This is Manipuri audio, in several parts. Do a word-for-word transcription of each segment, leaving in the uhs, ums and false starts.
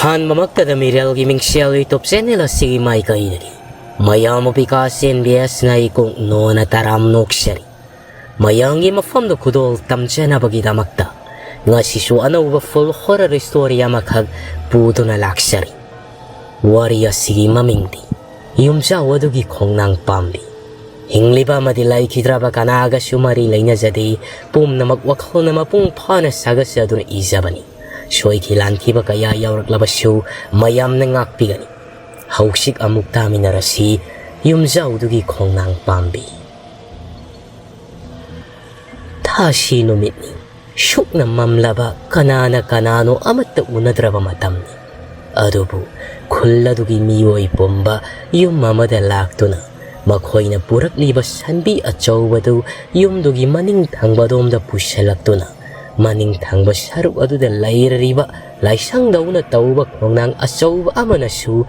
ꯑꯍꯥꯟꯕꯃꯛꯇꯗ ꯃꯤꯔꯦꯜꯒꯤ ꯃꯤꯡꯁꯦꯜ YouTube channel ꯑꯁꯤꯒꯤ ꯃꯥꯏꯀꯩꯗꯒꯤ ꯃꯌꯥꯝ ꯕꯤꯀꯥꯁ ꯑꯦꯟ ꯕꯤ ꯑꯦꯁꯅ ꯏꯀꯣꯛ ꯅꯣꯟꯅ ꯇꯔꯥꯝ ꯅꯣꯛꯆꯔꯤ꯫ ꯃꯌꯥꯝꯒꯤ ꯃꯐꯝꯗ ꯈꯨꯗꯣꯜ ꯇꯝꯖꯅꯕꯒꯤꯗꯃꯛꯇ ꯉꯁꯤꯁꯨ ꯑꯅꯧꯕ full horror story ꯑꯃꯈꯛ ꯄꯨꯗꯨꯅ ꯂꯥꯛꯆꯔꯤ꯫ ꯋꯥꯔꯤ ꯑꯁꯤꯒꯤ ꯃꯃꯤꯡꯗꯤ ꯌꯨꯝꯖꯥꯎ ꯑꯗꯨꯒꯤ ꯈꯣꯡꯅꯥꯡ ꯄꯥꯝꯕꯤ꯫ ꯍꯤꯡꯂꯤꯕ ꯑꯃꯗꯤ ꯂꯩꯈꯤꯗ꯭ꯔꯕ ꯀꯅꯥꯒꯁꯨ ꯃꯔꯤ ꯂꯩꯅꯖꯗꯦ꯫ ꯄꯨꯝꯅꯃꯛ ꯋꯥꯈꯜꯅ ꯃꯄꯨꯡ ꯐꯥꯅ ꯁꯥꯒꯠꯆꯗꯨꯅ ꯏꯖꯕꯅꯤ꯫ ꯁꯣꯏꯈꯤ ꯂꯥꯟꯈꯤꯕ ꯀꯌꯥ ꯌꯥꯎꯔꯛꯂꯕꯁꯨ ꯃꯌꯥꯝꯅ ꯉꯥꯛꯄꯤꯒꯅꯤ꯫ ꯍꯧꯖꯤꯛ ꯑꯃꯨꯛ ꯇꯥꯃꯤꯟꯅꯔꯁꯤ ꯌꯨꯝꯖꯥꯎꯗꯨꯒꯤ ꯈꯣꯡꯅꯥꯡ ꯄꯥꯝꯕꯤ꯫ ꯊꯥꯁꯤ ꯅꯨꯃꯤꯠꯅꯤ꯫ ꯁꯨꯛꯅ ꯃꯝꯂꯕ, ꯀꯅꯥꯅ ꯀꯅꯥꯅꯣ ꯑꯃꯠꯇ ꯎꯅꯗ꯭ꯔꯕ ꯃꯇꯝꯅꯤ꯫ ꯑꯗꯨꯕꯨ ꯈꯨꯜ ꯑꯗꯨꯒꯤ ꯃꯤꯑꯣꯏ ꯄꯨꯝꯕ ꯌꯨꯝ ꯑꯃꯗ ꯂꯥꯛꯇꯨꯅ ꯃꯈꯣꯏꯅ ꯄꯨꯔꯛꯂꯤꯕ ꯁꯟꯕꯤ ꯑꯆꯧꯕꯗꯨ ꯌꯨꯝꯗꯨꯒꯤ ꯃꯅꯤꯡ ꯊꯪꯕꯗꯣꯝꯗ ꯄꯨꯁꯤꯜꯂꯛꯇꯨꯅ ꯃꯅꯤꯡ ꯊꯪꯕ ꯁꯔꯨꯛ ꯑꯗꯨꯗ ꯂꯩꯔꯤꯕ ꯂꯥꯏꯁꯪꯗꯧꯅ ꯇꯧꯕ ꯈꯣꯡꯅꯥꯡ ꯑꯆꯧꯕ ꯑꯃꯅꯁꯨ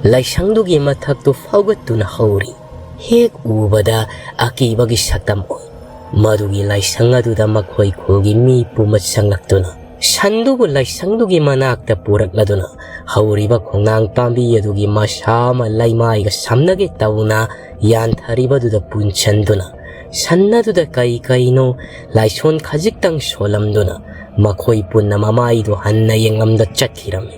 ꯂꯥꯏꯁꯪꯗꯨꯒꯤ ꯃꯊꯛꯇꯨ ꯐꯥꯎꯒꯠꯇꯨꯅ ꯍꯧꯔꯤ꯫ ꯍꯦꯛ ꯎꯕꯗ ꯑꯀꯤꯕꯒꯤ ꯁꯛꯇꯝ ꯑꯣꯏ꯫ ꯃꯗꯨꯒꯤ ꯂꯥꯏꯁꯪ ꯑꯗꯨꯗ ꯃꯈꯣꯏ ꯈꯨꯜꯒꯤ ꯃꯤ ꯄꯨꯝꯕ ꯆꯪꯂꯛꯇꯨꯅ ꯁꯟꯗꯨꯕꯨ ꯂꯥꯏꯁꯪꯗꯨꯒꯤ ꯃꯅꯥꯛꯇ ꯄꯨꯔꯛꯂꯗꯨꯅ ꯍꯧꯔꯤꯕ ꯈꯣꯡꯅꯥꯡ ꯄꯥꯝꯕꯤ ꯑꯗꯨꯒꯤ ꯃꯁꯥ ꯑꯃ ꯂꯩꯃꯥꯏꯒ ꯁꯝꯅꯒꯦ ꯇꯧꯅ ꯌꯥꯟꯊꯔꯤꯕꯗꯨꯗ ꯄꯨꯟꯁꯤꯟꯗꯨꯅ ꯁꯟ ꯑꯗꯨꯗ ꯀꯩ ꯀꯩꯅꯣ ꯂꯥꯏꯁꯣꯟ ꯈꯖꯤꯛꯇꯪ ꯁꯣꯜꯂꯝꯗꯨꯅ ꯃꯈꯣꯏ ꯄꯨꯟꯅ ꯃꯃꯥꯏꯗꯨ ꯍꯟꯅ ꯌꯦꯡꯂꯝꯗ ꯆꯠꯈꯤꯔꯝꯃꯤ꯫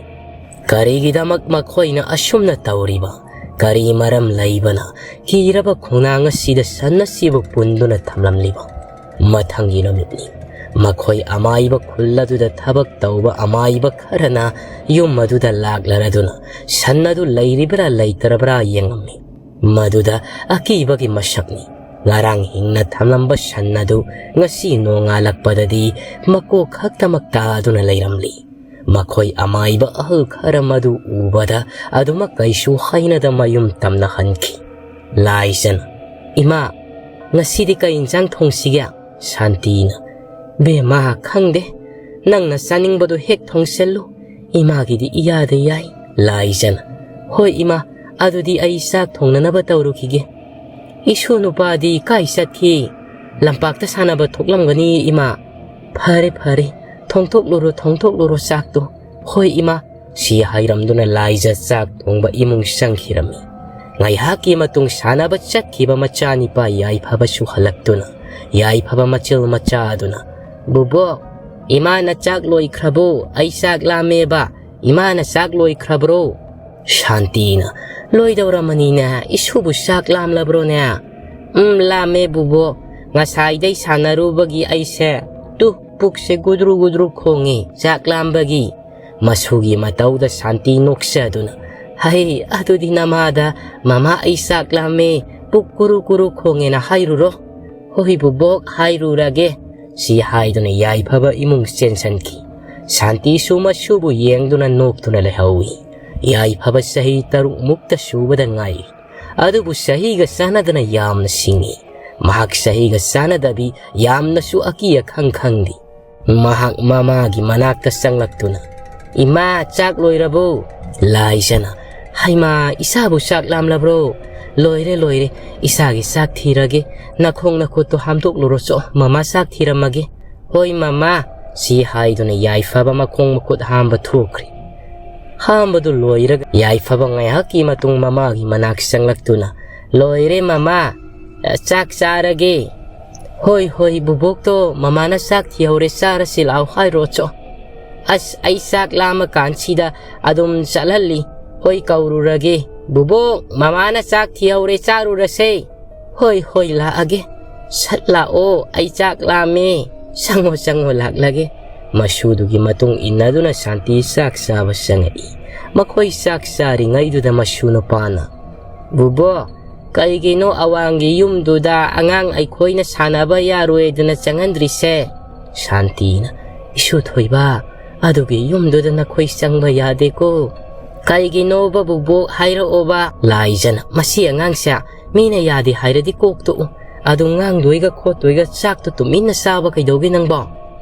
ꯀꯔꯤꯒꯤꯗꯃꯛ ꯃꯈꯣꯏꯅ ꯑꯁꯨꯝꯅ ꯇꯧꯔꯤꯕ? ꯀꯔꯤ ꯃꯔꯝ ꯂꯩꯕꯅ ꯀꯤꯔꯕ ꯈꯣꯡꯅꯥꯡ ꯑꯁꯤꯗ ꯁꯟ ꯑꯁꯤꯕꯨ ꯄꯨꯟꯗꯨꯅ ꯊꯝꯂꯝꯂꯤꯕ? ꯃꯊꯪꯒꯤ ꯅꯨꯃꯤꯠꯅꯤ꯫ ꯃꯈꯣꯏ ꯑꯃꯥꯏꯕ ꯈꯨꯜ ꯑꯗꯨꯗ ꯊꯕꯛ ꯇꯧꯕ ꯑꯃꯥꯏꯕ ꯈꯔꯅ ꯌꯨꯝ ꯑꯗꯨꯗ ꯂꯥꯛꯂꯔꯗꯨꯅ ꯁꯟ ꯑꯗꯨ ꯂꯩꯔꯤꯕ꯭ꯔꯥ ꯂꯩꯇ꯭ꯔꯕ꯭ꯔꯥ ꯌꯦꯡꯉꯝꯃꯤ꯫ ꯃꯗꯨꯗ ꯑꯀꯤꯕꯒꯤ ꯃꯁꯛꯅꯤ꯫ ꯉꯔꯥꯡ ꯍꯤꯡꯅ ꯊꯝꯂꯝꯕ ꯁꯟ ꯑꯗꯨ ꯉꯁꯤ ꯅꯣꯡꯉꯥꯜꯂꯛꯄꯗꯗꯤ ꯃꯀꯣꯛ ꯈꯛꯇꯃꯛ ꯇꯥꯗꯨꯅ ꯂꯩꯔꯝꯂꯤ꯫ ꯃꯈꯣꯏ ꯑꯃꯥꯏꯕ ꯑꯍꯜ ꯈꯔ ꯃꯗꯨ ꯎꯕꯗ ꯑꯗꯨꯃꯛ ꯀꯩꯁꯨ ꯍꯥꯏꯅꯗ ꯃꯌꯨꯝ ꯇꯝꯅ ꯍꯟꯈꯤ꯫ ꯂꯥꯏꯖꯅ, "ꯏꯃꯥ, ꯉꯁꯤꯗꯤ ꯀꯩ ꯏꯟꯁꯥꯡ ꯊꯣꯡꯁꯤꯒꯦ?" ꯁꯥꯟꯇꯤꯅ, "ꯕꯦꯝꯃ, ꯈꯪꯗꯦ, ꯅꯪꯅ ꯆꯥꯅꯤꯡꯕꯗꯣ ꯍꯦꯛ ꯊꯣꯡꯁꯜꯂꯨ, ꯏꯃꯥꯒꯤꯗꯤ ꯏꯌꯥꯗ ꯌꯥꯏ꯫" ꯂꯥꯏꯖꯅ, "ꯍꯣꯏ ꯏꯃꯥ, ꯑꯗꯨꯗꯤ ꯑꯩ ꯆꯥꯛ ꯊꯣꯡꯅꯅꯕ ꯇꯧꯔꯨꯈꯤꯒꯦ꯫" "ꯏꯁꯨ ꯅꯨꯄꯥꯗꯤ ꯀꯥꯏ ꯆꯠꯈꯤ? ꯂꯝꯄꯥꯛꯇ ꯁꯥꯟꯅꯕ ꯊꯣꯛꯂꯝꯒꯅꯤ ꯏꯃꯥ꯫" "ꯐꯔꯦ ꯐꯔꯦ, ꯊꯣꯡꯊꯣꯛꯂꯨꯔꯣ ꯊꯣꯡꯊꯣꯛꯂꯨꯔꯣ ꯆꯥꯛꯇꯣ꯫" "ꯍꯣꯏ ꯏꯃꯥ, ꯁꯤ ꯍꯥꯏꯔꯝꯗꯨꯅ ꯂꯥꯏꯖ ꯆꯥꯛ ꯊꯣꯡꯕ ꯏꯃꯨꯡ ꯆꯪꯈꯤꯔꯝꯃꯤ꯫ ꯉꯥꯏꯍꯥꯛꯀꯤ ꯃꯇꯨꯡ ꯁꯥꯟꯅꯕ ꯆꯠꯈꯤꯕ ꯃꯆꯥꯅꯤꯄꯥ ꯌꯥꯏꯐꯕꯁꯨ ꯍꯜꯂꯛꯇꯨꯅ ꯌꯥꯏꯐꯕ ꯃꯆꯤꯜ ꯃꯆꯥꯗꯨꯅ, "ꯕꯨꯕꯣꯛ, ꯏꯃꯥꯅ ꯆꯥꯛ ꯂꯣꯏꯈ꯭ꯔꯕꯣ? ꯑꯩ ꯆꯥꯛ ꯂꯥꯝꯃꯦꯕ꯫ ꯏꯃꯥꯅ ꯆꯥꯛ ꯂꯣꯏꯈ꯭ꯔꯕ꯭ꯔꯣ?" ꯁꯥꯟꯇꯤꯅ, "ꯂꯣꯏꯗꯧꯔꯝꯃꯅꯤꯅꯦ, ꯏꯁꯨꯕꯨ ꯆꯥꯛ ꯂꯥꯝꯂꯕ꯭ꯔꯣꯅꯦ?" "ꯎꯝ, ꯂꯥꯝꯃꯦ ꯕꯨꯕꯣꯛ꯫ ꯉꯁꯥꯏꯗꯩ ꯁꯥꯟꯅꯔꯨꯕꯒꯤ ꯑꯩꯁꯦ, ꯇꯨ, ꯄꯨꯛꯁꯦ ꯒꯨꯗ꯭ꯔꯨ ꯒꯨꯗ꯭ꯔꯨ ꯈꯣꯡꯉꯤ, ꯆꯥꯛ ꯂꯥꯝꯕꯒꯤ꯫" ꯃꯁꯨꯒꯤ ꯃꯇꯧꯗ ꯁꯥꯟꯇꯤ ꯅꯣꯛꯆꯗꯨꯅ, "ꯍꯩ, ꯑꯗꯨꯗꯤ ꯅꯃꯥꯗ, 'ꯃꯃꯥ, ꯑꯩ ꯆꯥꯛ ꯂꯥꯝꯃꯦ, ꯄꯨꯛ ꯀꯨꯔꯨ ꯀꯨꯔꯨ ꯈꯣꯡꯉꯦꯅ' ꯍꯥꯏꯔꯨꯔꯣ꯫" "ꯍꯣꯏ ꯕꯨꯕꯣꯛ, ꯍꯥꯏꯔꯨꯔꯒꯦ꯫" ꯁꯤ ꯍꯥꯏꯗꯨꯅ ꯌꯥꯏꯐꯕ ꯏꯃꯨꯡ ꯆꯦꯟꯁꯤꯟꯈꯤ꯫ ꯁꯥꯟꯇꯤꯁꯨ ꯃꯁꯨꯕꯨ ꯌꯦꯡꯗꯨꯅ ꯅꯣꯛꯇꯨꯅ ꯂꯩꯍꯧꯏ꯫ ꯌꯥꯏꯐꯕ ꯆꯍꯤ ꯇꯔꯨꯛ ꯃꯨꯛꯇ ꯁꯨꯕꯗ ꯉꯥꯏꯔꯤ꯫ ꯑꯗꯨꯕꯨ ꯆꯍꯤꯒ ꯆꯥꯟꯅꯗꯅ ꯌꯥꯝꯅ ꯁꯤꯡꯏ꯫ ꯃꯍꯥꯛ ꯆꯍꯤꯒ ꯆꯥꯟꯅꯗꯕꯤ, ꯌꯥꯝꯅꯁꯨ ꯑꯀꯤ ꯑꯈꯪ ꯈꯪꯗꯦ꯫ ꯃꯍꯥꯛ ꯃꯃꯥꯒꯤ ꯃꯅꯥꯛꯇ ꯆꯪꯂꯛꯇꯨꯅ, "ꯏꯃꯥ, ꯆꯥꯛ ꯂꯣꯏꯔꯕꯣ?" ꯂꯥꯏꯖꯅ, "ꯍꯩꯃꯥ, ꯏꯁꯥꯕꯨ ꯆꯥꯛ ꯂꯥꯝꯂꯕ꯭ꯔꯣ? ꯂꯣꯏꯔꯦ, ꯂꯣꯏꯔꯦ, ꯏꯁꯥꯒꯤ ꯆꯥꯛ ꯊꯤꯔꯒꯦ꯫ ꯅꯈꯣꯡ ꯅꯈꯨꯠꯇꯣ ꯍꯥꯝꯗꯣꯛꯂꯨꯔꯣ ꯆꯣ, ꯃꯃꯥ ꯆꯥꯛ ꯊꯤꯔꯝꯃꯒꯦ꯫" "ꯍꯣꯏ ꯃꯃꯥ꯫" ꯁꯤ ꯍꯥꯏꯗꯨꯅ ꯌꯥꯏꯐꯕ ꯃꯈꯣꯡ ꯃꯈꯨꯠ ꯍꯥꯝꯕ ꯊꯣꯛꯈ꯭ꯔꯦ꯫ ꯍꯥꯝꯕꯗꯨ ꯂꯣꯏꯔꯒ ꯌꯥꯏꯐꯕ ꯉꯥꯏꯍꯥꯛꯀꯤ ꯃꯇꯨꯡ ꯃꯃꯥꯒꯤ ꯃꯅꯥꯛ ꯆꯪꯂꯛꯇꯨꯅ, "ꯂꯣꯏꯔꯦ ꯃꯃꯥ, ꯆꯥꯛ ꯆꯥꯔꯒꯦ꯫" "ꯍꯣꯏ, ꯍꯣꯏ, ꯕꯨꯕꯣꯛꯇꯣ ꯃꯃꯥꯅ ꯆꯥꯛ ꯊꯤꯍꯧꯔꯦ, ꯆꯥꯔꯁꯤ ꯂꯥꯛꯑꯣ ꯍꯥꯏꯔꯣ ꯆꯣ꯫" "ꯑꯁ, ꯑꯩ ꯆꯥꯛ ꯂꯥꯝꯃ ꯀꯥꯟꯁꯤꯗ ꯑꯗꯨꯝ ꯆꯠꯍꯜꯂꯤ꯫ ꯍꯣꯏ, ꯀꯧꯔꯨꯔꯒꯦ꯫ ꯕꯨꯕꯣꯛ, ꯃꯃꯥꯅ ꯆꯥꯛ ꯊꯤꯍꯧꯔꯦ, ꯆꯥꯔꯨꯔꯁꯦ꯫" "ꯍꯣꯏ, ꯍꯣꯏ, ꯂꯥꯛꯑꯒꯦ꯫ ꯁꯠ ꯂꯥꯛꯑꯣ, ꯑꯩ ꯆꯥꯛ ꯂꯥꯝꯃꯦ꯫" "ꯆꯪꯉꯣ, ꯆꯪꯉꯣ, ꯂꯥꯛꯂꯒꯦ꯫" ꯃꯁꯨꯗꯨꯒꯤ ꯃꯇꯨꯡ ꯏꯟꯅꯗꯨꯅ ꯁꯥꯟꯇꯤ ꯆꯥꯛ ꯆꯥꯕ ꯆꯪꯉꯛꯏ꯫ ꯃꯈꯣꯏ ꯆꯥꯛ ꯆꯥꯔꯤꯉꯩꯗꯨꯗ ꯃꯁꯨ ꯅꯨꯄꯥꯅ, "ꯕꯨꯕꯣꯛ, ꯀꯩꯒꯤꯅꯣ ꯑꯋꯥꯡꯒꯤ ꯌꯨꯝꯗꯨꯗ ꯑꯉꯥꯡ ꯑꯩꯈꯣꯏꯅ ꯁꯥꯟꯅꯕ ꯌꯥꯔꯣꯏꯗꯅ ꯆꯪꯍꯟꯗ꯭ꯔꯤꯁꯦ?" ꯁꯥꯟꯇꯤꯅ, "ꯏꯁꯨ ꯊꯣꯏꯕ, ꯑꯗꯨꯒꯤ ꯌꯨꯝꯗꯨꯗ ꯅꯈꯣꯏ ꯆꯪꯕ ꯌꯥꯗꯦꯀꯣ꯫" "ꯀꯩꯒꯤꯅꯣꯕ ꯕꯨꯕꯣꯛ, ꯍꯥꯏꯔꯛꯑꯣꯕ꯫" ꯂꯥꯏꯖꯅ, "ꯃꯁꯤ ꯑꯉꯥꯡꯁꯦ ꯃꯤꯅ ꯌꯥꯗꯦ ꯍꯥꯏꯔꯗꯤ ꯀꯣꯛ ꯇꯣꯛꯎ꯫ ꯑꯗꯨ ꯉꯥꯡꯗꯣꯏꯒ ꯈꯣꯠꯇꯣꯏꯒ ꯆꯥꯛꯇꯣ ꯇꯨꯃꯤꯟꯅ ꯆꯥꯕ ꯀꯩꯗꯧꯒꯦ ꯅꯪꯕꯣ?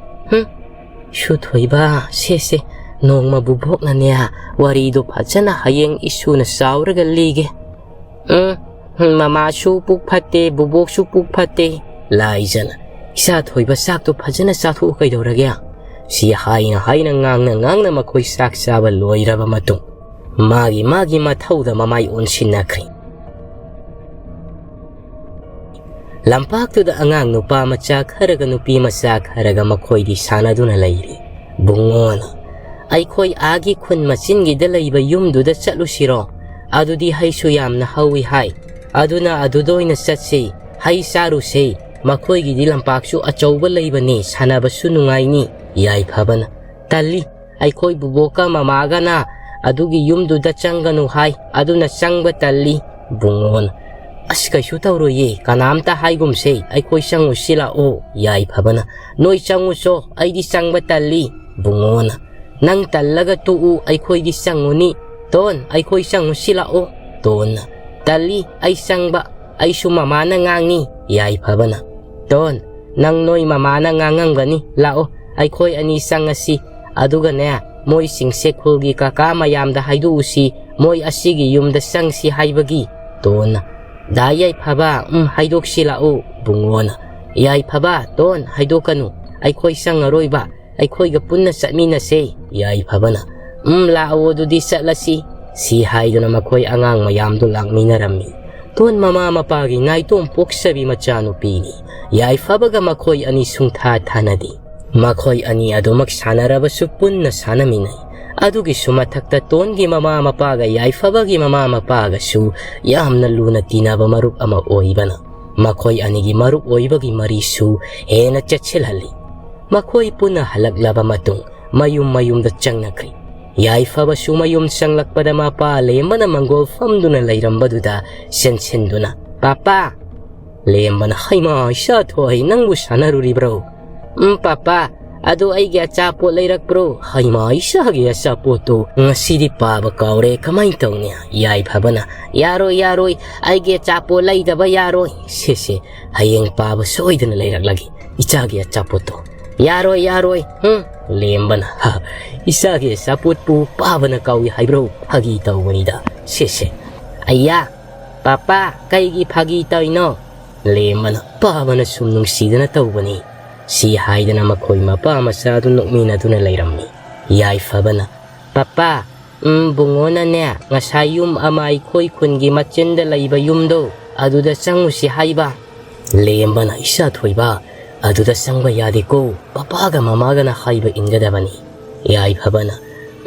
ꯍꯨꯝ? ꯏꯁꯨ ꯊꯣꯏꯕ, ꯁꯦ ꯁꯦ, ꯅꯣꯡꯃ ꯕꯨꯕꯣꯛꯅꯅꯦ ꯋꯥꯔꯤꯗꯣ ꯐꯖꯅ ꯍꯌꯦꯡ ꯏꯁꯨꯅ ꯆꯥꯎꯔꯒ ꯂꯤꯒꯦ꯫" "ꯎꯝ, ꯍꯨꯝ, ꯃꯃꯥꯁꯨ ꯄꯨꯛ ꯐꯠꯇꯦ, ꯕꯨꯕꯣꯛꯁꯨ ꯄꯨꯛ ꯐꯠꯇꯦ꯫" ꯂꯥꯏꯖꯅ, "ꯏꯆꯥ ꯊꯣꯏꯕ, ꯆꯥꯛꯇꯣ ꯐꯖꯅ ꯆꯥꯊꯣꯛꯎ ꯀꯩꯗꯧꯔꯒꯦ?" ꯁꯤ ꯍꯥꯏꯅ ꯍꯥꯏꯅ ꯉꯥꯡꯅ ꯉꯥꯡꯅ ꯃꯈꯣꯏ ꯆꯥꯛ ꯆꯥꯕ ꯂꯣꯏꯔꯕ ꯃꯇꯨꯡ ꯃꯥꯒꯤ ꯃꯥꯒꯤ ꯃꯊꯧꯗ ꯃꯃꯥꯏ ꯑꯣꯟꯁꯤꯟꯅꯈ꯭ꯔꯦ꯫ ꯂꯝꯄꯥꯛꯇꯨꯗ ꯑꯉꯥꯡ ꯅꯨꯄꯥ ꯃꯆꯥ ꯈꯔꯒ ꯅꯨꯄꯤ ꯃꯆꯥ ꯈꯔꯒ ꯃꯈꯣꯏꯗꯤ ꯁꯥꯟꯅꯗꯨꯅ ꯂꯩꯔꯤ꯫ "ꯕꯨꯡꯉꯣꯅ, ꯑꯩꯈꯣꯏ ꯑꯥꯒꯤ ꯈꯨꯟ ꯃꯆꯤꯟꯒꯤꯗ ꯂꯩꯕ ꯌꯨꯝꯗꯨꯗ ꯆꯠꯂꯨꯁꯤꯔꯣ? ꯑꯗꯨꯗꯤ ꯍꯩꯁꯨ ꯌꯥꯝꯅ ꯍꯧꯋꯤ ꯍꯥꯏ꯫ ꯑꯗꯨꯅ ꯑꯗꯨꯗ ꯑꯣꯏꯅ ꯆꯠꯁꯤ, ꯍꯩ ꯆꯥꯔꯨꯁꯦ꯫ ꯃꯈꯣꯏꯒꯤꯗꯤ ꯂꯝꯄꯥꯛꯁꯨ ꯑꯆꯧꯕ ꯂꯩꯕꯅꯤ, ꯁꯥꯟꯅꯕꯁꯨ ꯅꯨꯡꯉꯥꯏꯅꯤ", ꯌꯥꯏꯐꯕꯅ꯫ "ꯇꯜꯂꯤ, ꯑꯩꯈꯣꯏ ꯕꯨꯕꯣꯛꯀ ꯃꯃꯥꯒꯅ ꯑꯗꯨꯒꯤ ꯌꯨꯝꯗꯨꯗ ꯆꯪꯒꯅꯨ ꯍꯥꯏ, ꯑꯗꯨꯅ ꯆꯪꯕ ꯇꯜꯂꯤ", ꯕꯨꯡꯉꯣꯅ꯫ "ꯑꯁ, ꯀꯩꯁꯨ ꯇꯧꯔꯣꯏꯌꯦ, ꯀꯅꯥꯝꯇ ꯍꯥꯏꯒꯨꯝꯁꯦ, ꯑꯩꯈꯣꯏ ꯆꯪꯉꯨꯁꯤ ꯂꯥꯛꯑꯣ", ꯌꯥꯏꯐꯕꯅ꯫ "ꯅꯣꯏ ꯆꯪꯉꯨꯆꯣ, ꯑꯩꯗꯤ ꯆꯪꯕ ꯇꯜꯂꯤ", ꯕꯨꯡꯉꯣꯅ꯫ "ꯅꯪ ꯇꯜꯂꯒ ꯇꯣꯛꯎ, ꯑꯩꯈꯣꯏꯗꯤ ꯆꯪꯉꯨꯅꯤ꯫ ꯇꯣꯟ, ꯑꯩꯈꯣꯏ ꯆꯪꯉꯨꯁꯤ ꯂꯥꯛꯑꯣ", ꯇꯣꯟꯅ꯫ "ꯇꯜꯂꯤ, ꯑꯩ ꯆꯪꯕ, ꯑꯩꯁꯨ ꯃꯃꯥꯅ ꯉꯥꯡꯉꯤ", ꯌꯥꯏꯐꯕꯅ꯫ "ꯇꯣꯟ, ꯅꯪ ꯅꯣꯏ ꯃꯃꯥꯅ ꯉꯥꯡꯉꯝꯒꯅꯤ, ꯂꯥꯛꯑꯣ, ꯑꯩꯈꯣꯏ ꯑꯅꯤ ꯆꯪꯉꯁꯤ꯫ ꯑꯗꯨꯒꯅꯦ, ꯃꯣꯏꯁꯤꯡꯁꯦ ꯈꯨꯜꯒꯤ ꯀꯀꯥ ꯃꯌꯥꯝꯗ ꯍꯥꯏꯗꯣꯛꯎꯁꯤ, ꯃꯣꯏ ꯑꯁꯤꯒꯤ ꯌꯨꯝꯗ ꯆꯪꯁꯤ ꯍꯥꯏꯕꯒꯤ", ꯇꯣꯟꯅ꯫ "ꯗꯥ ꯌꯥꯏꯐꯕ, ꯎꯝ, ꯍꯥꯏꯗꯣꯛꯁꯤ ꯂꯥꯛꯑꯣ", ꯕꯨꯡꯉꯣꯅ꯫ "ꯌꯥꯏꯐꯕ, ꯇꯣꯟ, ꯍꯥꯏꯗꯣꯛꯀꯅꯨ, ꯑꯩꯈꯣꯏ ꯆꯪꯉꯔꯣꯏꯕ, ꯑꯩꯈꯣꯏꯒ ꯄꯨꯟꯅ ꯆꯠꯃꯤꯟꯅꯁꯦ", ꯌꯥꯏꯐꯕꯅ꯫ "ꯎꯝ, ꯂꯥꯛꯑꯣ, ꯑꯗꯨꯗꯤ ꯆꯠꯂꯁꯤ", ꯁꯤ ꯍꯥꯏꯗꯨꯅ ꯃꯈꯣꯏ ꯑꯉꯥꯡ ꯃꯌꯥꯝꯗꯨ ꯂꯥꯛꯃꯤꯟꯅꯔꯝꯃꯤ꯫ ꯇꯣꯟ ꯃꯃꯥ ꯃꯄꯥꯒꯤ ꯅꯥꯏꯇꯣꯝ ꯄꯣꯛꯆꯕꯤ ꯃꯆꯥꯅꯨꯄꯤꯅꯤ꯫ ꯌꯥꯏꯐꯕꯒ ꯃꯈꯣꯏ ꯑꯅꯤ ꯁꯨꯡꯊꯥ ꯊꯥꯅꯗꯦ꯫ ꯃꯈꯣꯏ ꯑꯅꯤ ꯑꯗꯨꯃꯛ ꯁꯥꯟꯅꯔꯕꯁꯨ ꯄꯨꯟꯅ ꯁꯥꯟꯅꯃꯤꯟꯅꯩ꯫ ꯑꯗꯨꯒꯤꯁꯨ ꯃꯊꯛꯇ ꯇꯣꯟꯒꯤ ꯃꯃꯥ ꯃꯄꯥꯒ ꯌꯥꯏꯐꯕꯒꯤ ꯃꯃꯥ ꯃꯄꯥꯒꯁꯨ ꯌꯥꯝꯅ ꯂꯨꯅ ꯇꯤꯟꯅꯕ ꯃꯔꯨꯞ ꯑꯃ ꯑꯣꯏꯕꯅ ꯃꯈꯣꯏ ꯑꯅꯤꯒꯤ ꯃꯔꯨꯞ ꯑꯣꯏꯕꯒꯤ ꯃꯔꯤꯁꯨ ꯍꯦꯟꯅ ꯆꯦꯠꯁꯤꯜꯍꯜꯂꯤ꯫ ꯃꯈꯣꯏ ꯄꯨꯟꯅ ꯍꯜꯂꯛꯂꯕ ꯃꯇꯨꯡ ꯃꯌꯨꯝ ꯃꯌꯨꯝꯗ ꯆꯪꯅꯈ꯭ꯔꯤ꯫ ꯌꯥꯏꯐꯕꯁꯨ ꯃꯌꯨꯝ ꯆꯪꯂꯛꯄꯗ ꯃꯄꯥ ꯂꯦꯝꯕꯅ ꯃꯪꯒꯣꯜ ꯐꯝꯗꯨꯅ ꯂꯩꯔꯝꯕꯗꯨꯗ ꯆꯦꯟꯁꯤꯟꯗꯨꯅ, "ꯄꯥꯄꯥ!" ꯂꯦꯝꯕꯅ, "ꯍꯩꯃꯥ, ꯏꯆꯥ ꯊꯣꯏ, ꯅꯪꯕꯨ ꯁꯥꯟꯅꯔꯨꯔꯤꯕ꯭ꯔꯣ?" "ꯎꯝ, ꯄꯥꯄꯥ, ꯑꯗꯨ ꯑꯩꯒꯤ ꯑꯆꯥꯄꯣꯠ ꯂꯩꯔꯛꯄ꯭ꯔꯣ?" "ꯍꯩꯃꯥ, ꯏꯆꯥꯒꯤ ꯑꯆꯥꯄꯣꯠꯇꯨ ꯉꯁꯤꯗꯤ ꯄꯥꯕ ꯀꯥꯎꯔꯦ, ꯀꯃꯥꯏꯅ ꯇꯧꯅꯤ?" ꯌꯥꯏꯐꯕꯅ, "ꯌꯥꯔꯣꯏ, ꯌꯥꯔꯣꯏ, ꯑꯩꯒꯤ ꯑꯆꯥꯄꯣꯠ ꯂꯩꯗꯕ ꯌꯥꯔꯣꯏ꯫ ꯁꯦ, ꯁꯦ, ꯍꯌꯦꯡ ꯄꯥꯕ ꯁꯣꯏꯗꯅ ꯂꯩꯔꯛꯂꯒꯦ, ꯏꯆꯥꯒꯤ ꯑꯆꯥꯄꯣꯠꯇꯣ꯫" "ꯌꯥꯔꯣꯏ, ꯌꯥꯔꯣꯏ, ꯍꯨꯝ!" ꯂꯦꯝꯕꯅ, "ꯍ, ꯏꯆꯥꯒꯤ ꯑꯆꯥꯄꯣꯠꯄꯨ ꯄꯥꯕꯅ ꯀꯥꯎꯏ ꯍꯥꯏꯕ꯭ꯔꯣ? ꯐꯥꯒꯤ ꯇꯧꯕꯅꯤꯗ꯫ ꯁꯦ, ꯁꯦ꯫ ꯑꯩꯌꯥ, ꯄꯥꯄꯥ, ꯀꯩꯒꯤ ꯐꯥꯒꯤ ꯇꯧꯔꯤꯅꯣ?" ꯂꯦꯝꯕꯅ, "ꯄꯥꯕꯅ ꯁꯨꯝ ꯅꯨꯡꯁꯤꯗꯅ ꯇꯧꯕꯅꯤ꯫" ꯁꯤ ꯍꯥꯏꯗꯅ ꯃꯈꯣꯏ ꯃꯄꯥ ꯃꯆꯥꯗꯨ ꯅꯣꯛꯃꯤꯟꯅꯗꯨꯅ ꯂꯩꯔꯝꯃꯤ꯫ ꯌꯥꯏꯐꯕꯅ, "ꯄꯄꯥ, ꯎꯝ, ꯕꯨꯡꯉꯣꯅꯅꯦ, ꯉꯁꯥꯏ ꯌꯨꯝ ꯑꯃ ꯑꯩꯈꯣꯏ ꯈꯨꯟꯒꯤ ꯃꯆꯤꯟꯗ ꯂꯩꯕ ꯌꯨꯝꯗꯣ, ꯑꯗꯨꯗ ꯆꯪꯉꯨꯁꯤ ꯍꯥꯏꯕ꯫" ꯂꯦꯝꯕꯅ, "ꯏꯆꯥ ꯊꯣꯏꯕ, ꯑꯗꯨꯗ ꯆꯪꯕ ꯌꯥꯗꯦꯀꯣ, ꯄꯄꯥꯒ ꯃꯃꯥꯒꯅ ꯍꯥꯏꯕ ꯏꯟꯒꯗꯕꯅꯤ꯫" ꯌꯥꯏꯐꯕꯅ,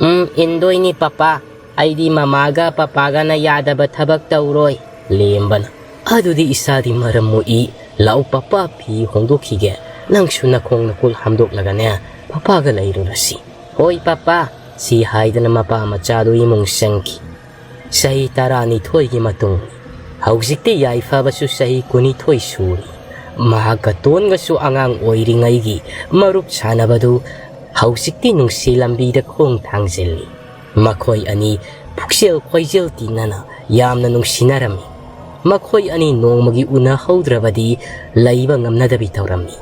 "ꯎꯝ, ꯏꯟꯗꯣꯏꯅꯤ ꯄꯄꯥ, ꯑꯩꯗꯤ ꯃꯃꯥꯒ ꯄꯄꯥꯒꯅ ꯌꯥꯗꯕ ꯊꯕꯛ ꯇꯧꯔꯣꯏ꯫" ꯂꯦꯝꯕꯅ, "ꯑꯗꯨꯗꯤ ꯏꯆꯥꯗꯤ ꯃꯔꯝ ꯃꯣꯛꯏ, ꯂꯥꯛꯎ ꯄꯄꯥ ꯐꯤ ꯍꯣꯡꯗꯣꯛꯈꯤꯒꯦ, ꯅꯪꯁꯨ ꯅꯈꯣꯡ ꯅꯈꯨꯠ ꯍꯥꯝꯗꯣꯛꯂꯒꯅꯦ ꯄꯄꯥꯒ ꯂꯩꯔꯨꯔꯁꯤ꯫" "ꯍꯣꯏ ꯄꯄꯥ꯫" ꯁꯤ ꯍꯥꯏꯗꯅ ꯃꯄꯥ ꯃꯆꯥꯗꯨ ꯏꯃꯨꯡ ꯆꯪꯈꯤ꯫ ꯆꯍꯤ ꯇꯔꯥꯅꯤꯊꯣꯏꯒꯤ ꯃꯇꯨꯡ, ꯍꯧꯖꯤꯛꯇꯤ ꯌꯥꯏꯐꯕꯁꯨ ꯆꯍꯤ ꯀꯨꯟꯅꯤꯊꯣꯏ ꯁꯨꯔꯤ꯫ ꯃꯍꯥꯛꯀ ꯇꯣꯟꯒꯁꯨ ꯑꯉꯥꯡ ꯑꯣꯏꯔꯤꯉꯩꯒꯤ ꯃꯔꯨꯞ ꯁꯥꯟꯅꯕꯗꯨ ꯍꯧꯖꯤꯛꯇꯤ ꯅꯨꯡꯁꯤ ꯂꯝꯕꯤꯗ ꯈꯣꯡ ꯊꯥꯡꯖꯤꯜꯂꯤ꯫ ꯃꯈꯣꯏ ꯑꯅꯤ ꯄꯨꯛꯆꯦꯜ ꯈꯣꯏꯖꯦꯜ ꯇꯤꯟꯅꯅ ꯌꯥꯝꯅ ꯅꯨꯡꯁꯤꯅꯔꯝꯃꯤ꯫ ꯃꯈꯣꯏ ꯑꯅꯤ ꯅꯣꯡꯃꯒꯤ ꯎꯅꯍꯧꯗ꯭ꯔꯕꯗꯤ ꯂꯩꯕ ꯉꯝꯅꯗꯕꯤ ꯇꯧꯔꯝꯃꯤ꯫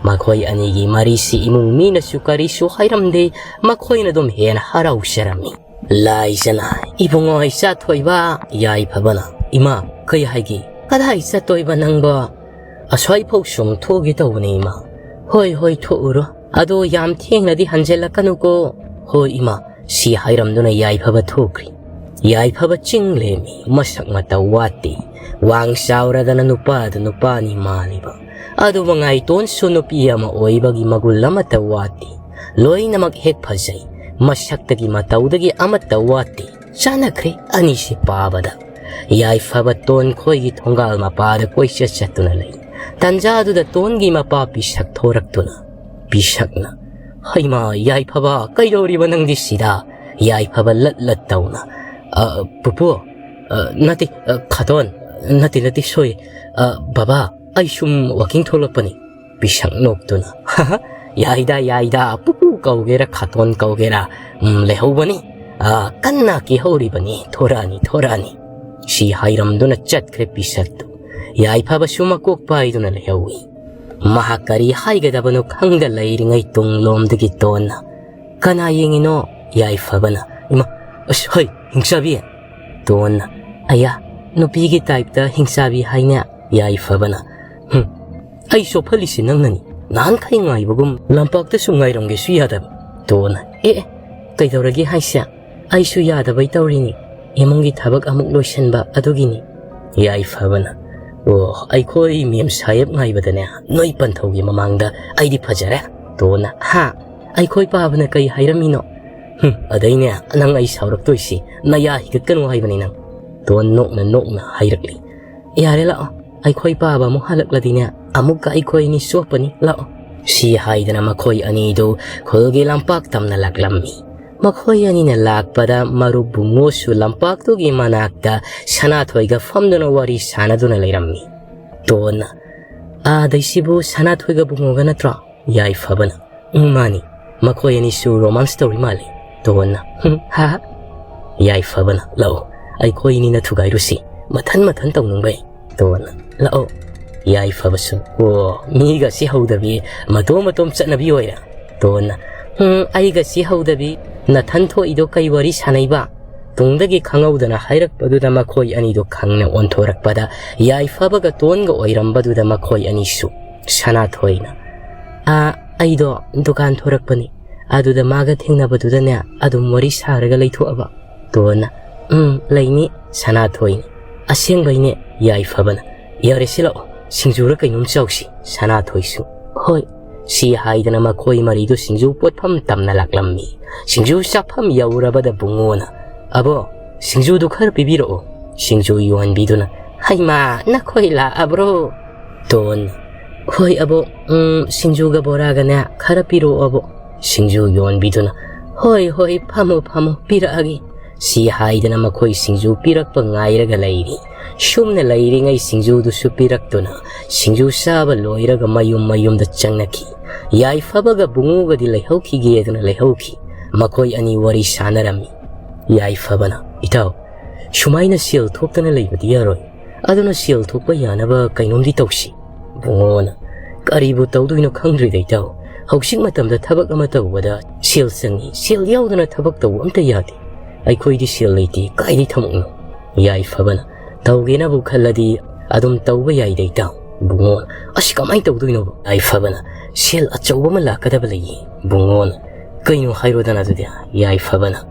ꯃꯈꯣꯏ ꯑꯅꯤꯒꯤ ꯃꯔꯤꯁꯤ ꯏꯃꯨꯡ ꯃꯤꯅꯁꯨ ꯀꯔꯤꯁꯨ ꯍꯥꯏꯔꯝꯗꯦ, ꯃꯈꯣꯏꯅ ꯑꯗꯨꯝ ꯍꯦꯟꯅ ꯍꯔꯥꯎꯖꯔꯝꯃꯤ꯫ ꯂꯥꯏꯖꯅ, "ꯏꯕꯨꯡꯉꯣ ꯏꯆꯥ ꯊꯣꯏꯕ꯫" ꯌꯥꯏꯐꯕꯅ, "ꯏꯃꯥ, ꯀꯩ ꯍꯥꯏꯒꯦ?" "ꯀꯗꯥꯏ ꯆꯠꯇꯣꯏꯕ ꯅꯪꯕꯣ?" "ꯑꯁ꯭ꯋꯥꯏꯐꯥꯎ ꯁꯨꯝ ꯊꯣꯛꯎꯒꯦ ꯇꯧꯕꯅꯦ ꯏꯃꯥ꯫" "ꯍꯣꯏ ꯍꯣꯏ, ꯊꯣꯛꯎꯔꯣ, ꯑꯗꯣ ꯌꯥꯝ ꯊꯦꯡꯅꯗꯤ ꯍꯟꯖꯤꯜꯂꯛꯀꯅꯨꯀꯣ꯫" "ꯍꯣꯏ ꯏꯃꯥ꯫" ꯁꯤ ꯍꯥꯏꯔꯝꯗꯨꯅ ꯌꯥꯏꯐꯕ ꯊꯣꯛꯈ꯭ꯔꯤ꯫ ꯌꯥꯏꯐꯕ ꯆꯤꯡ ꯂꯦꯝꯃꯤ, ꯃꯁꯛ ꯃꯇꯧ ꯋꯥꯠꯇꯦ꯫ ꯋꯥꯡ ꯆꯥꯎꯔꯗꯅ ꯅꯨꯄꯥꯗꯨ ꯅꯨꯄꯥꯅꯤ ꯃꯥꯜꯂꯤꯕ꯫ ꯑꯗꯨꯕꯨ ꯉꯥꯏꯇꯣꯟꯁꯨ ꯅꯨꯄꯤ ꯑꯃ ꯑꯣꯏꯕꯒꯤ ꯃꯒꯨꯟ ꯑꯃꯠꯇ ꯋꯥꯠꯇꯦ꯫ ꯂꯣꯏꯅꯃꯛ ꯍꯦꯛ ꯐꯖꯩ꯫ ꯃꯁꯛꯇꯒꯤ ꯃꯇꯧꯗꯒꯤ ꯑꯃꯠꯇ ꯋꯥꯠꯇꯦ꯫ ꯆꯥꯟꯅꯈ꯭ꯔꯦ ꯑꯅꯤꯁꯤ ꯄꯥꯕꯗ꯫ ꯌꯥꯏꯐꯕ ꯇꯣꯟ ꯈꯣꯏꯒꯤ ꯊꯣꯡꯒꯥꯜ ꯃꯄꯥꯗ ꯀꯣꯏꯆꯠ ꯆꯠꯇꯨꯅ ꯂꯩ꯫ ꯇꯟꯖꯥꯗꯨꯗ ꯇꯣꯟꯒꯤ ꯃꯄꯥ ꯄꯤꯁꯛ ꯊꯣꯔꯛꯇꯨꯅ, ꯄꯤꯁꯛꯅ, "ꯍꯩꯃꯥ, ꯌꯥꯏꯐꯕ, ꯀꯩꯗꯧꯔꯤꯕ ꯅꯪꯗꯤ ꯁꯤꯗ?" ꯌꯥꯏꯐꯕ ꯂꯠ ꯂꯠ ꯇꯧꯅ, "ꯑ, ꯄꯨꯄꯨ, ꯑ, ꯅꯠꯇꯦ, ꯑ, ꯈꯥꯇꯣꯟ, ꯅꯠꯇꯦ, ꯅꯠꯇꯦ, ꯁꯣꯏ, ꯑ, ꯕꯕꯥ, ꯑꯩ ꯁꯨꯝ ꯋꯥꯀꯤꯡ ꯊꯣꯛꯂꯛꯄꯅꯤ꯫" ꯄꯤꯁꯛ ꯅꯣꯛꯇꯨꯅ, "ꯌꯥꯏꯗ, ꯌꯥꯏꯗ, ꯄꯨꯄꯨ ꯀꯧꯒꯦꯔꯥ, ꯈꯥꯇꯣꯟ ꯀꯧꯒꯦꯔꯥ, ꯎꯝ, ꯂꯩꯍꯧꯕꯅꯤ꯫ ꯑ, ꯀꯟꯅ ꯀꯦꯍꯧꯔꯤꯕꯅꯤ, ꯊꯣꯔꯛꯑꯅꯤ, ꯊꯣꯔꯛꯑꯅꯤ꯫" ꯁꯤ ꯍꯥꯏꯔꯝꯗꯨꯅ ꯆꯠꯈ꯭ꯔꯦ ꯄꯤꯁꯛꯇꯨ꯫ ꯌꯥꯏꯐꯕꯁꯨ ꯃꯀꯣꯛ ꯄꯥꯏꯗꯨꯅ ꯂꯩꯍꯧꯏ꯫ ꯃꯍꯥꯛ ꯀꯔꯤ ꯍꯥꯏꯒꯗꯕꯅꯣ ꯈꯪꯗ ꯂꯩꯔꯤꯉꯩ ꯇꯨꯡꯂꯣꯝꯗꯒꯤ ꯇꯣꯟꯅ, "ꯀꯅꯥ ꯌꯦꯡꯉꯤꯅꯣ?" ꯌꯥꯏꯐꯕꯅ, "ꯏꯃꯥ, ꯑꯁ, ꯍꯩ, ꯍꯤꯡꯆꯥꯕꯤ!" ꯇꯣꯟꯅ, "ꯑꯌꯥ, ꯅꯨꯄꯤꯒꯤ ꯇꯥꯏꯞꯇ ꯍꯤꯡꯆꯥꯕꯤ ꯍꯥꯏꯅꯦ?" ꯌꯥꯏꯐꯕꯅ, "ꯍꯨꯝ, ꯑꯩ ꯆꯣꯞꯍꯜꯂꯤꯁꯤ ꯅꯪꯅꯅꯤ, ꯅꯍꯥꯟꯈꯩ ꯉꯥꯏꯕꯒꯨꯝ ꯂꯝꯄꯥꯛꯇꯁꯨ ꯉꯥꯏꯔꯝꯒꯦꯁꯨ ꯌꯥꯗꯕ꯫ ꯇꯣꯟꯅ, "ꯑꯦ, ꯑꯦ, ꯀꯩꯗꯧꯔꯒꯦ ꯍꯥꯏꯁꯦ? ꯑꯩꯁꯨ ꯌꯥꯗꯕꯩ ꯇꯧꯔꯤꯅꯤ꯫ ꯏꯃꯨꯡꯒꯤ ꯊꯕꯛ ꯑꯃꯨꯛ ꯂꯣꯏꯁꯤꯟꯕ ꯑꯗꯨꯒꯤꯅꯤ꯫" ꯌꯥꯏꯐꯕꯅ, "ꯑꯣ, ꯑꯩꯈꯣꯏ ꯃꯦꯝ ꯁꯥꯍꯦꯕ ꯉꯥꯏꯕꯗꯅꯦ ꯅꯣꯏ ꯄꯟꯊꯧꯒꯤ ꯃꯃꯥꯡꯗ ꯑꯩꯗꯤ ꯐꯖꯔꯦ꯫" ꯇꯣꯟꯅ, "ꯍꯥ? ꯑꯩꯈꯣꯏ ꯄꯥꯕꯅ ꯀꯩ ꯍꯥꯏꯔꯝꯃꯤꯅꯣ?" "ꯍꯨꯝ, ꯑꯗꯩꯅꯦ ꯅꯪ ꯑꯩ ꯁꯥꯎꯔꯛꯇꯣꯏꯁꯤ, ꯅꯌꯥ ꯍꯤꯒꯠꯀꯅꯨ ꯍꯥꯏꯕꯅꯤ ꯅꯪ꯫" ꯇꯣꯟ ꯅꯣꯛꯅ ꯅꯣꯛꯅ ꯍꯥꯏꯔꯛꯂꯤ꯫ "ꯌꯥꯔꯦ, ꯂꯥꯛꯑꯣ, ꯑꯩꯈꯣꯏ ꯄꯥꯕ ꯑꯃꯨꯛ ꯍꯜꯂꯛꯂꯗꯤꯅꯦ ꯑꯃꯨꯛꯀ ꯑꯩꯈꯣꯏ ꯑꯅꯤ ꯆꯣꯞꯄꯅꯤ, ꯂꯥꯛꯑꯣ꯫" ꯁꯤ ꯍꯥꯏꯗꯅ ꯃꯈꯣꯏ ꯑꯅꯤꯗꯨ ꯈꯨꯜꯒꯤ ꯂꯝꯄꯥꯛ ꯇꯝꯅ ꯂꯥꯛꯂꯝꯃꯤ꯫ ꯃꯈꯣꯏ ꯑꯅꯤꯅ ꯂꯥꯛꯄꯗ ꯃꯔꯨꯞ ꯕꯨꯡꯉꯣꯁꯨ ꯂꯝꯄꯥꯛꯇꯨꯒꯤ ꯃꯅꯥꯛꯇ ꯁꯅꯥꯊꯣꯏꯒ ꯐꯝꯗꯨꯅ ꯋꯥꯔꯤ ꯁꯥꯟꯅꯗꯨꯅ ꯂꯩꯔꯝꯃꯤ꯫ ꯇꯣꯟꯅ, "ꯑꯥꯗꯩꯁꯤꯕꯨ ꯁꯅꯥꯊꯣꯏꯒ ꯕꯨꯡꯉꯣꯒ ꯅꯠꯇ꯭ꯔꯣ?" ꯌꯥꯏꯐꯕꯅ, "ꯎꯝ, ꯃꯥꯅꯤ꯫ ꯃꯈꯣꯏ ꯑꯅꯤꯁꯨ ꯔꯣꯃꯥꯟꯁ ꯇꯧꯔꯤ ꯃꯥꯜꯂꯤ꯫" ꯇꯣꯟꯅ, "ꯍꯨꯝ, ꯍꯥ ꯍꯥ꯫" ꯌꯥꯏꯐꯕꯅ, "ꯂꯥꯛꯑꯣ, ꯑꯩꯈꯣꯏ ꯑꯅꯤꯅ ꯊꯨꯒꯥꯏꯔꯨꯁꯤ, ꯃꯊꯟ ꯃꯊꯟ ꯇꯧꯅꯤꯡꯕꯩ꯫" ꯇꯣꯟꯅ, "ꯂꯥꯛꯑꯣ꯫" ꯌꯥꯏꯐꯕꯁꯨ, "ꯑꯣ, ꯃꯤꯒꯁꯤ ꯍꯧꯗꯕꯤ ꯃꯇꯣꯝ ꯃꯇꯣꯝ ꯆꯠꯅꯕꯤ ꯑꯣꯏꯔꯦ꯫" ꯇꯣꯟꯅ, "ꯍꯨꯝ, ꯑꯩꯒꯁꯤ ꯍꯧꯗꯕꯤ ꯅꯊꯟ ꯊꯣꯛꯏꯗꯣ ꯀꯩ ꯋꯥꯔꯤ ꯁꯥꯟꯅꯩꯕ?" ꯇꯨꯡꯗꯒꯤ ꯈꯪꯍꯧꯗꯅ ꯍꯥꯏꯔꯛꯄꯗꯨꯗ ꯃꯈꯣꯏ ꯑꯅꯤꯗꯣ ꯈꯪꯅ ꯑꯣꯟꯊꯣꯔꯛꯄꯗ ꯌꯥꯏꯐꯕꯒ ꯇꯣꯟꯒ ꯑꯣꯏꯔꯝꯕꯗꯨꯗ ꯃꯈꯣꯏ ꯑꯅꯤꯁꯨ꯫ ꯁꯅꯥꯊꯣꯏꯅ, "ꯑꯥ, ꯑꯩꯗꯣ ꯗꯨꯀꯥꯟ ꯊꯣꯔꯛꯄꯅꯤ, ꯑꯗꯨꯗ ꯃꯥꯒ ꯊꯦꯡꯅꯕꯗꯨꯗꯅꯦ ꯑꯗꯨꯝ ꯋꯥꯔꯤ ꯁꯥꯔꯒ ꯂꯩꯊꯣꯛꯑꯕ꯫" ꯇꯣꯟꯅ, "ꯎꯝ, ꯂꯩꯅꯤ ꯁꯅꯥꯊꯣꯏꯅꯤ꯫" "ꯑꯁꯦꯡꯕꯩꯅꯦ?" ꯌꯥꯏꯐꯕꯅ, "ꯌꯥꯔꯦ, ꯁꯤ ꯂꯥꯛꯑꯣ, ꯁꯤꯡꯖꯨꯔ ꯀꯩꯅꯣꯝ ꯆꯥꯎꯁꯤ꯫" ꯁꯅꯥꯊꯣꯏꯁꯨ, "ꯍꯣꯏ꯫" ꯁꯤ ꯍꯥꯏꯗꯅ ꯃꯈꯣꯏ ꯃꯔꯤꯗꯨ ꯁꯤꯡꯖꯨ ꯄꯣꯠꯐꯝ ꯇꯝꯅ ꯂꯥꯛꯂꯝꯃꯤ꯫ ꯁꯤꯡꯖꯨ ꯆꯥꯐꯝ ꯌꯧꯔꯕꯗ ꯕꯨꯡꯉꯣꯅ, "ꯑꯕꯣ, ꯁꯤꯡꯖꯨꯗꯨ ꯈꯔ ꯄꯤꯕꯤꯔꯛꯑꯣ꯫" ꯁꯤꯡꯖꯨ ꯌꯣꯟꯕꯤꯗꯨꯅ, "ꯍꯩꯃꯥ, ꯅꯈꯣꯏ ꯂꯥꯛꯑꯕ꯭ꯔꯣ?" ꯇꯣꯟ, "ꯍꯣꯏ ꯑꯕꯣ, ꯎꯝ, ꯁꯤꯡꯖꯨꯒ ꯕꯣꯔꯥꯒꯅꯦ ꯈꯔ ꯄꯤꯔꯛꯑꯣ ꯑꯕꯣ꯫" ꯁꯤꯡꯖꯨ ꯌꯣꯟꯕꯤꯗꯨꯅ, "ꯍꯣꯏ, ꯍꯣꯏ, ꯐꯝꯃꯣ, ꯐꯝꯃꯣ, ꯄꯤꯔꯛꯑꯒꯦ꯫" ꯁꯤ ꯍꯥꯏꯗꯅ ꯃꯈꯣꯏ ꯁꯤꯡꯖꯨ ꯄꯤꯔꯛꯄ ꯉꯥꯏꯔꯒ ꯂꯩꯔꯤ꯫ ꯁꯨꯝꯅ ꯂꯩꯔꯤꯉꯩ ꯁꯤꯡꯖꯨꯗꯨꯁꯨ ꯄꯤꯔꯛꯇꯨꯅ ꯁꯤꯡꯖꯨ ꯆꯥꯕ ꯂꯣꯏꯔꯒ ꯃꯌꯨꯝ ꯃꯌꯨꯝꯗ ꯆꯪꯅꯈꯤ꯫ ꯌꯥꯏꯐꯕꯒ ꯕꯨꯡꯉꯣꯒꯗꯤ ꯂꯩꯍꯧꯈꯤꯒꯦꯗꯅ ꯂꯩꯍꯧꯈꯤ꯫ ꯃꯈꯣꯏ ꯑꯅꯤ ꯋꯥꯔꯤ ꯁꯥꯟꯅꯔꯝꯃꯤ꯫ ꯌꯥꯏꯐꯕꯅ, "ꯏꯇꯥꯎ, ꯁꯨꯃꯥꯏꯅ ꯁꯦꯜ ꯊꯣꯛꯇꯅ ꯂꯩꯕꯗꯤ ꯌꯥꯔꯣꯏ꯫ ꯑꯗꯨꯅ ꯁꯦꯜ ꯊꯣꯛꯄ ꯌꯥꯅꯕ ꯀꯩꯅꯣꯝꯗꯤ ꯇꯧꯁꯤ꯫" ꯕꯨꯡꯉꯣꯅ, "ꯀꯔꯤꯕꯨ ꯇꯧꯗꯣꯏꯅꯣ ꯈꯪꯗ꯭ꯔꯤꯗ ꯏꯇꯥꯎ꯫ ꯍꯧꯖꯤꯛ ꯃꯇꯝꯗ ꯊꯕꯛ ꯑꯃ ꯇꯧꯕꯗ ꯁꯦꯜ ꯆꯪꯏ꯫ ꯁꯦꯜ ꯌꯥꯎꯗꯅ ꯊꯕꯛ ꯇꯧꯕ ꯑꯝꯇ ꯌꯥꯗꯦ꯫ ꯑꯩꯈꯣꯏꯗꯤ ꯁꯦꯜ ꯂꯩꯇꯦ, ꯀꯥꯏꯗꯩ ꯊꯕꯛꯅꯣ?" ꯌꯥꯏꯐꯕꯅ, "ꯇꯧꯒꯦꯅꯕꯨ ꯈꯜꯂꯗꯤ ꯑꯗꯨꯝ ꯇꯧꯕ ꯌꯥꯏꯗ ꯏꯇꯥꯎ꯫ ꯕꯨꯡꯉꯣꯅ, "ꯑꯁꯤ ꯀꯃꯥꯏꯅ ꯇꯧꯗꯣꯏꯅꯣꯕ?" ꯌꯥꯏꯐꯕꯅ, "ꯁꯦꯜ ꯑꯆꯧꯕ ꯑꯃ ꯂꯥꯛꯀꯗꯕ ꯂꯩꯌꯦ ꯕꯨꯡꯉꯣꯅ꯫ "ꯀꯩꯅꯣ ꯍꯥꯏꯔꯣꯗꯅ ꯑꯗꯨꯗꯤ?" ꯌꯥꯏꯐꯕꯅ,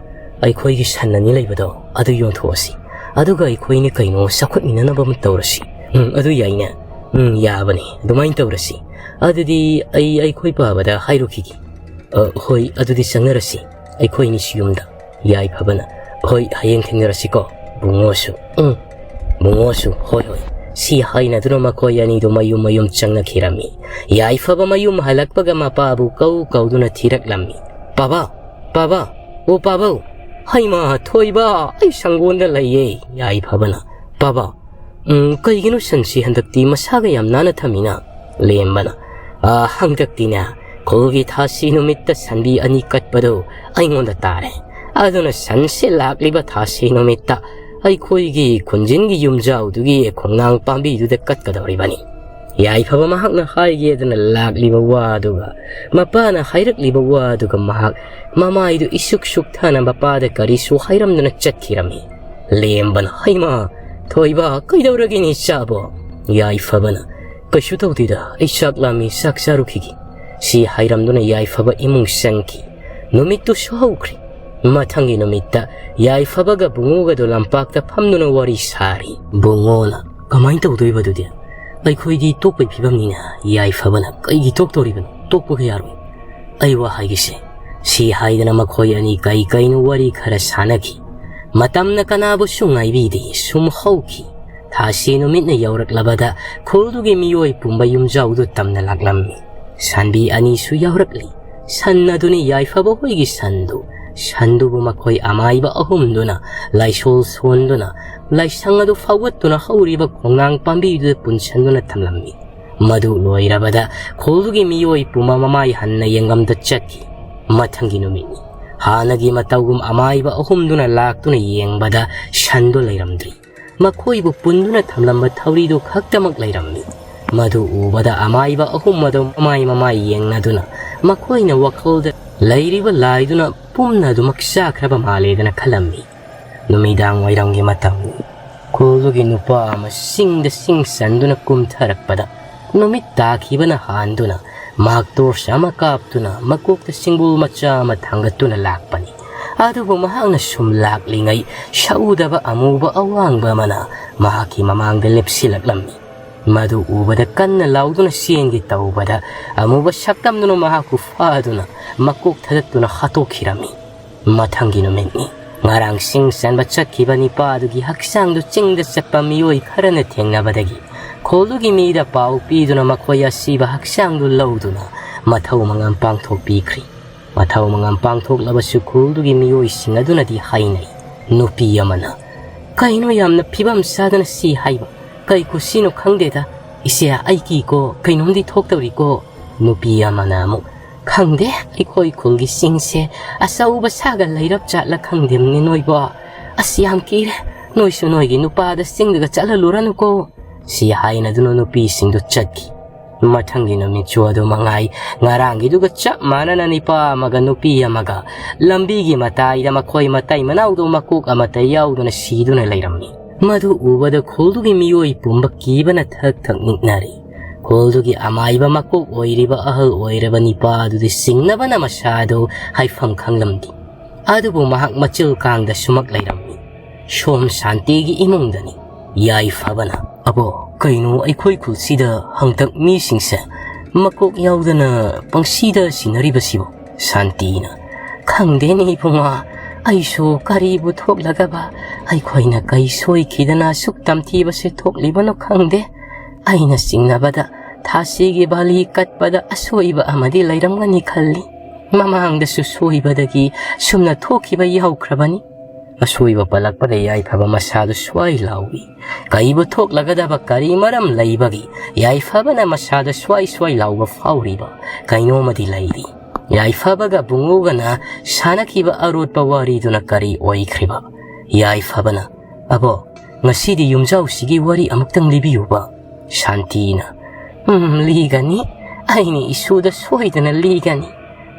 "ꯑꯩꯈꯣꯏꯒꯤ ꯁꯟ ꯑꯅꯤ ꯂꯩꯕꯗꯣ ꯑꯗꯨ ꯌꯣꯟꯊꯣꯛꯑꯁꯤ, ꯑꯗꯨꯒ ꯑꯩꯈꯣꯏꯅ ꯀꯩꯅꯣ ꯆꯥꯎꯈꯠꯃꯤꯟꯅꯅꯕ ꯑꯃ ꯇꯧꯔꯁꯤ꯫ ꯎꯝ, ꯑꯗꯨ ꯌꯥꯏꯅꯦ꯫ ꯎꯝ, ꯌꯥꯕꯅꯤ, ꯑꯗꯨꯃꯥꯏꯅ ꯇꯧꯔꯁꯤ꯫ ꯑꯗꯨꯗꯤ ꯑꯩ ꯑꯩꯈꯣꯏ ꯄꯥꯕꯗ ꯍꯥꯏꯔꯨꯈꯤꯒꯦ꯫" "ꯑ, ꯍꯣꯏ, ꯑꯗꯨꯗꯤ ꯆꯪꯅꯔꯁꯤ ꯑꯩꯈꯣꯏꯅꯤꯁꯨ ꯌꯨꯝꯗ꯫" ꯌꯥꯏꯐꯕꯅ, "ꯍꯣꯏ, ꯍꯌꯦꯡ ꯊꯦꯡꯅꯔꯁꯤꯀꯣ ꯕꯨꯡꯉꯣꯁꯨ꯫" "ꯎꯝ, ꯕꯨꯡꯉꯣꯁꯨ, ꯍꯣꯏ, ꯍꯣꯏ꯫" ꯁꯤ ꯍꯥꯏꯅꯗꯨꯅ ꯃꯈꯣꯏ ꯑꯅꯤꯗꯨ ꯃꯌꯨꯝ ꯃꯌꯨꯝ ꯆꯪꯅꯈꯤꯔꯝꯃꯤ꯫ ꯌꯥꯏꯐꯕ ꯃꯌꯨꯝ ꯍꯜꯂꯛꯄꯒ ꯃꯄꯥꯕꯨ ꯀꯧ ꯀꯧꯗꯨꯅ ꯊꯤꯔꯛꯂꯝꯃꯤ꯫ "ꯄꯥꯕꯥ, ꯄꯥꯕꯥ, ꯑꯣ ꯄꯥꯕꯧ!" "ꯍꯩꯃꯥ, ꯊꯣꯏꯕ, ꯑꯩ ꯁꯪꯒꯣꯟꯗ ꯂꯩꯌꯦ꯫" ꯌꯥꯏꯐꯕꯅ, "ꯄꯥꯕꯥ, ꯎꯝ, ꯀꯩꯒꯤꯅꯣ ꯁꯟꯁꯤ ꯍꯟꯗꯛꯇꯤ ꯃꯁꯥꯒ ꯌꯥꯝ ꯅꯥꯟꯅ ꯊꯝꯃꯤꯅ?" ꯂꯦꯝꯕꯅ, "ꯑ, ꯍꯟꯗꯛꯇꯤꯅꯦ, ꯈꯨꯜꯒꯤ ꯊꯥꯁꯤ ꯅꯨꯃꯤꯠꯇ ꯁꯟꯕꯤ ꯑꯅꯤ ꯀꯠꯄꯗꯨ ꯑꯩꯉꯣꯟꯗ ꯇꯥꯔꯦ꯫ ꯑꯗꯨꯅ ꯁꯟꯁꯦ ꯂꯥꯛꯂꯤꯕ ꯊꯥꯁꯤ ꯅꯨꯃꯤꯠꯇ ꯑꯩꯈꯣꯏꯒꯤ ꯈꯨꯟꯖꯤꯟꯒꯤ ꯌꯨꯝꯖꯥꯎꯗꯨꯒꯤ ꯈꯣꯡꯅꯥꯡ ꯄꯥꯝꯕꯤꯗꯨꯗ ꯀꯠꯀꯗꯧꯔꯤꯕꯅꯤ꯫" ꯌꯥꯏꯐꯕ ꯃꯍꯥꯛꯅ ꯍꯥꯏꯒꯦꯗꯅ ꯂꯥꯛꯂꯤꯕ ꯋꯥꯗꯨꯒ, ꯃꯄꯥꯅ ꯍꯥꯏꯔꯛꯂꯤꯕ ꯋꯥꯗꯨꯒ ꯃꯍꯥꯛ ꯃꯃꯥꯏꯗꯨ ꯏꯁꯨꯛ ꯁꯨꯛꯊꯅ ꯃꯄꯥꯗ ꯀꯔꯤꯁꯨ ꯍꯥꯏꯔꯝꯗꯅ ꯆꯠꯈꯤꯔꯝꯃꯤ꯫ ꯂꯦꯝꯕꯅ, "ꯍꯩꯃꯥ, ꯊꯣꯏꯕ, ꯀꯩꯗꯧꯔꯒꯦꯅꯦ ꯏꯆꯥꯕꯣ?" ꯌꯥꯏꯐꯕꯅ, "ꯀꯩꯁꯨ ꯇꯧꯗꯦꯗ, ꯑꯩ ꯆꯥꯛ ꯂꯥꯝꯃꯤ, ꯆꯥꯛ ꯆꯥꯔꯨꯈꯤꯒꯦ꯫" ꯁꯤ ꯍꯥꯏꯔꯝꯗꯨꯅ ꯌꯥꯏꯐꯕ ꯏꯃꯨꯡ ꯆꯪꯈꯤ꯫ ꯅꯨꯃꯤꯠꯇꯨꯁꯨ ꯍꯧꯈ꯭ꯔꯦ꯫ ꯃꯊꯪꯒꯤ ꯅꯨꯃꯤꯠꯇ ꯌꯥꯏꯐꯕꯒ ꯕꯨꯡꯉꯣꯒꯗꯣ ꯂꯝꯄꯥꯛꯇ ꯐꯝꯗꯨꯅ ꯋꯥꯔꯤ ꯁꯥꯔꯤ꯫ ꯕꯨꯡꯉꯣꯅ, "ꯀꯃꯥꯏꯅ ꯇꯧꯗꯣꯏꯕ ꯑꯗꯨꯗꯤ? ꯑꯩꯈꯣꯏꯗꯤ ꯇꯣꯛꯄꯒꯤ ꯐꯤꯕꯝꯅꯤꯅ꯫" ꯌꯥꯏꯐꯕꯅ, "ꯀꯩꯒꯤ ꯇꯣꯛꯇꯧꯔꯤꯕꯅꯣ? ꯇꯣꯛꯄꯒ ꯌꯥꯔꯣꯏ꯫ ꯑꯩ ꯋꯥ ꯍꯥꯏꯒꯦꯁꯦ꯫" ꯁꯤ ꯍꯥꯏꯗꯅ ꯃꯈꯣꯏ ꯑꯅꯤ ꯀꯩ ꯀꯩꯅꯣ ꯋꯥꯔꯤ ꯈꯔ ꯁꯥꯟꯅꯈꯤ꯫ ꯃꯇꯝꯅ ꯀꯅꯥꯕꯨꯁꯨ ꯉꯥꯏꯕꯤꯗꯦ, ꯁꯨꯝ ꯍꯧꯈꯤ꯫ ꯊꯥꯁꯤ ꯅꯨꯃꯤꯠꯅ ꯌꯧꯔꯛꯂꯕꯗ ꯈꯨꯜꯗꯨꯒꯤ ꯃꯤꯑꯣꯏ ꯄꯨꯝꯕ ꯌꯨꯝꯖꯥꯎꯗꯨ ꯇꯝꯅ ꯂꯥꯛꯂꯝꯃꯤ꯫ ꯁꯟꯕꯤ ꯑꯅꯤꯁꯨ ꯌꯥꯎꯔꯛꯂꯤ꯫ ꯁꯟ ꯑꯗꯨꯅꯤ ꯌꯥꯏꯐꯕ ꯍꯣꯏꯒꯤ ꯁꯟꯗꯨ꯫ ꯁꯟꯗꯨꯕꯨ ꯃꯈꯣꯏ ꯑꯃꯥꯏꯕ ꯑꯍꯨꯝꯗꯨꯅ ꯂꯥꯏꯁꯣꯜ ꯁꯣꯟꯗꯨꯅ ꯂꯥꯏꯁꯪ ꯑꯗꯨ ꯐꯥꯎꯒꯠꯇꯨꯅ ꯍꯧꯔꯤꯕ ꯈꯣꯡꯅꯥꯡ ꯄꯥꯝꯕꯤꯗꯨꯗ ꯄꯨꯟꯁꯟꯗꯨꯅ ꯊꯝꯂꯝꯃꯤ꯫ ꯃꯗꯨ ꯂꯣꯏꯔꯕꯗ ꯈꯨꯜꯗꯨꯒꯤ ꯃꯤꯑꯣꯏ ꯄꯨꯝꯕ ꯃꯃꯥꯏ ꯍꯟꯅ ꯌꯦꯡꯂꯝꯗ ꯆꯠꯈꯤ꯫ ꯃꯊꯪꯒꯤ ꯅꯨꯃꯤꯠꯅꯤ꯫ ꯍꯥꯟꯅꯒꯤ ꯃꯇꯧꯒꯨꯝ ꯑꯃꯥꯏꯕ ꯑꯍꯨꯝꯗꯨꯅ ꯂꯥꯛꯇꯨꯅ ꯌꯦꯡꯕꯗ ꯁꯟꯗꯨ ꯂꯩꯔꯝꯗ꯭ꯔꯤ꯫ ꯃꯈꯣꯏꯕꯨ ꯄꯨꯟꯗꯨꯅ ꯊꯝꯂꯝꯕ ꯊꯧꯔꯤꯗꯨ ꯈꯛꯇꯃꯛ ꯂꯩꯔꯝꯃꯤ꯫ ꯃꯗꯨ ꯎꯕꯗ ꯑꯃꯥꯏꯕ ꯑꯍꯨꯝ ꯑꯗꯨ ꯃꯃꯥꯏ ꯃꯃꯥꯏ ꯌꯦꯡꯅꯗꯨꯅ ꯃꯈꯣꯏꯅ ꯋꯥꯈꯜꯗ ꯂꯩꯔꯤꯕ ꯂꯥꯏꯗꯨꯅ ꯄꯨꯝꯅ ꯑꯗꯨꯃꯛ ꯆꯥꯈ꯭ꯔꯕ ꯃꯥꯜꯂꯦꯗꯅ ꯈꯜꯂꯝꯃꯤ꯫ ꯅꯨꯃꯤꯗꯥꯡ ꯋꯥꯏꯔꯝꯒꯤ ꯃꯇꯝꯅꯤ꯫ ꯈꯨꯜꯗꯨꯒꯤ ꯅꯨꯄꯥ ꯑꯃ ꯆꯤꯡꯗ ꯆꯤꯡ ꯆꯟꯗꯨꯅ ꯀꯨꯝꯊꯔꯛꯄꯗ, ꯅꯨꯃꯤꯠ ꯇꯥꯈꯤꯕꯅ ꯍꯥꯟꯗꯨꯅ ꯃꯍꯥꯛ ꯇꯣꯔꯆ ꯑꯃ ꯀꯥꯞꯇꯨꯅ ꯃꯀꯣꯛꯇ ꯁꯤꯡꯕꯨꯜ ꯃꯆꯥ ꯑꯃ ꯊꯥꯡꯒꯠꯇꯨꯅ ꯂꯥꯛꯄꯅꯤ꯫ ꯑꯗꯨꯕꯨ ꯃꯍꯥꯛꯅ ꯁꯨꯝ ꯂꯥꯛꯂꯤꯉꯩ, ꯁꯛꯎꯗꯕ ꯑꯃꯨꯕ ꯑꯋꯥꯡꯕ ꯑꯃꯅ ꯃꯍꯥꯛꯀꯤ ꯃꯃꯥꯡꯗ ꯂꯦꯞꯁꯤꯜꯂꯛꯂꯝꯃꯤ꯫ ꯃꯗꯨ ꯎꯕꯗ ꯀꯟꯅ ꯂꯥꯎꯗꯨꯅ ꯆꯦꯟꯒꯦ ꯇꯧꯕꯗ, ꯑꯃꯨꯕ ꯁꯛꯇꯝꯗꯨꯅ ꯃꯍꯥꯛꯄꯨ ꯐꯥꯗꯨꯅ ꯃꯀꯣꯛ ꯊꯗꯠꯇꯨꯅ ꯍꯥꯠꯇꯣꯛꯈꯤꯔꯝꯃꯤ꯫ ꯃꯊꯪꯒꯤ ꯅꯨꯃꯤꯠꯅꯤ꯫ ꯉꯔꯥꯡ ꯁꯤꯡ ꯆꯟꯕ ꯆꯠꯈꯤꯕ ꯅꯤꯄꯥ ꯑꯗꯨꯒꯤ ꯍꯛꯆꯥꯡꯗꯨ ꯆꯤꯡꯗ ꯆꯠꯄ ꯃꯤꯑꯣꯏ ꯈꯔꯅ ꯊꯦꯡꯅꯕꯗꯒꯤ, ꯈꯨꯜꯗꯨꯒꯤ ꯃꯤꯗ ꯄꯥꯎ ꯄꯤꯗꯨꯅ ꯃꯈꯣꯏ ꯑꯁꯤꯕ ꯍꯛꯆꯥꯡꯗꯨ ꯂꯧꯗꯨꯅ ꯃꯊꯧ ꯃꯉꯝ ꯄꯥꯡꯊꯣꯛꯄꯤꯈ꯭ꯔꯤ꯫ ꯃꯊꯧ ꯃꯉꯝ ꯄꯥꯡꯊꯣꯛꯂꯕꯁꯨ ꯈꯨꯜꯗꯨꯒꯤ ꯃꯤꯑꯣꯏꯁꯤꯡ ꯑꯗꯨꯅꯗꯤ ꯍꯥꯏꯅꯩ꯫ ꯅꯨꯄꯤ ꯑꯃꯅ, "ꯀꯩꯅꯣ ꯌꯥꯝꯅ ꯐꯤꯕꯝ ꯆꯥꯗꯅ ꯁꯤ ꯍꯥꯏꯕ? ꯀꯩ ꯈꯨꯁꯤꯅꯣ ꯈꯪꯗꯦꯗ꯫ ꯏꯆꯦ, ꯑꯩ ꯀꯤꯀꯣ, ꯀꯩꯅꯣꯝꯗꯤ ꯊꯣꯛꯇꯧꯔꯤꯀꯣ"꯫ ꯅꯨꯄꯤ ꯑꯃꯅ ꯑꯃꯨꯛ, "ꯈꯪꯗꯦ, ꯑꯩꯈꯣꯏ ꯈꯨꯜꯒꯤ ꯆꯤꯡꯁꯦ ꯑꯆꯧꯕ ꯁꯥꯒ ꯂꯩꯔꯞ ꯖꯥꯠꯂ ꯈꯪꯗꯦꯝꯅꯦ ꯅꯣꯏꯕꯣ꯫ ꯑꯁ, ꯌꯥꯝ ꯀꯤꯔꯦ꯫ ꯅꯣꯏꯁꯨ ꯅꯣꯏꯒꯤ ꯅꯨꯄꯥꯗ ꯆꯤꯡꯗꯒ ꯆꯠꯍꯜꯂꯨꯔꯅꯨꯀꯣ"꯫ ꯁꯤ ꯍꯥꯏꯅꯗꯨꯅ ꯅꯨꯄꯤꯁꯤꯡꯗꯨ ꯆꯠꯈꯤ꯫ ꯃꯊꯪꯒꯤ ꯅꯨꯃꯤꯠꯁꯨ ꯑꯗꯨ ꯃꯉꯥꯏ, ꯉꯔꯥꯡꯒꯤꯗꯨꯒ ꯆꯞ ꯃꯥꯟꯅꯅ ꯅꯤꯄꯥ ꯑꯃꯒ ꯅꯨꯄꯤ ꯑꯃꯒ ꯂꯝꯕꯤꯒꯤ ꯃꯇꯥꯏꯗ ꯃꯈꯣꯏ ꯃꯇꯩ ꯃꯅꯥꯎꯗꯨ ꯃꯀꯣꯛ ꯑꯃꯠꯇ ꯌꯥꯎꯗꯅ ꯁꯤꯗꯨꯅ ꯂꯩꯔꯝꯃꯤ꯫ ꯃꯗꯨ ꯎꯕꯗ ꯈꯨꯜꯗꯨꯒꯤ ꯃꯤꯑꯣꯏ ꯄꯨꯝꯕ ꯀꯤꯕꯅ ꯊꯛ ꯊꯛ ꯅꯤꯛꯅꯔꯤ꯫ ꯈꯨꯜꯗꯨꯒꯤ ꯑꯃꯥꯏꯕ ꯃꯀꯣꯛ ꯑꯣꯏꯔꯤꯕ ꯑꯍꯜ ꯑꯣꯏꯔꯕ ꯅꯤꯄꯥ ꯑꯗꯨꯗꯤ ꯆꯤꯡꯅꯕꯅ ꯃꯁꯥꯗꯨ ꯍꯥꯏꯐꯝ ꯈꯪꯂꯝꯗꯦ꯫ ꯑꯗꯨꯕꯨ ꯃꯍꯥꯛ ꯃꯆꯤꯜ ꯀꯥꯡꯗ ꯁꯨꯃꯛ ꯂꯩꯔꯝꯃꯤ꯫ ꯁꯣꯝ ꯁꯥꯟꯇꯤꯒꯤ ꯏꯃꯨꯡꯗꯅꯤ꯫ ꯌꯥꯏꯐꯕꯅ, "ꯑꯕꯣ, ꯀꯩꯅꯣ ꯑꯩꯈꯣꯏ ꯈꯨꯜꯁꯤꯗ ꯍꯟꯗꯛ ꯃꯤꯁꯤꯡꯁꯦ ꯃꯀꯣꯛ ꯌꯥꯎꯗꯅ ꯄꯪꯁꯤꯗ ꯁꯤꯅꯔꯤꯕꯁꯤꯕꯣ?" ꯁꯥꯟꯇꯤꯅ, "ꯈꯪꯗꯦꯅꯦ ꯏꯕꯨꯡꯉꯣ, ꯑꯩꯁꯨ ꯀꯔꯤꯕꯨ ꯊꯣꯛꯂꯒꯕ ꯑꯩꯈꯣꯏꯅ ꯀꯩ ꯁꯣꯏꯈꯤꯗꯅ ꯑꯁꯨꯛ ꯇꯝꯊꯤꯕꯁꯦ ꯊꯣꯛꯂꯤꯕꯅꯣ ꯈꯪꯗꯦ꯫ ꯑꯩꯅ ꯆꯤꯡꯅꯕꯗ ꯊꯥꯁꯤꯒꯤ ꯕꯥꯂꯤ ꯀꯠꯄꯗ ꯑꯁꯣꯏꯕ ꯑꯃꯗꯤ ꯂꯩꯔꯝꯒꯅꯤ ꯈꯜꯂꯤ꯫ ꯃꯃꯥꯡꯗꯁꯨ ꯁꯣꯏꯕꯗꯒꯤ ꯁꯨꯝꯅ ꯊꯣꯛꯈꯤꯕ ꯌꯥꯎꯈ꯭ꯔꯕꯅꯤ"꯫ ꯑꯁꯣꯏꯕ ꯄꯜꯂꯛꯄꯗ ꯌꯥꯏꯐꯕ ꯃꯁꯥꯗꯨ ꯁ꯭ꯋꯥꯏ ꯂꯥꯎꯏ꯫ ꯀꯩꯕꯨ ꯊꯣꯛꯂꯒꯗꯕ ꯀꯔꯤ ꯃꯔꯝ ꯂꯩꯕꯒꯤ ꯌꯥꯏꯐꯕꯅ ꯃꯁꯥꯗ ꯁ꯭ꯋꯥꯏ ꯁ꯭ꯋꯥꯏ ꯂꯥꯎꯕ ꯐꯥꯎꯔꯤꯕ? ꯀꯩꯅꯣꯝꯃꯗꯤ ꯂꯩꯔꯤ꯫ ꯌꯥꯏꯐꯕꯒ ꯕꯨꯡꯉꯣꯒꯅ ꯁꯥꯟꯅꯈꯤꯕ ꯑꯔꯣꯠꯄ ꯋꯥꯔꯤꯗꯨꯅ ꯀꯔꯤ ꯑꯣꯏꯈ꯭ꯔꯤꯕ? ꯌꯥꯏꯐꯕꯅ, "ꯑꯕꯣ, ꯉꯁꯤꯗꯤ ꯌꯨꯝꯖꯥꯎꯁꯤꯒꯤ ꯋꯥꯔꯤ ꯑꯃꯨꯛꯇꯪ ꯂꯤꯕꯤꯌꯨꯕ"꯫ ꯁꯥꯟꯇꯤꯅ, "ꯎꯝ, ꯂꯤꯒꯅꯤ꯫ ꯑꯩꯅ ꯏꯁꯨꯗ ꯁꯣꯏꯗꯅ ꯂꯤꯒꯅꯤ꯫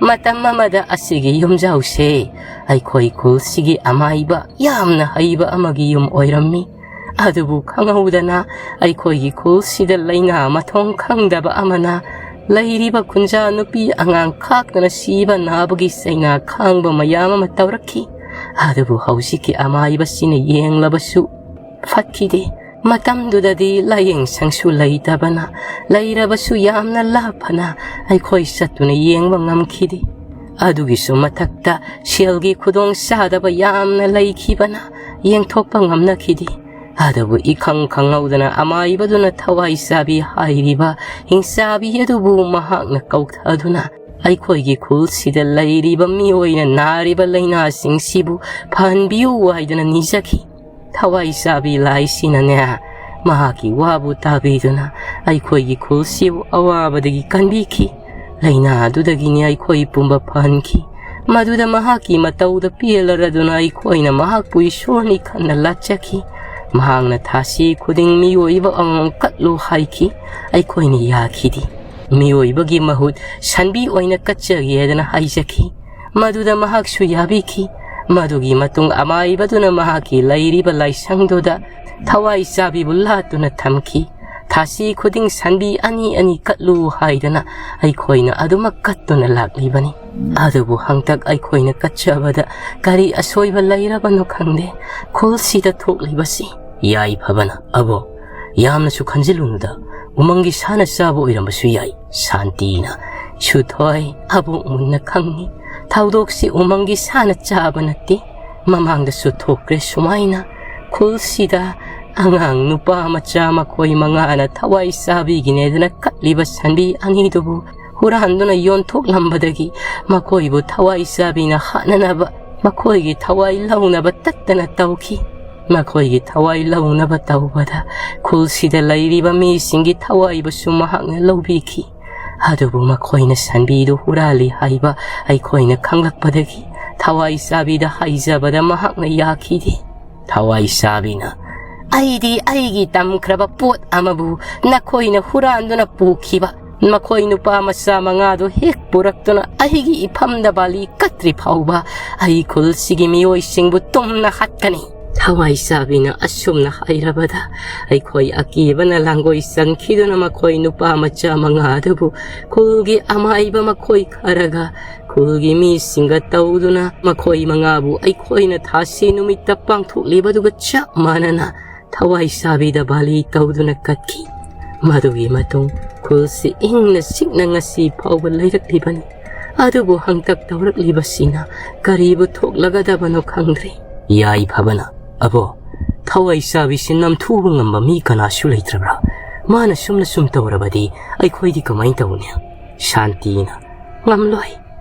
ꯃꯇꯝ ꯑꯃꯗ ꯑꯁꯤꯒꯤ ꯌꯨꯝꯖꯥꯎꯁꯦ ꯑꯩꯈꯣꯏ ꯈꯨꯜꯁꯤꯒꯤ ꯑꯃꯥꯏꯕ ꯌꯥꯝꯅ ꯍꯩꯕ ꯑꯃꯒꯤ ꯌꯨꯝ ꯑꯣꯏꯔꯝꯃꯤ꯫ ꯑꯗꯨꯕꯨ ꯈꯪꯍꯧꯗꯅ ꯑꯩꯈꯣꯏꯒꯤ ꯈꯨꯜꯁꯤꯗ ꯂꯥꯏꯅꯥ ꯃꯊꯣꯡ ꯈꯪꯗꯕ ꯑꯃꯅ ꯂꯩꯔꯤꯕ ꯈꯨꯟꯖꯥ ꯅꯨꯄꯤ ꯑꯉꯥꯡ ꯈꯥꯛꯇꯅ ꯁꯤꯕ ꯅꯥꯕꯒꯤ ꯆꯩꯅꯥ ꯈꯥꯡꯕ ꯃꯌꯥꯝ ꯑꯃ ꯇꯧꯔꯛꯈꯤ꯫ ꯑꯗꯨꯕꯨ ꯍꯧꯖꯤꯛꯀꯤ ꯑꯃꯥꯏꯕꯁꯤꯅ ꯌꯦꯡꯂꯕꯁꯨ ꯐꯠꯈꯤꯗꯦ꯫ ꯃꯇꯝꯗꯨꯗꯗꯤ ꯂꯥꯏꯌꯦꯡ ꯁꯪꯁꯨ ꯂꯩꯇꯕꯅ ꯂꯩꯔꯕꯁꯨ ꯌꯥꯝꯅ ꯂꯥꯞꯄꯅ ꯑꯩꯈꯣꯏ ꯆꯠꯇꯨꯅ ꯌꯦꯡꯕ ꯉꯝꯈꯤꯗꯦ꯫ ꯑꯗꯨꯒꯤꯁꯨ ꯃꯊꯛꯇ ꯁꯦꯜꯒꯤ ꯈꯨꯗꯣꯡ ꯆꯥꯗꯕ ꯌꯥꯝꯅ ꯂꯩꯈꯤꯕꯅ ꯌꯦꯡꯊꯣꯛꯄ ꯉꯝꯅꯈꯤꯗꯦ꯫ ꯑꯗꯨꯕꯨ ꯏꯈꯪ ꯈꯪꯍꯧꯗꯅ ꯑꯃꯥꯏꯕꯗꯨꯅ ꯊꯋꯥꯏ ꯆꯥꯕꯤ ꯍꯥꯏꯔꯤꯕ ꯍꯤꯡꯆꯥꯕꯤ ꯑꯗꯨꯕꯨ ꯃꯍꯥꯛꯅ ꯀꯧꯊꯗꯨꯅ ꯑꯩꯈꯣꯏꯒꯤ ꯈꯨꯜꯁꯤꯗ ꯂꯩꯔꯤꯕ ꯃꯤꯑꯣꯏꯅ ꯅꯥꯔꯤꯕ ꯂꯥꯏꯅꯥꯁꯤꯡꯁꯤꯕꯨ ꯐꯍꯟꯕꯤꯌꯨ ꯍꯥꯏꯗꯨꯅ ꯅꯤꯖꯈꯤ꯫ ꯊꯋꯥꯏ ꯆꯥꯕꯤ ꯂꯥꯏꯁꯤꯅꯅꯦ, ꯃꯍꯥꯛꯀꯤ ꯋꯥꯕꯨ ꯇꯥꯕꯤꯗꯨꯅ ꯑꯩꯈꯣꯏꯒꯤ ꯈꯨꯜꯁꯤꯕꯨ ꯑꯋꯥꯕꯗꯒꯤ ꯀꯟꯕꯤꯈꯤ꯫ ꯂꯥꯏꯅꯥ ꯑꯗꯨꯗꯒꯤꯅꯤ ꯑꯩꯈꯣꯏ ꯄꯨꯝꯕ ꯐꯍꯟꯈꯤ꯫ ꯃꯗꯨꯗ ꯃꯍꯥꯛꯀꯤ ꯃꯇꯧꯗ ꯄꯦꯜꯂꯔꯗꯨꯅ ꯑꯩꯈꯣꯏꯅ ꯃꯍꯥꯛꯄꯨ ꯏꯁꯣꯔꯅꯤ ꯈꯟꯅ ꯂꯥꯠꯆꯈꯤ꯫ ꯃꯍꯥꯛꯅ ꯊꯥꯁꯤ ꯈꯨꯗꯤꯡ ꯃꯤꯑꯣꯏꯕ ꯑꯃꯃꯝ ꯀꯠꯂꯨ ꯍꯥꯏꯈꯤ꯫ ꯑꯩꯈꯣꯏꯅ ꯌꯥꯈꯤꯗꯦ꯫ ꯃꯤꯑꯣꯏꯕꯒꯤ ꯃꯍꯨꯠ ꯁꯟꯕꯤ ꯑꯣꯏꯅ ꯀꯠꯆꯒꯦ ꯍꯥꯏꯗꯅ ꯍꯥꯏꯖꯈꯤ꯫ ꯃꯗꯨꯗ ꯃꯍꯥꯛꯁꯨ ꯌꯥꯕꯤꯈꯤ꯫ ꯃꯗꯨꯒꯤ ꯃꯇꯨꯡ ꯑꯃꯥꯏꯕꯗꯨꯅ ꯃꯍꯥꯛꯀꯤ ꯂꯩꯔꯤꯕ ꯂꯥꯏꯁꯪꯗꯨꯗ ꯊꯋꯥꯏ ꯆꯥꯕꯤꯕꯨ ꯂꯥꯠꯇꯨꯅ ꯊꯝꯈꯤ꯫ ꯊꯥꯁꯤ ꯈꯨꯗꯤꯡ ꯁꯟꯕꯤ ꯑꯅꯤ ꯑꯅꯤ ꯀꯠꯂꯨ ꯍꯥꯏꯗꯅ ꯑꯩꯈꯣꯏꯅ ꯑꯗꯨꯃꯛ ꯀꯠꯇꯨꯅ ꯂꯥꯛꯂꯤꯕꯅꯤ꯫ ꯑꯗꯨꯕꯨ ꯍꯟꯇꯛ ꯑꯩꯈꯣꯏꯅ ꯀꯠꯆꯕꯗ ꯀꯔꯤ ꯑꯁꯣꯏꯕ ꯂꯩꯔꯕꯅꯣ ꯈꯪꯗꯦ꯫ ꯈꯨꯜꯁꯤꯗ ꯊꯣꯛꯂꯤꯕꯁꯤ ꯌꯥꯏꯐꯕꯅ ꯑꯕꯣ꯫ ꯌꯥꯝꯅꯁꯨ ꯈꯟꯖꯤꯜꯂꯨꯅꯨꯗ, ꯎꯃꯪꯒꯤ ꯁꯥꯅ ꯆꯥꯕ ꯑꯣꯏꯔꯝꯕꯁꯨ ꯌꯥꯏ꯫ ꯁꯥꯟꯇꯤꯅ, ꯁꯨꯊꯣꯏ, ꯑꯕꯣꯛ ꯃꯨꯟꯅ ꯈꯪꯏ꯫ ꯊꯧꯗꯣꯛꯁꯤ ꯎꯃꯪꯒꯤ ꯁꯥꯅ ꯆꯥꯕ ꯅꯠꯇꯦ꯫ ꯃꯃꯥꯡꯗꯁꯨ ꯊꯣꯛꯈ꯭ꯔꯦ ꯁꯨꯃꯥꯏꯅ꯫ ꯈꯨꯜꯁꯤꯗ ꯑꯉꯥꯡ ꯅꯨꯄꯥ ꯃꯆꯥ ꯃꯈꯣꯏ ꯃꯉꯥꯅ ꯊꯋꯥꯏ ꯆꯥꯕꯤꯒꯤꯅꯦꯗꯅ ꯀꯠꯂꯤꯕ ꯁꯟꯕꯤ ꯑꯅꯤꯗꯨꯕꯨ ꯍꯨꯔꯥꯟꯗꯨꯅ ꯌꯣꯟꯊꯣꯛꯂꯝꯕꯗꯒꯤ ꯃꯈꯣꯏꯕꯨ ꯊꯋꯥꯏ ꯆꯥꯕꯤꯅ ꯍꯥꯠꯅꯅꯕ, ꯃꯈꯣꯏꯒꯤ ꯊꯋꯥꯏ ꯂꯧꯅꯕ ꯇꯠꯇꯅ ꯇꯧꯈꯤ꯫ ꯃꯈꯣꯏꯒꯤ ꯊꯋꯥꯏ ꯂꯧꯅꯕ ꯇꯧꯕꯗ ꯈꯨꯜꯁꯤꯗ ꯂꯩꯔꯤꯕ ꯃꯤꯁꯤꯡꯒꯤ ꯊꯋꯥꯏꯕꯨꯁꯨ ꯃꯍꯥꯛꯅ ꯂꯧꯕꯤꯈꯤ꯫ ꯑꯗꯨꯕꯨ ꯃꯈꯣꯏꯅ ꯁꯟꯕꯤꯗꯨ ꯍꯨꯔꯥꯜꯂꯤ ꯍꯥꯏꯕ ꯑꯩꯈꯣꯏꯅ ꯈꯪꯂꯛꯄꯗꯒꯤ ꯊꯋꯥꯏ ꯆꯥꯕꯤꯗ ꯍꯥꯏꯖꯕꯗ ꯃꯍꯥꯛꯅ ꯌꯥꯈꯤꯗꯦ꯫ ꯊꯋꯥꯏ ꯆꯥꯕꯤꯅ, "ꯑꯩꯗꯤ ꯑꯩꯒꯤ ꯇꯝꯈ꯭ꯔꯕ ꯄꯣꯠ ꯑꯃꯕꯨ ꯅꯈꯣꯏꯅ ꯍꯨꯔꯥꯟꯗꯨꯅ ꯄꯨꯈꯤꯕ, ꯃꯈꯣꯏ ꯅꯨꯄꯥ ꯃꯆꯥ ꯃꯉꯥꯗꯨ ꯍꯦꯛ ꯄꯨꯔꯛꯇꯨꯅ ꯑꯩꯒꯤ ꯏꯐꯝꯗ ꯕꯥꯂꯤ ꯀꯠꯇ꯭ꯔꯤ ꯐꯥꯎꯕ ꯑꯩ ꯈꯨꯜꯁꯤꯒꯤ ꯃꯤꯑꯣꯏꯁꯤꯡꯕꯨ ꯇꯨꯝꯅ ꯍꯥꯠꯀꯅꯤ"꯫ ꯊꯋꯥꯏ ꯆꯥꯕꯤꯅ ꯑꯁꯨꯝꯅ ꯍꯥꯏꯔꯕꯗ, ꯑꯩꯈꯣꯏ ꯑꯀꯤꯕꯅ ꯂꯥꯡꯒꯣꯏ ꯆꯟꯈꯤꯗꯨꯅ ꯃꯈꯣꯏ ꯅꯨꯄꯥ ꯃꯆꯥ ꯃꯉꯥ ꯑꯗꯨꯕꯨ ꯈꯨꯜꯒꯤ ꯑꯃꯥꯏꯕ ꯃꯈꯣꯏ ꯈꯔꯒ ꯈꯨꯜꯒꯤ ꯃꯤꯁꯤꯡꯒ ꯇꯧꯗꯨꯅ ꯃꯈꯣꯏ ꯃꯉꯥꯕꯨ ꯑꯩꯈꯣꯏꯅ ꯊꯥꯁꯤ ꯅꯨꯃꯤꯠꯇ ꯄꯥꯡꯊꯣꯛꯂꯤꯕꯗꯨꯒ ꯆꯞ ꯃꯥꯟꯅꯅ ꯊꯋꯥꯏ ꯆꯥꯕꯤꯗ ꯕꯥꯂꯤ ꯇꯧꯗꯨꯅ ꯀꯠꯈꯤ꯫ ꯃꯗꯨꯒꯤ ꯃꯇꯨꯡ ꯈꯨꯜꯁꯤ ꯏꯪꯅ ꯆꯤꯛꯅ ꯉꯁꯤ ꯐꯥꯎꯕ ꯂꯩꯔꯛꯂꯤꯕꯅꯤ꯫ ꯑꯗꯨꯕꯨ ꯍꯪꯇꯛ ꯇꯧꯔꯛꯂꯤꯕꯁꯤꯅ ꯀꯔꯤꯕꯨ ꯊꯣꯛꯂꯒꯗꯕꯅꯣ ꯈꯪꯗ꯭ꯔꯦ꯫ ꯌꯥꯏꯐꯕꯅ, "ꯑꯕꯣ, ꯊꯋꯥꯏ ꯆꯥꯕꯤꯁꯤ ꯅꯝꯊꯨꯕ ꯉꯝꯕ ꯃꯤ ꯀꯅꯥꯁꯨ ꯂꯩꯇ꯭ꯔꯕ꯭ꯔꯥ? ꯃꯥꯅ ꯁꯨꯝꯅ ꯁꯨꯝ ꯇꯧꯔꯕꯗꯤ ꯑꯩꯈꯣꯏꯗꯤ ꯀꯃꯥꯏꯅ ꯇꯧꯅꯤ?" ꯁꯥꯟꯇꯤꯅ, "ꯉꯝꯂꯣꯏ,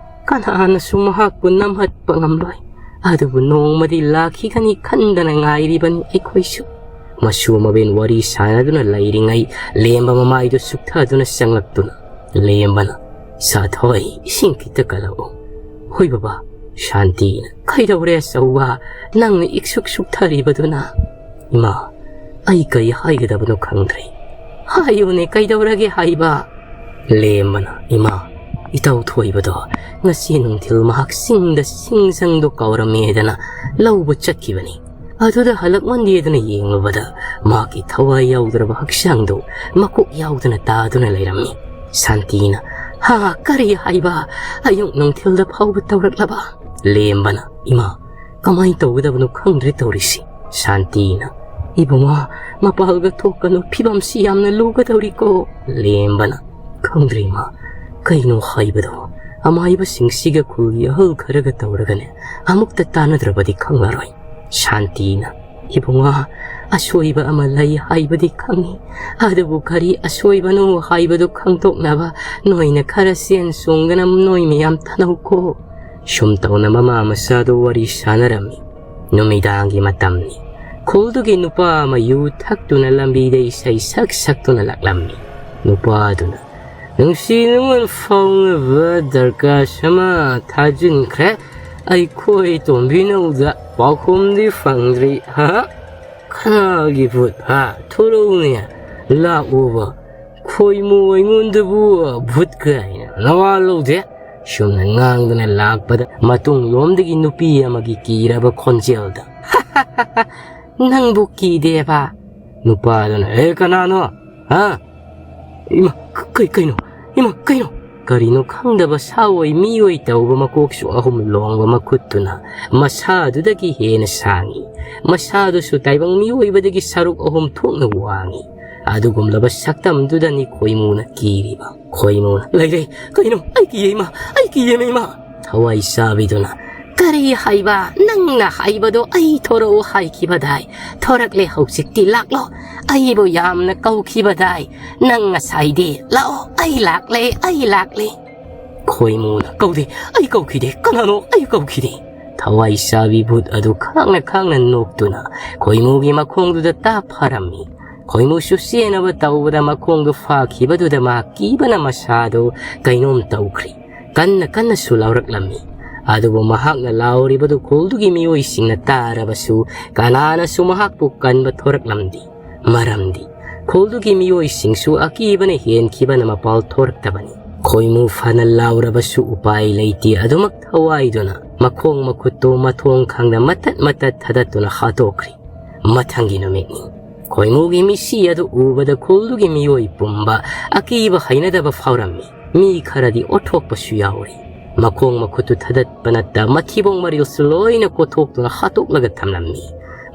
ꯀꯅꯥꯅꯁꯨ ꯃꯍꯥꯛꯄꯨ ꯅꯝꯍꯠꯄ ꯉꯝꯂꯣꯏ꯫ ꯑꯗꯨꯕꯨ ꯅꯣꯡꯃꯗꯤ ꯂꯥꯛꯈꯤꯒꯅꯤ ꯈꯟꯗꯅ ꯉꯥꯏꯔꯤꯕꯅꯤ ꯑꯩꯈꯣꯏꯁꯨ꯫" ꯃꯁꯨ ꯃꯕꯦꯟ ꯋꯥꯔꯤ ꯁꯥꯟꯅꯗꯨꯅ ꯂꯩꯔꯤꯉꯩ ꯂꯦꯝꯕ ꯃꯃꯥꯏꯗꯨ ꯁꯨꯛꯊꯗꯨꯅ ꯆꯪꯂꯛꯇꯨꯅ, ꯂꯦꯝꯕꯅ, "ꯁꯥꯊꯣꯏ, ꯏꯁꯤꯡ ꯈꯤꯇ ꯀꯜꯂꯛꯎ꯫" "ꯍꯣꯏ ꯕꯕꯥ꯫" ꯁꯥꯟꯇꯤꯅ, "ꯀꯩꯗꯧꯔꯦ ꯑꯆꯧꯕ? ꯅꯪꯅ ꯏꯛꯁꯨꯛ ꯁꯨꯛꯊꯔꯤꯕꯗꯨꯅ?" "ꯏꯃꯥ, ꯑꯩ ꯀꯔꯤ ꯍꯥꯏꯒꯗꯕꯅꯣ ꯈꯪꯗ꯭ꯔꯦ꯫" "ꯍꯥꯏꯌꯨꯅꯦ, ꯀꯩꯗꯧꯔꯒꯦ ꯍꯥꯏꯕ?" ꯂꯦꯝꯕꯅ, "ꯏꯃꯥ, ꯏꯇꯧ ꯊꯣꯏꯕꯗꯣ ꯉꯁꯤ ꯅꯨꯡꯊꯤꯜ ꯃꯍꯥꯛ ꯆꯤꯡꯗ ꯁꯤꯡꯖꯪꯗꯣ ꯀꯥꯎꯔꯝꯃꯦꯗꯅ ꯂꯧꯕ ꯆꯠꯈꯤꯕꯅꯤ꯫ ꯑꯗꯨꯗ ꯍꯜꯂꯛꯃꯟꯗꯦꯗꯅ ꯌꯦꯡꯂꯨꯕꯗ ꯃꯍꯥꯛꯀꯤ ꯊꯋꯥꯏ ꯌꯥꯎꯗ꯭ꯔꯕ ꯍꯛꯆꯥꯡꯗꯨ ꯃꯀꯣꯛ ꯌꯥꯎꯗꯅ ꯇꯥꯗꯨꯅ ꯂꯩꯔꯝꯃꯤ꯫" ꯁꯥꯟꯇꯤꯅ, "ꯍꯥ, ꯀꯔꯤ ꯍꯥꯏꯕ? ꯑꯌꯨꯛ ꯅꯨꯡꯊꯤꯜꯗ ꯐꯥꯎꯕ ꯇꯧꯔꯛꯂꯕ?" ꯂꯦꯝꯕꯅ, "ꯏꯃꯥ, ꯀꯃꯥꯏꯅ ꯇꯧꯒꯗꯕꯅꯣ ꯈꯪꯗ꯭ꯔꯦ ꯇꯧꯔꯤꯁꯤ꯫" ꯁꯥꯟꯇꯤꯅ, "ꯏꯕꯨꯡꯉꯣ, ꯃꯄꯥꯜꯒ ꯊꯣꯛꯀꯅꯨ, ꯐꯤꯕꯝꯁꯤ ꯌꯥꯝꯅ ꯂꯨꯒꯗꯧꯔꯤꯀꯣ꯫" ꯂꯦꯝꯕꯅ, "ꯈꯪꯗ꯭ꯔꯦ ꯏꯃꯥ, ꯀꯩꯅꯣ ꯍꯥꯏꯕꯗꯣ? ꯑꯃꯥꯏꯕꯁꯤꯡꯁꯤꯒ ꯈꯨꯜꯒꯤ ꯑꯍꯜ ꯈꯔꯒ ꯇꯧꯔꯒꯅꯦ ꯑꯃꯨꯛꯇ ꯇꯥꯟꯅꯗ꯭ꯔꯕꯗꯤ ꯈꯪꯂꯔꯣꯏ꯫" ꯁꯥꯟꯇꯤꯅ, "ꯏꯕꯨꯡꯉꯣ, ꯑꯁꯣꯏꯕ ꯑꯃ ꯂꯩ ꯍꯥꯏꯕꯗꯤ ꯈꯪꯉꯤ, ꯑꯗꯨꯕꯨ ꯀꯔꯤ ꯑꯁꯣꯏꯕꯅꯣ ꯍꯥꯏꯕꯗꯨ ꯈꯪꯗꯣꯛꯅꯕ ꯅꯣꯏꯅ ꯈꯔ ꯆꯦꯟ ꯆꯣꯡꯗꯅ ꯅꯣꯏ ꯃꯌꯥꯝ ꯇꯥꯟꯅꯧꯀꯣ꯫" ꯁꯨꯝ ꯇꯧꯅ ꯃꯃꯥ ꯃꯆꯥꯗꯨ ꯋꯥꯔꯤ ꯁꯥꯟꯅꯔꯝꯃꯤ꯫ ꯅꯨꯃꯤꯗꯥꯡꯒꯤ ꯃꯇꯝꯅꯤ꯫ ꯈꯨꯜꯗꯨꯒꯤ ꯅꯨꯄꯥ ꯑꯃ ꯌꯨ ꯊꯛꯇꯨꯅ ꯂꯝꯕꯤꯗ ꯏꯁꯩ ꯁꯛ ꯁꯛꯇꯨꯅ ꯂꯥꯛꯂꯝꯃꯤ꯫ ꯅꯨꯄꯥꯗꯨꯅ, "ꯅꯨꯡꯁꯤ ꯅꯨꯡꯉꯣꯟ ꯐꯥꯎꯅꯕ ꯗꯔꯀꯥꯔ ꯑꯃ ꯊꯥꯖꯤꯟꯈ꯭ꯔꯦ꯫ ꯑꯩꯈꯣꯏ ꯇꯣꯝꯕꯤꯅꯧꯗ ꯄꯥꯎꯈꯨꯝꯗꯤ ꯐꯪꯗ꯭ꯔꯤ, ꯍꯥ? ꯀꯅꯥꯒꯤ ꯚꯨꯠ, ꯍꯥ? ꯊꯣꯔꯛꯎꯅꯦ, ꯂꯥꯛꯑꯣꯕ꯫ ꯈꯣꯏꯃꯨ ꯑꯩꯉꯣꯟꯗꯕꯨ ꯚꯨꯠ ꯀꯥꯏꯅ ꯅꯋꯥ ꯂꯧꯗꯦ꯫" ꯁꯨꯝꯅ ꯉꯥꯡꯗꯨꯅ ꯂꯥꯛꯄꯗ ꯃꯇꯨꯡꯂꯣꯝꯗꯒꯤ ꯅꯨꯄꯤ ꯑꯃꯒꯤ ꯀꯤꯔꯕ ꯈꯣꯟꯖꯦꯜꯗ, "ꯅꯪꯕꯨ ꯀꯤꯗꯦꯕ?" ꯅꯨꯄꯥꯗꯨꯅ, "ꯑꯦ, ꯀꯅꯥꯅꯣ? ꯍꯥ? ꯏꯃꯥ, ꯀ-, ꯀꯩ-, ꯀꯩꯅꯣ? ꯏꯃꯥ, ꯀꯩꯅꯣ?" ꯀꯔꯤꯅꯣ ꯈꯪꯗꯕ ꯁꯥꯑꯣꯏ ꯃꯤꯑꯣꯏ ꯇꯧꯕ ꯃꯀꯣꯛꯁꯨ ꯑꯍꯨꯝ ꯂꯣꯡꯕ ꯃꯈꯨꯠꯇꯨꯅ ꯃꯁꯥꯗꯨꯗꯒꯤ ꯍꯦꯟꯅ ꯁꯥꯡꯏ꯫ ꯃꯁꯥꯗꯨꯁꯨ ꯇꯥꯏꯕꯪ ꯃꯤꯑꯣꯏꯕꯗꯒꯤ ꯁꯔꯨꯛ ꯑꯍꯨꯝ ꯊꯣꯛꯅ ꯋꯥꯡꯏ꯫ ꯑꯗꯨꯒꯨꯝꯂꯕ ꯁꯛꯇꯝꯗꯨꯗꯅꯤ ꯈꯣꯏꯃꯨꯅ ꯀꯤꯔꯤꯕ꯫ ꯈꯣꯏꯃꯨꯅ, "ꯂꯩ, ꯂꯩ, ꯀꯩꯅꯣ? ꯑꯩ ꯀꯤꯌꯦ, ꯏꯃꯥ! ꯑꯩ ꯀꯤꯌꯦ, ꯏꯃꯥ!" ꯊꯋꯥꯏ ꯆꯥꯕꯤꯗꯨꯅ, "ꯀꯔꯤ ꯍꯥꯏꯕ? ꯅꯪꯅ ꯍꯥꯏꯕꯗꯣ ꯑꯩ ꯊꯣꯔꯛꯎ ꯍꯥꯏꯈꯤꯕꯗꯥꯏ? ꯊꯣꯔꯛꯂꯦ, ꯍꯧꯖꯤꯛꯇꯤ ꯂꯥꯛꯂꯣ꯫ ꯑꯩꯕꯨ ꯌꯥꯝꯅ ꯀꯧꯈꯤꯕꯗꯥꯏ? ꯅꯪ ꯉꯁꯥꯏꯗꯤ, 'ꯂꯥꯛꯑꯣ, ꯑꯩ ꯂꯥꯛꯂꯦ, ꯑꯩ ꯂꯥꯛꯂꯦ.'" ꯈꯣꯏꯃꯨꯅ, "ꯀꯧꯗꯦ, ꯑꯩ ꯀꯧꯈꯤꯗꯦ꯫ ꯀꯅꯥꯅꯣ? ꯑꯩ ꯀꯧꯈꯤꯗꯦ!" ꯊꯋꯥꯏ ꯆꯥꯕꯤ ꯚꯨꯠ ꯑꯗꯨ ꯈꯥꯡꯅ ꯈꯥꯡꯅ ꯅꯣꯛꯇꯨꯅ ꯈꯣꯏꯃꯨꯒꯤ ꯃꯈꯣꯡꯗꯨꯗ ꯇꯥꯞ ꯐꯥꯔꯝꯃꯤ꯫ ꯈꯣꯏꯃꯨꯁꯨ ꯆꯦꯟꯅꯕ ꯇꯧꯕꯗ ꯃꯈꯣꯡꯗꯨ ꯐꯥꯈꯤꯕꯗꯨꯗ ꯃꯍꯥꯛ ꯀꯤꯕꯅ ꯃꯁꯥꯗꯨ ꯀꯩꯅꯣꯝ ꯇꯧꯈ꯭ꯔꯤ꯫ ꯀꯟꯅ ꯀꯟꯅꯁꯨ ꯂꯥꯎꯔꯛꯂꯝꯃꯤ꯫ ꯑꯗꯨꯕꯨ ꯃꯍꯥꯛꯅ ꯂꯥꯎꯔꯤꯕꯗꯨ ꯈꯨꯜꯗꯨꯒꯤ ꯃꯤꯑꯣꯏꯁꯤꯡꯅ ꯇꯥꯔꯕꯁꯨ ꯀꯅꯥꯅꯁꯨ ꯃꯍꯥꯛꯄꯨ ꯀꯟꯕ ꯊꯣꯔꯛꯂꯝꯗꯦ꯫ ꯃꯔꯝꯗꯤ ꯈꯨꯜꯗꯨꯒꯤ ꯃꯤꯑꯣꯏꯁꯤꯡꯁꯨ ꯑꯀꯤꯕꯅ ꯍꯦꯟꯈꯤꯕꯅ ꯃꯄꯥꯜ ꯊꯣꯔꯛꯇꯕꯅꯤ꯫ ꯈꯣꯏꯃꯨ ꯐꯅ ꯂꯥꯎꯔꯕꯁꯨ ꯎꯄꯥꯏ ꯂꯩꯇꯦ꯫ ꯑꯗꯨꯃꯛ ꯊꯋꯥꯏꯗꯨꯅ ꯃꯈꯣꯡ ꯃꯈꯨꯠꯇꯨ ꯃꯊꯣꯡ ꯈꯪꯗ ꯃꯇꯠ ꯃꯇꯠ ꯊꯥꯗꯠꯇꯨꯅ ꯍꯥꯠꯇꯣꯛꯈ꯭ꯔꯤ꯫ ꯃꯊꯪꯒꯤ ꯅꯨꯃꯤꯠꯅꯤ꯫ ꯈꯣꯏꯃꯨꯒꯤ ꯃꯤꯁꯤ ꯑꯗꯨ ꯎꯕꯗ ꯈꯨꯜꯗꯨꯒꯤ ꯃꯤꯑꯣꯏ ꯄꯨꯝꯕ ꯑꯀꯤꯕ ꯍꯩꯅꯗꯕ ꯐꯥꯎꯔꯝꯃꯤ꯫ ꯃꯤ ꯈꯔꯗꯤ ꯑꯣꯠꯊꯣꯛꯄꯁꯨ ꯌꯥꯎꯔꯤ꯫ ꯃꯈꯣꯡ ꯃꯈꯨꯠꯇꯨ ꯊꯥꯗꯠꯄ ꯅꯠꯇ ꯃꯊꯤꯕꯣꯡ ꯃꯔꯤꯜꯁꯨ ꯂꯣꯏꯅ ꯀꯣꯠꯊꯣꯛꯇꯨꯅ ꯍꯥꯠꯇꯣꯛꯂꯒ ꯊꯝꯂꯝꯃꯤ꯫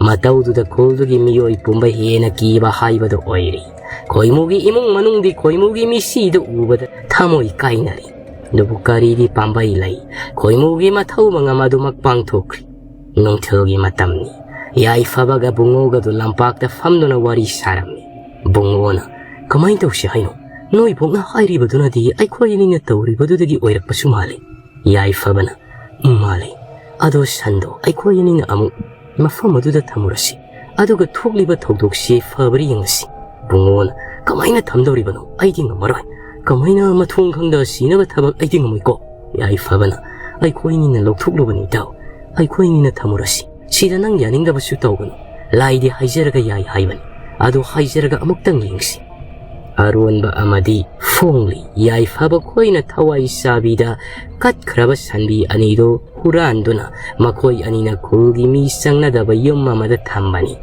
ꯃꯇꯧꯗꯨꯗ ꯈꯨꯜꯗꯨꯒꯤ ꯃꯤꯑꯣꯏ ꯄꯨꯝꯕ ꯍꯦꯟꯅ ꯀꯤꯕ ꯍꯥꯏꯕꯗꯨ ꯑꯣꯏꯔꯤ꯫ ꯈꯣꯏꯃꯨꯒꯤ ꯏꯃꯨꯡ ꯃꯅꯨꯡꯗꯤ ꯈꯣꯏꯃꯨꯒꯤ ꯃꯤꯁꯤꯗꯨ ꯎꯕꯗ ꯊꯃꯣꯏ ꯀꯥꯏꯅꯔꯤ꯫ ꯑꯗꯨꯕꯨ ꯀꯔꯤꯗꯤ ꯄꯥꯝꯕꯩ ꯂꯩ? ꯈꯣꯏꯃꯨꯒꯤ ꯃꯊꯧ ꯃꯉꯝ ꯑꯗꯨꯃꯛ ꯄꯥꯡꯊꯣꯛꯈ꯭ꯔꯤ꯫ ꯅꯨꯡꯊꯤꯜꯒꯤ ꯃꯇꯝꯅꯤ꯫ ꯌꯥꯏꯐꯕꯒ ꯕꯨꯡꯉꯣꯒꯗꯨ ꯂꯝꯄꯥꯛꯇ ꯐꯝꯗꯨꯅ ꯋꯥꯔꯤ ꯁꯥꯔꯝꯃꯤ꯫ ꯕꯨꯡꯉꯣꯅ, "ꯀꯃꯥꯏꯅ ꯇꯧꯁꯤ ꯍꯥꯏꯅꯣ? ꯅꯣꯏꯕꯣꯛꯅ ꯍꯥꯏꯔꯤꯕꯗꯨꯅꯗꯤ ꯑꯩꯈꯣꯏ ꯑꯅꯤꯅ ꯇꯧꯔꯤꯕꯗꯨꯗꯒꯤ ꯑꯣꯏꯔꯛꯄꯁꯨ ꯃꯥꯜꯂꯤ꯫" ꯌꯥꯏꯐꯕꯅ, "ꯎꯝ, ꯃꯥꯜꯂꯤ꯫ ꯑꯗꯣ ꯁꯟꯗꯣ ꯑꯩꯈꯣꯏ ꯑꯅꯤꯅ ꯑꯃꯨꯛ ꯃꯐꯝ ꯑꯗꯨꯗ ꯊꯝꯃꯨꯔꯁꯤ꯫ ꯑꯗꯨꯒ ꯊꯣꯛꯂꯤꯕ ꯊꯧꯗꯣꯛꯁꯤ ꯐꯕ꯭ꯔꯥ ꯌꯦꯡꯉꯁꯤ꯫" ꯕꯨꯡꯉꯣꯅ, "ꯀꯃꯥꯏꯅ ꯊꯝꯗꯧꯔꯤꯕꯅꯣ? ꯑꯩꯗꯤ ꯉꯝꯃꯔꯣꯏ꯫ ꯀꯃꯥꯏꯅ ꯃꯊꯣꯡ ꯈꯪꯗ ꯁꯤꯅꯕ ꯊꯕꯛ? ꯑꯩꯗꯤ ꯉꯝꯃꯣꯏꯀꯣ꯫" ꯌꯥꯏꯐꯕꯅ, "ꯑꯩꯈꯣꯏꯅꯤꯅ ꯂꯧꯊꯣꯛꯂꯨꯕꯅꯤ ꯏꯇꯥꯎ꯫ ꯑꯩꯈꯣꯏꯅꯤꯅ ꯊꯝꯃꯨꯔꯁꯤ꯫ ꯁꯤꯗ ꯅꯪ ꯌꯥꯅꯤꯡꯗꯕꯁꯨ ꯇꯧꯒꯅꯨ꯫ ꯂꯥꯏꯗꯤ ꯍꯥꯏꯖꯔꯒ ꯌꯥꯏ ꯍꯥꯏꯕꯅꯤ꯫ ꯑꯗꯣ ꯍꯥꯏꯖꯔꯒ ꯑꯃꯨꯛꯇꯪ ꯌꯦꯡꯁꯤ꯫" ꯑꯔꯣꯟꯕ ꯑꯃꯗꯤ ꯐꯣꯡꯂꯤ꯫ ꯌꯥꯏꯐꯕ ꯈꯣꯏꯅ ꯊꯋꯥꯏ ꯆꯥꯕꯤꯗ ꯀꯠꯈ꯭ꯔꯕ ꯁꯟꯕꯤ ꯑꯅꯤꯗꯨ ꯍꯨꯔꯥꯟꯗꯨꯅ ꯃꯈꯣꯏ ꯑꯅꯤꯅ ꯈꯨꯜꯒꯤ ꯃꯤ ꯆꯪꯅꯗꯕ ꯌꯨꯝ ꯑꯃꯗ ꯊꯝꯕꯅꯤ꯫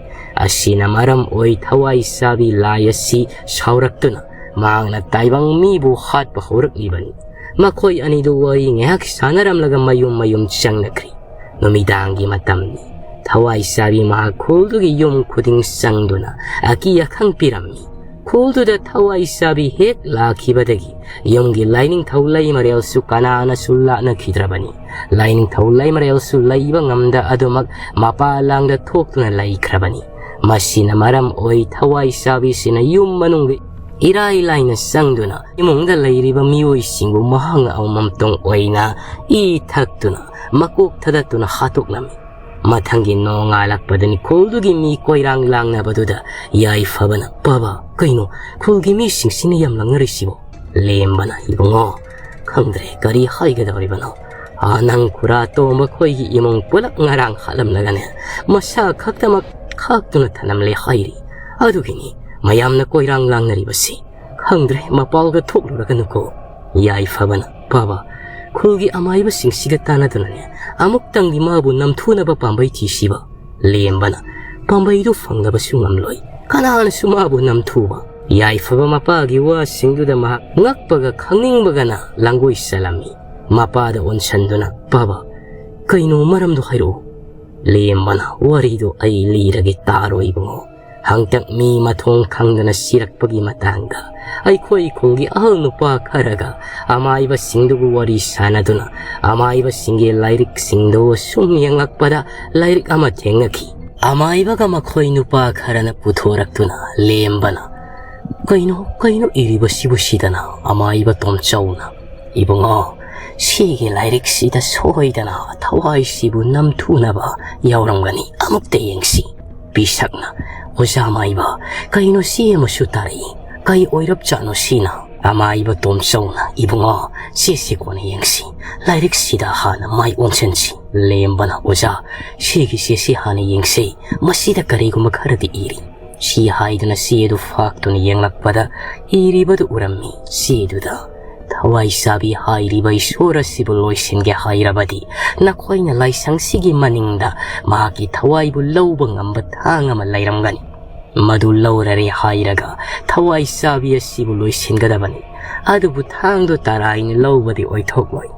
ꯑꯁꯤꯅ ꯃꯔꯝ ꯑꯣꯏ ꯊꯋꯥꯏ ꯆꯥꯕꯤ ꯂꯥꯏ ꯑꯁꯤ ꯁꯥꯎꯔꯛꯇꯨꯅ ꯃꯍꯥꯛꯅ ꯇꯥꯏꯕꯪ ꯃꯤꯕꯨ ꯍꯥꯠꯄ ꯍꯧꯔꯛꯂꯤꯕꯅꯤ꯫ ꯃꯈꯣꯏ ꯑꯅꯤꯗꯨ ꯋꯥꯔꯤ ꯉꯥꯏꯍꯥꯛ ꯁꯥꯟꯅꯔꯝꯂꯒ ꯃꯌꯨꯝ ꯃꯌꯨꯝ ꯆꯪꯅꯈ꯭ꯔꯤ꯫ ꯅꯨꯃꯤꯗꯥꯡꯒꯤ ꯃꯇꯝꯅꯤ꯫ ꯊꯋꯥꯏ ꯆꯥꯕꯤ ꯃꯍꯥꯛ ꯈꯨꯜꯗꯨꯒꯤ ꯌꯨꯝ ꯈꯨꯗꯤꯡ ꯆꯪꯗꯨꯅ ꯑꯀꯤ ꯑꯈꯪ ꯄꯤꯔꯝꯃꯤ꯫ ꯈꯨꯜꯗꯨꯗ ꯊꯋꯥꯏ ꯆꯥꯕꯤ ꯍꯦꯛ ꯂꯥꯛꯈꯤꯕꯗꯒꯤ ꯌꯨꯝꯒꯤ ꯂꯥꯏꯅꯤꯡꯊꯧ ꯂꯩꯃꯔꯦꯜꯁꯨ ꯀꯅꯥꯅꯁꯨ ꯂꯥꯠꯅꯈꯤꯗ꯭ꯔꯕꯅꯤ꯫ ꯂꯥꯏꯅꯤꯡꯊꯧ ꯂꯩꯃꯔꯦꯜꯁꯨ ꯂꯩꯕ ꯉꯝꯗ ꯑꯗꯨꯃꯛ ꯃꯄꯥ ꯂꯥꯡꯗ ꯊꯣꯛꯇꯨꯅ ꯂꯩꯈ꯭ꯔꯕꯅꯤ꯫ ꯃꯁꯤꯅ ꯃꯔꯝ ꯑꯣꯏ ꯊꯋꯥꯏ ꯆꯥꯕꯤꯁꯤꯅ ꯌꯨꯝ ꯃꯅꯨꯡꯗ ꯏꯔꯥꯏ ꯂꯥꯏꯅ ꯆꯪꯗꯨꯅ ꯏꯃꯨꯡꯗ ꯂꯩꯔꯤꯕ ꯃꯤꯑꯣꯏꯁꯤꯡꯕꯨ ꯃꯍꯥꯛꯅ ꯑꯃꯃꯝꯇꯣꯡ ꯑꯣꯏꯅ ꯏ ꯊꯛꯇꯨꯅ ꯃꯀꯣꯛ ꯊꯗꯠꯇꯨꯅ ꯍꯥꯠꯇꯣꯛꯂꯝꯃꯤ꯫ ꯃꯊꯪꯒꯤ ꯅꯣꯡꯉꯥꯜꯂꯛꯄꯗ ꯈꯨꯜꯗꯨꯒꯤ ꯃꯤ ꯀꯣꯏꯔꯥꯡ ꯂꯥꯡꯅꯕꯗꯨꯗ ꯌꯥꯏꯐꯕꯅ, "ꯄꯥꯕ, ꯀꯩꯅꯣ? ꯈꯨꯜꯒꯤ ꯃꯤꯁꯤꯡꯁꯤꯅ ꯌꯥꯝ ꯂꯥꯡꯅꯔꯤꯁꯤꯕꯣ?" ꯂꯦꯝꯕꯅ, "ꯏꯕꯨꯡꯉꯣ, ꯈꯪꯗ꯭ꯔꯦ ꯀꯔꯤ ꯍꯥꯏꯒꯗꯧꯔꯤꯕꯅꯣ꯫ ꯑꯥ, ꯅꯪ ꯈꯨꯔꯥ ꯇꯣꯝꯕ ꯈꯣꯏꯒꯤ ꯏꯃꯨꯡ ꯄꯨꯂꯞ ꯉꯔꯥꯡ ꯍꯥꯠꯂꯝꯂꯒꯅꯦ, ꯃꯁꯥ ꯈꯛꯇꯃꯛ ꯈꯥꯛꯇꯨꯅ ꯊꯅꯝꯂꯦ ꯍꯥꯏꯔꯤ꯫ ꯑꯗꯨꯒꯤꯅꯤ ꯃꯌꯥꯝꯅ ꯀꯣꯏꯔꯥꯡ ꯂꯥꯡꯅꯔꯤꯕꯁꯤ꯫ ꯈꯪꯗ꯭ꯔꯦ, ꯃꯄꯥꯜꯒ ꯊꯣꯛꯂꯨꯔꯒꯅꯨꯀꯣ꯫" ꯌꯥꯏꯐꯕꯅ, "ꯄꯥꯕ, ꯈꯨꯜꯒꯤ ꯑꯃꯥꯏꯕꯁꯤꯡꯁꯤꯒ ꯇꯥꯟꯅꯗꯨꯅꯅꯦ ꯑꯃꯨꯛꯇꯪꯗꯤ ꯃꯥꯕꯨ ꯅꯝꯊꯨꯅꯕ ꯄꯥꯝꯕꯩ ꯊꯤꯁꯤꯕ꯫" ꯂꯦꯝꯕꯅ, "ꯄꯥꯝꯕꯩꯗꯨ ꯐꯪꯂꯕꯁꯨ ꯉꯝꯂꯣꯏ꯫ ꯀꯅꯥꯅꯁꯨ ꯃꯥꯕꯨ ꯅꯝꯊꯨꯕ꯫" ꯌꯥꯏꯐꯕ ꯃꯄꯥꯒꯤ ꯋꯥꯁꯤꯡꯗꯨꯗ ꯃꯍꯥꯛ ꯉꯛꯄꯒ ꯈꯪꯅꯤꯡꯕꯒꯅ ꯂꯥꯡꯒꯣꯏ ꯆꯠꯂꯝꯃꯤ꯫ ꯃꯄꯥꯗ ꯑꯣꯟꯁꯟꯗꯨꯅ, "ꯄꯥꯕ, ꯀꯩꯅꯣ ꯃꯔꯝꯗꯣ ꯍꯥꯏꯔꯛꯎ꯫" ꯂꯦꯝꯕꯅ, "ꯋꯥꯔꯤꯗꯨ ꯑꯩ ꯂꯤꯔꯒꯦ ꯇꯥꯔꯣ ꯏꯕꯨꯡꯉꯣ꯫ ꯍꯪꯇꯛ ꯃꯤ ꯃꯊꯣꯡ ꯈꯪꯗꯅ ꯁꯤꯔꯛꯄꯒꯤ ꯃꯇꯥꯡꯗ ꯑꯩꯈꯣꯏ ꯈꯨꯜꯒꯤ ꯑꯍꯜ ꯅꯨꯄꯥ ꯈꯔꯒ ꯑꯃꯥꯏꯕꯁꯤꯡꯗꯨꯕꯨ ꯋꯥꯔꯤ ꯁꯥꯟꯅꯗꯨꯅ ꯑꯃꯥꯏꯕꯁꯤꯡꯒꯤ ꯂꯥꯏꯔꯤꯛꯁꯤꯡꯗꯨ ꯁꯨꯝ ꯌꯦꯡꯂꯛꯄꯗ ꯂꯥꯏꯔꯤꯛ ꯑꯃ ꯊꯦꯡꯅꯈꯤ꯫" ꯑꯃꯥꯏꯕꯒ ꯃꯈꯣꯏ ꯅꯨꯄꯥ ꯈꯔꯅ ꯄꯨꯊꯣꯔꯛꯇꯨꯅ ꯂꯦꯝꯕꯅ, "ꯀꯩꯅꯣ, ꯀꯩꯅꯣ ꯏꯔꯤꯕꯁꯤꯕꯨ?" ꯁꯤꯗꯅ ꯑꯃꯥꯏꯕ ꯇꯣꯝꯆꯧꯅ, "ꯏꯕꯨꯡꯉꯣ, ꯁꯤꯒꯤ ꯂꯥꯏꯔꯤꯛꯁꯤꯗ ꯁꯣꯏꯗꯅ ꯊꯋꯥꯏꯁꯤꯕꯨ ꯅꯝꯊꯨꯅꯕ ꯌꯥꯎꯔꯝꯒꯅꯤ, ꯑꯃꯨꯛꯇ ꯌꯦꯡꯁꯤ꯫" ꯄꯤꯁꯛꯅ, "ꯑꯣꯖꯥ ꯃꯥꯏꯕ, ꯀꯩꯅꯣ ꯁꯤ ꯑꯃꯁꯨ ꯇꯥꯔꯛꯏ? ꯀꯩ ꯑꯣꯏꯔꯞꯖꯥꯠꯅꯣ ꯁꯤꯅ?" ꯑꯃꯥꯏꯕ ꯇꯣꯝꯆꯧꯅ, "ꯏꯕꯨꯡꯉꯣ, ꯁꯤꯁꯤ ꯀꯣꯟꯅ ꯌꯦꯡꯁꯤ, ꯂꯥꯏꯔꯤꯛꯁꯤꯗ ꯍꯥꯟꯅ ꯃꯥꯏ ꯑꯣꯟꯁꯤꯟꯁꯤ꯫" ꯂꯦꯝꯕꯅ, "ꯑꯣꯖꯥ, ꯁꯤꯒꯤꯁꯦ ꯁꯤ ꯍꯥꯟꯅ ꯌꯦꯡꯁꯤ, ꯃꯁꯤꯗ ꯀꯔꯤꯒꯨꯝꯕ ꯈꯔꯗꯤ ꯏꯔꯤ꯫" ꯁꯤ ꯍꯥꯏꯗꯨꯅ ꯆꯦ ꯑꯗꯨ ꯐꯥꯛꯇꯨꯅ ꯌꯦꯡꯂꯛꯄꯗ ꯏꯔꯤꯕꯗꯨ ꯎꯔꯝꯃꯤ꯫ ꯆꯦꯗꯨꯗ, "ꯊꯋꯥꯏ ꯆꯥꯕꯤ ꯍꯥꯏꯔꯤꯕ ꯏꯁꯣꯔ ꯑꯁꯤꯕꯨ ꯂꯣꯏꯁꯤꯟꯒꯦ ꯍꯥꯏꯔꯕꯗꯤ ꯅꯈꯣꯏꯅ ꯂꯥꯏꯁꯪꯁꯤꯒꯤ ꯃꯅꯤꯡꯗ ꯃꯍꯥꯛꯀꯤ ꯊꯋꯥꯏꯕꯨ ꯂꯧꯕ ꯉꯝꯕ ꯊꯥꯡ ꯑꯃ ꯂꯩꯔꯝꯒꯅꯤ꯫ ꯃꯗꯨ ꯂꯧꯔꯔꯦ ꯍꯥꯏꯔꯒ ꯊꯋꯥꯏ ꯆꯥꯕꯤ ꯑꯁꯤꯕꯨ ꯂꯣꯏꯁꯤꯟꯒꯗꯕꯅꯤ꯫ ꯑꯗꯨꯕꯨ ꯊꯥꯡꯗꯨ ꯇꯔꯥꯏꯅ ꯂꯧꯕꯗꯤ ꯑꯣꯏꯊꯣꯛꯂꯣꯏ꯫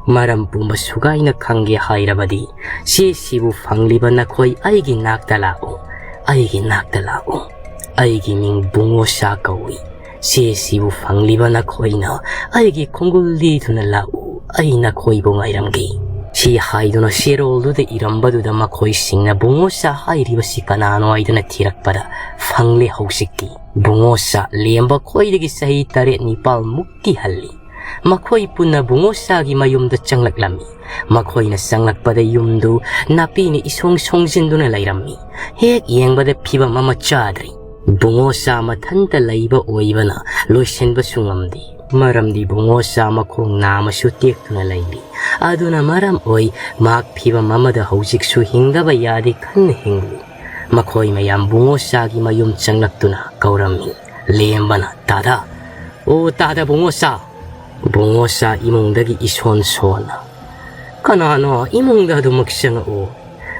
ꯃꯔꯝ ꯄꯨꯝꯕ ꯁꯨꯒꯥꯏꯅ ꯈꯪꯒꯦ ꯍꯥꯏꯔꯕꯗꯤ ꯆꯦꯁꯤꯕꯨ ꯐꯪꯂꯤꯕ ꯅꯈꯣꯏ ꯑꯩꯒꯤ ꯅꯥꯛꯇ ꯂꯥꯛꯎ, ꯑꯩꯒꯤ ꯅꯥꯛꯇ ꯂꯥꯛꯎ꯫ ꯑꯩꯒꯤ ꯃꯤꯡ ꯕꯨꯡꯉꯣꯁꯥ ꯀꯧꯏ꯫ ꯆꯦꯁꯤꯕꯨ ꯐꯪꯂꯤꯕ ꯅꯈꯣꯏꯅ ꯑꯩꯒꯤ ꯈꯣꯡꯒꯨꯜ ꯂꯤꯗꯨꯅ ꯂꯥꯛꯎ, ꯑꯩ ꯅꯈꯣꯏꯕꯨ ꯉꯥꯏꯔꯝꯒꯦ꯫" ꯁꯤ ꯍꯥꯏꯗꯨꯅ ꯆꯦꯔꯣꯜꯗꯨꯗ ꯏꯔꯝꯕꯗꯨꯗ ꯃꯈꯣꯏꯁꯤꯡꯅ ꯕꯨꯡꯉꯣꯁꯥ ꯍꯥꯏꯔꯤꯕꯁꯤ ꯀꯅꯥꯅꯣ ꯍꯥꯏꯗꯨꯅ ꯊꯤꯔꯛꯄꯗ ꯐꯪꯂꯦ ꯍꯧꯖꯤꯛꯇꯤ꯫ ꯕꯨꯡꯉꯣꯁꯥ ꯂꯦꯝꯕ ꯈꯣꯏꯗꯒꯤ ꯆꯍꯤ ꯇꯔꯦꯠ ꯅꯤꯄꯥꯜ ꯃꯨꯛꯇꯤ ꯍꯜꯂꯤ꯫ ꯃꯈꯣꯏ ꯄꯨꯟꯅ ꯕꯨꯡꯉꯣꯁꯥꯒꯤ ꯃꯌꯨꯝꯗ ꯆꯪꯂꯛꯂꯝꯃꯤ꯫ ꯃꯈꯣꯏꯅ ꯆꯪꯂꯛꯄꯗ ꯌꯨꯝꯗꯨ ꯅꯥꯄꯤꯅ ꯏꯁꯣꯡ ꯁꯣꯡꯖꯤꯟꯗꯨꯅ ꯂꯩꯔꯝꯃꯤ꯫ ꯍꯦꯛ ꯌꯦꯡꯕꯗ ꯐꯤꯕꯝ ꯑꯃ ꯆꯥꯗ꯭ꯔꯤ꯫ ꯕꯨꯡꯉꯣꯁꯥ ꯃꯊꯟꯇ ꯂꯩꯕ ꯑꯣꯏꯕꯅ ꯂꯣꯏꯁꯤꯟꯕꯁꯨ ꯉꯝꯗꯦ꯫ ꯃꯔꯝꯗꯤ ꯕꯨꯡꯉꯣꯁꯥ ꯃꯈꯣꯡ ꯅꯥꯝꯃꯁꯨ ꯇꯦꯛꯇꯨꯅ ꯂꯩꯔꯤ꯫ ꯑꯗꯨꯅ ꯃꯔꯝ ꯑꯣꯏ ꯃꯍꯥꯛ ꯐꯤꯕꯝ ꯑꯃꯗ ꯍꯧꯖꯤꯛꯁꯨ ꯍꯤꯡꯗꯕ ꯌꯥꯗꯦ ꯈꯟꯅ ꯍꯤꯡꯂꯤ꯫ ꯃꯈꯣꯏ ꯃꯌꯥꯝ ꯕꯨꯡꯉꯣꯁꯥꯒꯤ ꯃꯌꯨꯝ ꯆꯪꯂꯛꯇꯨꯅ ꯀꯧꯔꯝꯃꯤ꯫ ꯂꯦꯝꯕꯅ, "ꯇꯥꯗꯥ, ꯑꯣ ꯇꯥꯗꯥ ꯕꯨꯡꯉꯣꯁꯥ!" ꯕꯨꯡꯉꯣꯁꯥ ꯏꯃꯨꯡꯗꯒꯤ ꯏꯁꯣꯟ ꯁꯣꯟꯅ, "ꯀꯅꯥꯅꯣ? ꯏꯃꯨꯡꯗ ꯑꯗꯨꯃꯛ ꯆꯪꯉꯛꯎ꯫"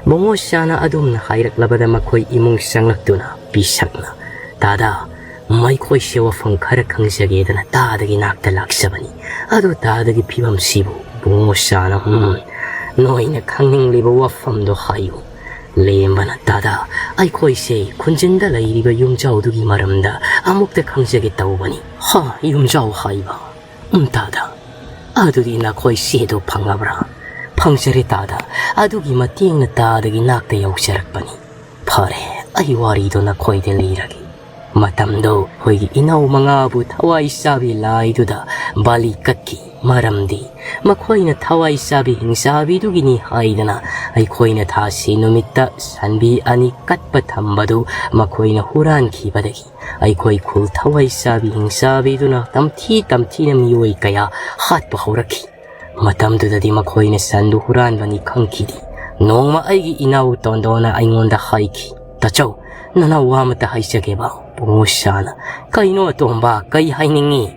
ꯕꯨꯡꯉꯣꯁꯥꯅ ꯑꯗꯨꯝꯅ ꯍꯥꯏꯔꯛꯂꯕꯗ ꯃꯈꯣꯏ ꯏꯃꯨꯡ ꯆꯪꯂꯛꯇꯨꯅ ꯄꯤꯁꯛꯅ, "ꯇꯥꯗꯥ, ꯃꯈꯣꯏꯁꯦ ꯋꯥꯐꯝ ꯈꯔ ꯈꯪꯖꯒꯦꯗꯅ ꯇꯥꯗꯒꯤ ꯅꯥꯛꯇ ꯂꯥꯛꯆꯕꯅꯤ꯫ ꯑꯗꯨ ꯇꯥꯗꯒꯤ ꯐꯤꯕꯝꯁꯤꯕꯨ?" ꯕꯨꯡꯉꯣꯁꯥꯅ, "ꯎꯝ, ꯅꯣꯏꯅ ꯈꯪꯅꯤꯡꯂꯤꯕ ꯋꯥꯐꯝꯗꯣ ꯍꯥꯏꯌꯨ꯫" ꯂꯦꯝꯕꯅ, "ꯇꯥꯗꯥ, ꯑꯩꯈꯣꯏꯁꯦ ꯈꯨꯟꯖꯤꯟꯗ ꯂꯩꯔꯤꯕ ꯌꯨꯝꯖꯥꯎꯗꯨꯒꯤ ꯃꯔꯝꯗ ꯑꯃꯨꯛꯇ ꯈꯪꯖꯒꯦ ꯇꯧꯕꯅꯤ꯫" "ꯍꯥ, ꯌꯨꯝꯖꯥꯎ ꯍꯥꯏꯕ? ꯎꯝ, ꯇꯥꯗꯥ, ꯑꯗꯨꯗꯤ ꯅꯈꯣꯏ ꯆꯦꯗꯣ ꯐꯪꯉꯕ꯭ꯔꯥ?" "ꯐꯪꯖꯔꯦ ꯇꯥꯗꯥ, ꯑꯗꯨꯒꯤ ꯃꯇꯦꯡꯅ ꯇꯥꯗꯒꯤ ꯅꯥꯛꯇ ꯌꯧꯖꯔꯛꯄꯅꯤ꯫" "ꯐꯔꯦ, ꯑꯩ ꯋꯥꯔꯤꯗꯣ ꯅꯈꯣꯏꯗ ꯂꯤꯔꯒꯦ꯫ ꯃꯇꯝꯗꯣ ꯑꯩꯈꯣꯏꯒꯤ ꯏꯅꯥꯎ ꯃꯉꯥꯕꯨ ꯊꯋꯥꯏ ꯆꯥꯕꯤ ꯂꯥꯏꯗꯨꯗ ꯕꯥꯂꯤ ꯀꯠꯈꯤ꯫ ꯃꯔꯝꯗꯤ ꯃꯈꯣꯏꯅ ꯊꯋꯥꯏ ꯆꯥꯕꯤ ꯍꯤꯡꯆꯥꯕꯤꯗꯨꯒꯤꯅꯤ ꯍꯥꯏꯗꯅ ꯑꯩꯈꯣꯏꯅ ꯊꯥꯁꯤ ꯅꯨꯃꯤꯠꯇ ꯁꯟꯕꯤ ꯑꯅꯤ ꯀꯠꯄ ꯊꯝꯕꯗꯨ ꯃꯈꯣꯏꯅ ꯍꯨꯔꯥꯟꯈꯤꯕꯗꯒꯤ ꯑꯩꯈꯣꯏ ꯈꯨꯜ ꯊꯋꯥꯏ ꯆꯥꯕꯤ ꯍꯤꯡꯆꯥꯕꯤꯗꯨꯅ ꯇꯝꯊꯤ ꯇꯝꯊꯤꯅ ꯃꯤꯑꯣꯏ ꯀꯌꯥ ꯍꯥꯠꯄ ꯍꯧꯔꯛꯈꯤ꯫ ꯃꯇꯝꯗꯨꯗꯗꯤ ꯃꯈꯣꯏꯅ ꯁꯟꯗꯨ ꯍꯨꯔꯥꯟꯕꯅꯤ ꯈꯪꯈꯤꯗꯦ꯫ ꯅꯣꯡꯃ ꯑꯩꯒꯤ ꯏꯅꯥꯎ ꯇꯣꯟꯗꯣꯅ ꯑꯩꯉꯣꯟꯗ ꯍꯥꯏꯈꯤ, "ꯇꯥꯆꯧ, ꯅꯅꯥꯎ ꯋꯥ ꯑꯃꯇ ꯍꯥꯏꯖꯒꯦꯕ"꯫ ꯕꯨꯡꯉꯣ ꯁꯥꯅ, "ꯀꯩꯅꯣ ꯑꯇꯣꯝꯕ, ꯀꯩ ꯍꯥꯏꯅꯤꯡꯉꯤ?"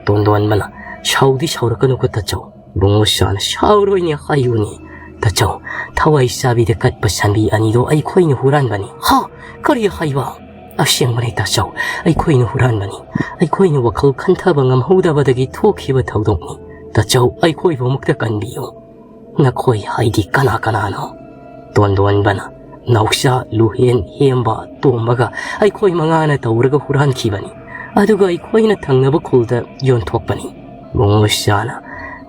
ꯇꯣꯟꯗꯣꯟꯕꯅ, "ꯁꯥꯎꯗꯤ ꯁꯥꯎꯔꯛꯀꯅꯨꯀꯣ ꯇꯥꯆꯧ"꯫ ꯕꯨꯡꯉꯣ ꯁꯥꯅ, "ꯁꯥꯎꯔꯣꯏꯅꯦ, ꯍꯥꯏꯌꯨꯅꯦ"꯫ "ꯇꯥꯆꯧ, ꯊꯋꯥꯏ ꯆꯥꯕꯤꯗ ꯀꯠꯄ ꯁꯟꯕꯤ ꯑꯅꯤꯗꯣ ꯑꯩꯈꯣꯏꯅ ꯍꯨꯔꯥꯟꯕꯅꯤ"꯫ "ꯍꯥ? ꯀꯔꯤ ꯍꯥꯏꯕ?" "ꯑꯁꯦꯡꯕꯅꯦ ꯇꯥꯆꯧ, ꯑꯩꯈꯣꯏꯅ ꯍꯨꯔꯥꯟꯕꯅꯤ꯫ ꯑꯩꯈꯣꯏꯅ ꯋꯥꯈꯜ ꯈꯟꯊꯕ ꯉꯝꯍꯧꯗꯕꯗꯒꯤ ꯊꯣꯛꯈꯤꯕ ꯊꯧꯗꯣꯛꯅꯤ꯫ ꯇꯥꯆꯧ, ꯑꯩꯈꯣꯏꯕꯨ ꯑꯃꯨꯛꯇ ꯀꯟꯕꯤꯌꯨ"꯫ "ꯅꯈꯣꯏ ꯍꯥꯏꯗꯤ ꯀꯅꯥ ꯀꯅꯥꯅꯣ?" ꯇꯣꯟꯗꯣꯟꯕꯅ, "ꯅꯥꯎꯆꯥ, ꯂꯨꯍꯦꯟ, ꯍꯦꯝꯕ, ꯇꯣꯝꯕꯒ ꯑꯩꯈꯣꯏ ꯃꯉꯥꯅ ꯇꯧꯔꯒ ꯍꯨꯔꯥꯟꯈꯤꯕꯅꯤ꯫ ꯑꯗꯨꯒ ꯑꯩꯈꯣꯏꯅ ꯊꯪꯅꯕ ꯈꯨꯜꯗ ꯌꯣꯟꯊꯣꯛꯄꯅꯤ"꯫ ꯕꯨꯡꯉꯣ ꯁꯥꯅ,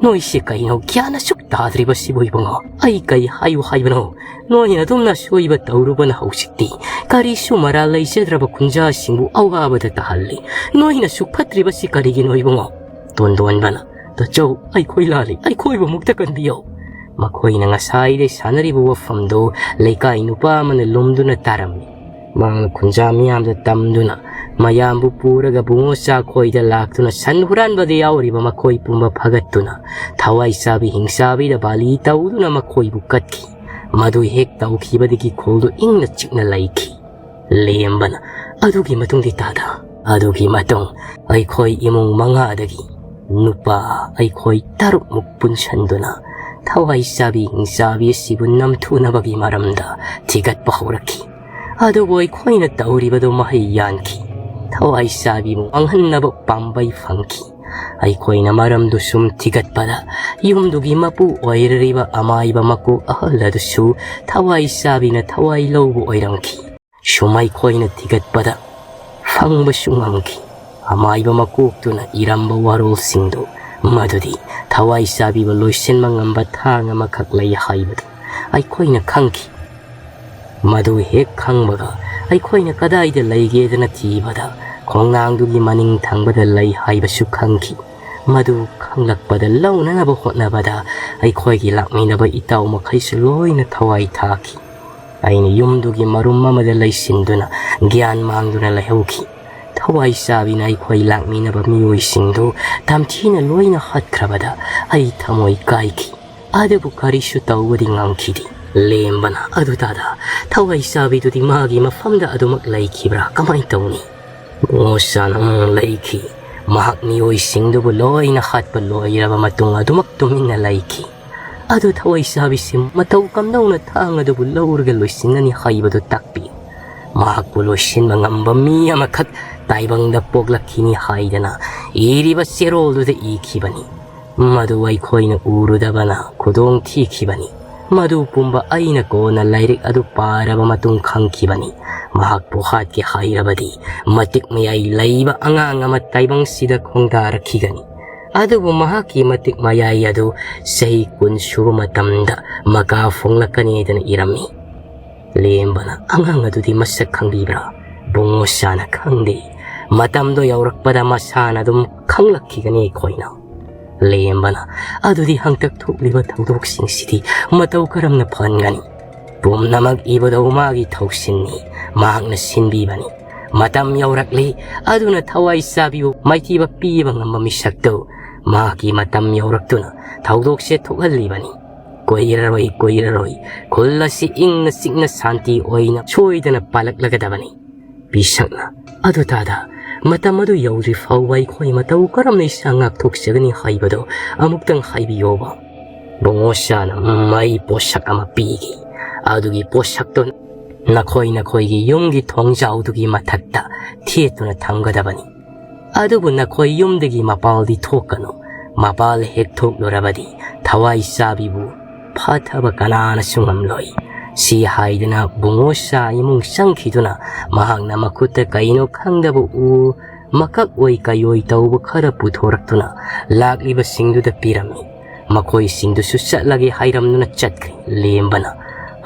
"ꯅꯣꯏꯁꯦ ꯀꯩꯅꯣ ꯒ꯭ꯌꯥꯟ ꯑꯁꯨꯛ ꯇꯥꯗ꯭ꯔꯤꯕꯁꯤꯕꯨ ꯏꯕꯨꯡꯉꯣ? ꯑꯩ ꯀꯩ ꯍꯥꯏꯌꯨ ꯍꯥꯏꯕꯅꯣ? ꯅꯣꯏꯅ ꯑꯗꯨꯝꯅ ꯑꯁꯣꯏꯕ ꯇꯧꯔꯨꯕꯅ ꯍꯧꯖꯤꯛꯇꯤ ꯀꯔꯤꯁꯨ ꯃꯔꯥꯜ ꯂꯩꯖꯗ꯭ꯔꯕ ꯈꯨꯟꯖꯥꯁꯤꯡꯕꯨ ꯑꯋꯥꯕꯗ ꯇꯥꯍꯜꯂꯤ꯫ ꯅꯣꯏꯅ ꯑꯁꯨꯛ ꯐꯠꯇ꯭ꯔꯤꯕꯁꯤ ꯀꯔꯤꯒꯤꯅꯣ ꯏꯕꯨꯡꯉꯣ?" ꯇꯣꯟꯗꯣꯟꯕꯅ, "ꯇꯥꯆꯧ, ꯑꯩꯈꯣꯏ ꯂꯥꯜꯂꯤ, ꯑꯩꯈꯣꯏꯕꯨ ꯑꯃꯨꯛꯇ ꯀꯟꯕꯤꯌꯨ"꯫ ꯃꯈꯣꯏꯅ ꯉꯁꯥꯏꯗꯩ ꯁꯥꯟꯅꯔꯤꯕ ꯋꯥꯐꯝꯗꯨ ꯂꯩꯀꯥꯏ ꯅꯨꯄꯥ ꯑꯃꯅ ꯂꯨꯝꯗꯨꯅ ꯇꯥꯔꯝꯃꯤ꯫ ꯃꯍꯥꯛꯅ ꯈꯨꯟꯖꯥ ꯃꯤꯌꯥꯝꯗ ꯇꯝꯗꯨꯅ ꯃꯌꯥꯝꯕꯨ ꯄꯨꯔꯒ ꯕꯨꯡꯉꯣ ꯆꯥꯈꯣꯏꯗ ꯂꯥꯛꯇꯨꯅ ꯁꯟ ꯍꯨꯔꯥꯟꯕꯗ ꯌꯥꯎꯔꯤꯕ ꯃꯈꯣꯏ ꯄꯨꯝꯕ ꯐꯒꯠꯇꯨꯅ ꯊꯋꯥꯏ ꯆꯥꯕꯤ ꯍꯤꯡꯆꯥꯕꯤꯗ ꯕꯥꯂꯤ ꯇꯧꯗꯨꯅ ꯃꯈꯣꯏꯕꯨ ꯀꯠꯈꯤ꯫ ꯃꯗꯨ ꯍꯦꯛ ꯇꯧꯈꯤꯕꯗꯒꯤ ꯈꯨꯜꯗꯨ ꯏꯪꯅ ꯆꯤꯛꯅ ꯂꯩꯈꯤ꯫ ꯂꯦꯝꯕꯅ, "ꯑꯗꯨꯒꯤ ꯃꯇꯨꯡꯗꯤ ꯇꯥꯗ?" "ꯑꯗꯨꯒꯤ ꯃꯇꯨꯡ ꯑꯩꯈꯣꯏ ꯏꯃꯨꯡ ꯃꯉꯥꯗꯒꯤ ꯅꯨꯄꯥ ꯑꯩꯈꯣꯏ ꯇꯔꯨꯛꯃꯨꯛ ꯄꯨꯟꯁꯟꯗꯨꯅ ꯊꯋꯥꯏ ꯆꯥꯕꯤ ꯍꯤꯡꯆꯥꯕꯤ ꯑꯁꯤꯕꯨ ꯅꯝꯊꯨꯅꯕꯒꯤ ꯃꯔꯝꯗ ꯊꯤꯒꯠꯄ ꯍꯧꯔꯛꯈꯤ꯫ ꯑꯗꯨꯕꯨ ꯑꯩꯈꯣꯏꯅ ꯇꯧꯔꯤꯕꯗꯨ ꯃꯍꯩ ꯌꯥꯟꯈꯤ꯫ ꯊꯋꯥꯏ ꯆꯥꯕꯤꯕꯨ ꯃꯥꯡꯍꯟꯅꯕ ꯄꯥꯝꯕꯩ ꯐꯪꯈꯤ꯫ ꯑꯩꯈꯣꯏꯅ ꯃꯔꯝꯗꯨ ꯁꯨꯝ ꯊꯤꯒꯠꯄꯗ ꯌꯨꯝꯗꯨꯒꯤ ꯃꯄꯨ ꯑꯣꯏꯔꯤꯕ ꯑꯃꯥꯏꯕ ꯃꯀꯣꯛ ꯑꯍꯜ ꯑꯗꯨꯁꯨ ꯊꯋꯥꯏ ꯆꯥꯕꯤꯅ ꯊꯋꯥꯏ ꯂꯧꯕ ꯑꯣꯏꯔꯝꯈꯤ꯫ ꯁꯨꯝ ꯑꯩꯈꯣꯏꯅ ꯊꯤꯒꯠꯄꯗ ꯐꯪꯕꯁꯨ ꯉꯝꯈꯤ꯫ ꯑꯃꯥꯏꯕ ꯃꯀꯣꯛꯇꯨꯅ ꯏꯔꯝꯕ ꯋꯥꯔꯣꯜꯁꯤꯡꯗꯨ, ꯃꯗꯨꯗꯤ ꯊꯋꯥꯏ ꯆꯥꯕꯤꯕ ꯂꯣꯏꯁꯤꯟꯕ ꯉꯝꯕ ꯊꯥꯡ ꯑꯃꯈꯛ ꯂꯩ ꯍꯥꯏꯕꯗꯨ ꯑꯩꯈꯣꯏꯅ ꯈꯪꯈꯤ꯫ ꯃꯗꯨ ꯍꯦꯛ ꯈꯪꯕꯒ ꯑꯩꯈꯣꯏꯅ ꯀꯗꯥꯏꯗ ꯂꯩꯒꯦꯗꯅ ꯊꯤꯕꯗ ꯈꯣꯡꯅꯥꯡꯗꯨꯒꯤ ꯃꯅꯤꯡ ꯊꯪꯕꯗ ꯂꯩ ꯍꯥꯏꯕꯁꯨ ꯈꯪꯈꯤ꯫ ꯃꯗꯨ ꯈꯪꯂꯛꯄꯗ ꯂꯧꯅꯅꯕ ꯍꯣꯠꯅꯕꯗ ꯑꯩꯈꯣꯏꯒꯤ ꯂꯥꯛꯃꯤꯟꯅꯕ ꯏꯇꯥꯎ ꯃꯈꯩꯁꯨ ꯂꯣꯏꯅ ꯊꯋꯥꯏ ꯊꯥꯈꯤ꯫ ꯑꯩꯅ ꯌꯨꯝꯗꯨꯒꯤ ꯃꯔꯨꯝ ꯑꯃꯗ ꯂꯩꯁꯤꯟꯗꯨꯅ ꯒ꯭ꯌꯥꯟ ꯃꯥꯡꯗꯨꯅ ꯂꯩꯍꯧꯈꯤ꯫ ꯊꯋꯥꯏ ꯆꯥꯕꯤꯅ ꯑꯩꯈꯣꯏ ꯂꯥꯛꯃꯤꯟꯅꯕ ꯃꯤꯑꯣꯏꯁꯤꯡꯗꯨ ꯇꯝꯊꯤꯅ ꯂꯣꯏꯅ ꯍꯥꯠꯈ꯭ꯔꯕꯗ ꯑꯩ ꯊꯃꯣꯏ ꯀꯥꯏꯈꯤ꯫ ꯑꯗꯨꯕꯨ ꯀꯔꯤꯁꯨ ꯇꯧꯕꯗꯤ ꯉꯝꯈꯤꯗꯦ꯫ ꯂꯦꯝꯕꯅ, "ꯑꯗꯨ ꯇꯥꯗ, ꯊꯋꯥꯏ ꯆꯥꯕꯤꯗꯨꯗꯤ ꯃꯥꯒꯤ ꯃꯐꯝꯗ ꯑꯗꯨꯃꯛ ꯂꯩꯈꯤꯕ꯭ꯔꯥ? ꯀꯃꯥꯏꯅ ꯇꯧꯅꯤ?" ꯕꯨꯡꯉꯣꯁꯥꯅ, "ꯎꯝ, ꯂꯩꯈꯤ꯫ ꯃꯍꯥꯛ ꯃꯤꯑꯣꯏꯁꯤꯡꯗꯨꯕꯨ ꯂꯣꯏꯅ ꯍꯥꯠꯄ ꯂꯣꯏꯔꯕ ꯃꯇꯨꯡ ꯑꯗꯨꯃꯛ ꯇꯨꯃꯤꯟꯅ ꯂꯩꯈꯤ꯫ ꯑꯗꯨ ꯊꯋꯥꯏ ꯆꯥꯕꯤꯁꯤ ꯃꯇꯧ ꯀꯝꯗꯧꯅ ꯊꯥꯡ ꯑꯗꯨꯕꯨ ꯂꯧꯔꯒ ꯂꯣꯏꯁꯤꯟꯒꯅꯤ ꯍꯥꯏꯕꯗꯨ ꯇꯥꯛꯄꯤꯌꯨ꯫ ꯃꯍꯥꯛꯄꯨ ꯂꯣꯏꯁꯤꯟꯕ ꯉꯝꯕ ꯃꯤ ꯑꯃꯈꯛ ꯇꯥꯏꯕꯪꯗ ꯄꯣꯛꯂꯛꯈꯤꯅꯤ ꯍꯥꯏꯗꯅ ꯏꯔꯤꯕ ꯆꯦꯔꯣꯜꯗꯨꯗ ꯏꯈꯤꯕꯅꯤ꯫ ꯃꯗꯨ ꯑꯩꯈꯣꯏꯅ ꯎꯔꯨꯗꯕꯅ ꯈꯨꯗꯣꯡ ꯊꯤꯈꯤꯕꯅꯤ꯫ ꯃꯗꯨ ꯄꯨꯝꯕ ꯑꯩꯅ ꯀꯣꯟꯅ ꯂꯥꯏꯔꯤꯛ ꯑꯗꯨ ꯄꯥꯔꯕ ꯃꯇꯨꯡ ꯈꯪꯈꯤꯕꯅꯤ꯫ ꯃꯍꯥꯛꯄꯨ ꯍꯥꯠꯀꯦ ꯍꯥꯏꯔꯕꯗꯤ ꯃꯇꯤꯛ ꯃꯌꯥꯏ ꯂꯩꯕ ꯑꯉꯥꯡ ꯑꯃ ꯇꯥꯏꯕꯪꯁꯤꯗ ꯈꯣꯡꯗꯥꯔꯛꯈꯤꯒꯅꯤ꯫ ꯑꯗꯨꯕꯨ ꯃꯍꯥꯛꯀꯤ ꯃꯇꯤꯛ ꯃꯌꯥꯏ ꯑꯗꯨ ꯆꯍꯤ ꯀꯨꯟ ꯁꯨꯕ ꯃꯇꯝꯗ ꯃꯀꯥ ꯐꯣꯡꯂꯛꯀꯅꯤꯗꯅ ꯏꯔꯝꯃꯤ꯫" ꯂꯦꯝꯕꯅ, "ꯑꯉꯥꯡ ꯑꯗꯨꯗꯤ ꯃꯁꯛ ꯈꯪꯕꯤꯕ꯭ꯔꯥ?" ꯕꯨꯡꯉꯣꯁꯥꯅ, "ꯈꯪꯗꯦ꯫ ꯃꯇꯝꯗꯣ ꯌꯧꯔꯛꯄꯗ ꯃꯁꯥꯅ ꯑꯗꯨꯝ ꯈꯪꯂꯛꯈꯤꯒꯅꯤ ꯑꯩꯈꯣꯏꯅ꯫" ꯂꯦꯝꯕꯅ, "ꯑꯗꯨꯗꯤ ꯍꯟꯇꯛ ꯊꯣꯛꯂꯤꯕ ꯊꯧꯗꯣꯛꯁꯤꯡꯁꯤꯗꯤ ꯃꯇꯧ ꯀꯔꯝꯅ ꯐꯍꯟꯒꯅꯤ?" "ꯄꯨꯝꯅꯃꯛ ꯏꯕꯨꯙꯧ ꯃꯥꯒꯤ ꯊꯧꯁꯤꯟꯅꯤ, ꯃꯍꯥꯛꯅ ꯁꯤꯟꯕꯤꯕꯅꯤ꯫ ꯃꯇꯝ ꯌꯧꯔꯛꯂꯤ, ꯑꯗꯨꯅ ꯊꯋꯥꯏ ꯆꯥꯕꯤꯕꯨ ꯃꯥꯏꯊꯤꯕ ꯄꯤꯕ ꯉꯝꯕ ꯃꯤꯁꯛꯇꯨ ꯃꯍꯥꯛꯀꯤ ꯃꯇꯝ ꯌꯧꯔꯛꯇꯨꯅ ꯊꯧꯗꯣꯛꯁꯦ ꯊꯣꯛꯍꯜꯂꯤꯕꯅꯤ꯫ ꯀꯨꯏꯔꯔꯣꯏ, ꯀꯨꯏꯔꯔꯣꯏ, ꯈꯨꯜ ꯑꯁꯤ ꯏꯪꯅ ꯆꯤꯛꯅ ꯁꯥꯟꯇꯤ ꯑꯣꯏꯅ ꯁꯣꯏꯗꯅ ꯄꯥꯜꯂꯛꯂꯒꯗꯕꯅꯤ꯫" ꯕꯤꯁꯛꯅ, "ꯑꯗꯨ ꯇꯥꯗ, ꯃꯇꯝ ꯑꯗꯨ ꯌꯧꯗ꯭ꯔꯤ ꯐꯥꯎꯕ ꯑꯩꯈꯣꯏ ꯃꯇꯧ ꯀꯔꯝꯅ ꯏꯁꯥ ꯉꯥꯛꯊꯣꯛꯆꯒꯅꯤ ꯍꯥꯏꯕꯗꯨ ꯑꯃꯨꯛꯇꯪ ꯍꯥꯏꯕꯤꯌꯣꯕ꯫" ꯕꯨꯡꯉꯣꯁꯥꯅ, "ꯎꯝ, ꯑꯩ ꯄꯣꯠꯁꯛ ꯑꯃ ꯄꯤꯒꯦ꯫ ꯑꯗꯨꯒꯤ ꯄꯣꯠꯁꯛꯇꯨ ꯅꯈꯣꯏ ꯅꯈꯣꯏꯒꯤ ꯌꯨꯝꯒꯤ ꯊꯣꯡꯖꯥꯎꯗꯨꯒꯤ ꯃꯊꯛꯇ ꯊꯦꯠꯇꯨꯅ ꯊꯝꯒꯗꯕꯅꯤ꯫ ꯑꯗꯨꯕꯨ ꯅꯈꯣꯏ ꯌꯨꯝꯗꯒꯤ ꯃꯄꯥꯜꯗꯤ ꯊꯣꯛꯀꯅꯨ꯫ ꯃꯄꯥꯜ ꯍꯦꯛ ꯊꯣꯛꯂꯨꯔꯕꯗꯤ ꯊꯋꯥꯏ ꯆꯥꯕꯤꯕꯨ ꯐꯥꯊꯕ ꯀꯅꯥꯅꯁꯨ ꯉꯝꯂꯣꯏ꯫" ꯁꯤ ꯍꯥꯏꯗꯨꯅ ꯕꯨꯡꯉꯣꯁꯥ ꯏꯃꯨꯡ ꯆꯪꯈꯤꯗꯨꯅ ꯃꯍꯥꯛꯅ ꯃꯈꯨꯠꯇ ꯀꯩꯅꯣ ꯈꯪꯗꯕ ꯎ ꯃꯀꯛ ꯑꯣꯏ ꯀꯩꯑꯣꯏ ꯇꯧꯕ ꯈꯔ ꯄꯨꯊꯣꯔꯛꯇꯨꯅ ꯂꯥꯛꯂꯤꯕꯁꯤꯡꯗꯨꯗ ꯄꯤꯔꯝꯃꯤ꯫ ꯃꯈꯣꯏꯁꯤꯡꯗꯨꯁꯨ ꯆꯠꯂꯒꯦ ꯍꯥꯏꯔꯝꯗꯨꯅ ꯆꯠꯈ꯭ꯔꯦ꯫ ꯂꯦꯝꯕꯅ,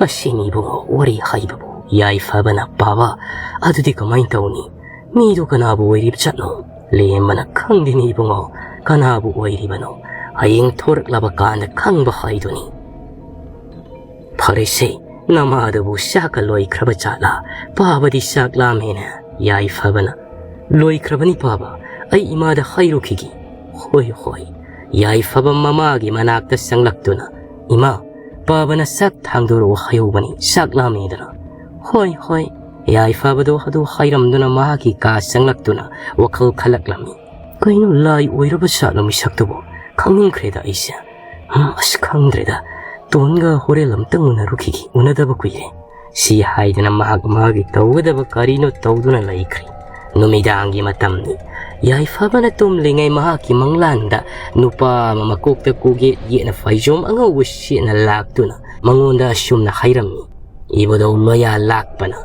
"ꯑꯁꯤꯅꯤ ꯏꯕꯨꯡꯉꯣ ꯋꯥꯔꯤ ꯍꯥꯏꯕꯕꯨ꯫" ꯌꯥꯏꯐꯕꯅ, "ꯄꯥꯕ, ꯑꯗꯨꯗꯤ ꯀꯃꯥꯏꯅ ꯇꯧꯅꯤ? ꯃꯤꯗꯨ ꯀꯅꯥꯕꯨ ꯑꯣꯏꯔꯤꯕ ꯖꯥꯠꯅꯣ?" ꯂꯦꯝꯕꯅ, "ꯈꯪꯗꯦꯅꯦ ꯏꯕꯨꯡꯉꯣ, ꯀꯅꯥꯕꯨ ꯑꯣꯏꯔꯤꯕꯅꯣ? ꯍꯌꯦꯡ ꯊꯣꯔꯛꯂꯕ ꯀꯥꯟꯗ ꯈꯪꯕ ꯍꯥꯏꯗꯨꯅꯤ꯫" "ꯐꯔꯦꯁꯦ, ꯅꯃꯥꯗꯨꯕꯨ ꯆꯥꯛꯀ ꯂꯣꯏꯈ꯭ꯔꯕ ꯖꯥꯠꯂꯥ? ꯄꯥꯕꯗꯤ ꯆꯥꯛ ꯂꯥꯝꯃꯦꯅꯦ꯫" ꯌꯥꯏꯐꯕꯅ, "ꯂꯣꯏꯈ꯭ꯔꯕꯅꯤ ꯄꯥꯕ, ꯑꯩ ꯏꯃꯥꯗ ꯍꯥꯏꯔꯨꯈꯤꯒꯦ꯫" "ꯍꯣꯏ, ꯍꯣꯏ꯫" ꯌꯥꯏꯐꯕ ꯃꯃꯥꯒꯤ ꯃꯅꯥꯛꯇ ꯆꯪꯂꯛꯇꯨꯅ, "ꯏꯃꯥ, ꯄꯥꯕꯅ ꯆꯥꯛ ꯊꯥꯡꯗꯣꯔꯛꯑꯣ ꯍꯥꯏꯍꯧꯕꯅꯤ, ꯆꯥꯛ ꯂꯥꯝꯃꯦꯗꯅ꯫ ꯍꯣꯏ, ꯍꯣꯏ, ꯌꯥꯏꯐꯕꯗꯣ ꯑꯗꯨ ꯍꯥꯏꯔꯝꯗꯨꯅ ꯃꯍꯥꯛꯀꯤ ꯀꯥ ꯆꯪꯂꯛꯇꯨꯅ ꯋꯥꯈꯜ ꯈꯜꯂꯛꯂꯝꯃꯤ꯫ ꯀꯩꯅꯣ, ꯂꯥꯏ ꯑꯣꯏꯔꯕ ꯖꯥꯠꯂꯣ ꯃꯤꯁꯛꯇꯨꯕꯨ? ꯈꯪꯅꯤꯡꯈ꯭ꯔꯦꯗ ꯑꯩꯁꯦ꯫ ꯍꯝ, ꯑꯁ, ꯈꯪꯗ꯭ꯔꯦꯗ꯫ ꯇꯣꯟꯒ ꯍꯣꯔꯦꯟ ꯑꯝꯇꯪ ꯎꯅꯔꯨꯈꯤꯒꯦ, ꯎꯅꯗꯕ ꯀꯨꯏꯔꯦ꯫ ꯁꯤ ꯍꯥꯏꯗꯅ ꯃꯍꯥꯛ ꯃꯍꯥꯛꯀꯤ ꯇꯧꯒꯗꯕ ꯀꯔꯤꯅꯣ ꯇꯧꯗꯨꯅ ꯂꯩꯈ꯭ꯔꯦ꯫ ꯅꯨꯃꯤꯗꯥꯡꯒꯤ ꯃꯇꯝꯅꯤ꯫ ꯌꯥꯏꯐꯕꯅ ꯇꯨꯝꯂꯤꯉꯩ ꯃꯍꯥꯛꯀꯤ ꯃꯪꯂꯥꯟꯗ ꯅꯨꯄꯥ ꯑꯃ ꯃꯀꯣꯛꯇ ꯀꯣꯒꯦꯠ ꯌꯦꯠꯅ ꯐꯩꯖꯣꯝ ꯑꯉꯧꯕ ꯁꯦꯠꯅ ꯂꯥꯛꯇꯨꯅ ꯃꯉꯣꯟꯗ ꯑꯁꯨꯝꯅ ꯍꯥꯏꯔꯝꯃꯤ, ꯏꯕꯨꯙꯧ ꯂꯣꯌꯥ ꯂꯥꯛꯄꯅ,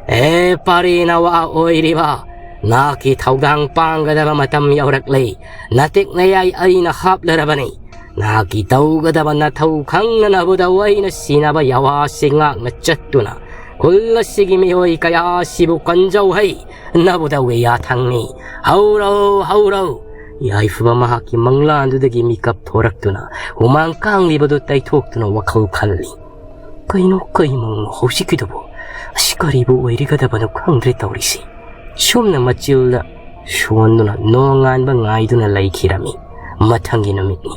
"ꯑꯦ ꯄꯥꯔꯤ ꯅꯋꯥ ꯑꯣꯏꯔꯤꯕ, ꯅꯍꯥꯛꯀꯤ ꯊꯧꯗꯥꯡ ꯄꯥꯡꯒꯗꯕ ꯃꯇꯝ ꯌꯧꯔꯛꯂꯦ꯫ ꯅꯇꯦꯛ ꯅꯌꯥꯏ ꯑꯩꯅ ꯍꯥꯞꯂꯔꯕꯅꯤ꯫ ꯅꯍꯥꯛꯀꯤ ꯇꯧꯒꯗꯕ ꯅꯊꯧ ꯈꯪꯅ ꯅꯕꯨꯙꯧ ꯑꯩꯅ ꯁꯤꯅꯕ ꯌꯥꯋꯥꯁꯤ ꯉꯥꯛꯅ ꯆꯠꯇꯨꯅ ꯈꯨꯜ ꯑꯁꯤꯒꯤ ꯃꯤꯑꯣꯏ ꯀꯌꯥ ꯑꯁꯤꯕꯨ ꯀꯟꯖꯧ ꯍꯩ꯫ ꯅꯕꯨꯙꯧꯒꯤ ꯌꯥꯊꯪꯅꯤ꯫ ꯍꯧꯔꯧ, ꯍꯧꯔꯧ!" ꯌꯥꯏꯐꯕ ꯃꯍꯥꯛꯀꯤ ꯃꯪꯂꯥꯟꯗꯨꯗꯒꯤ ꯃꯤꯀꯞ ꯊꯣꯔꯛꯇꯨꯅ ꯍꯨꯃꯥꯡ ꯀꯥꯡꯂꯤꯕꯗꯨ ꯇꯩꯊꯣꯛꯇꯨꯅ ꯋꯥꯈꯜ ꯈꯜꯂꯤ꯫ ꯀꯩꯅꯣ, ꯀꯩ ꯃꯪꯅꯣ ꯍꯧꯖꯤꯛꯀꯤꯗꯨꯕꯨ? ꯑꯁꯤ ꯀꯔꯤꯕꯨ ꯑꯣꯏꯔꯤꯒꯗꯕꯅꯣ ꯈꯪꯗ꯭ꯔꯦ ꯇꯧꯔꯤꯁꯤ꯫ ꯁꯣꯝꯅ ꯃꯆꯤꯜꯗ ꯁꯣꯟꯗꯨꯅ ꯅꯣꯡꯉꯥꯟꯕ ꯉꯥꯏꯗꯨꯅ ꯂꯩꯈꯤꯔꯝꯃꯤ꯫ ꯃꯊꯪꯒꯤ ꯅꯨꯃꯤꯠꯅꯤ꯫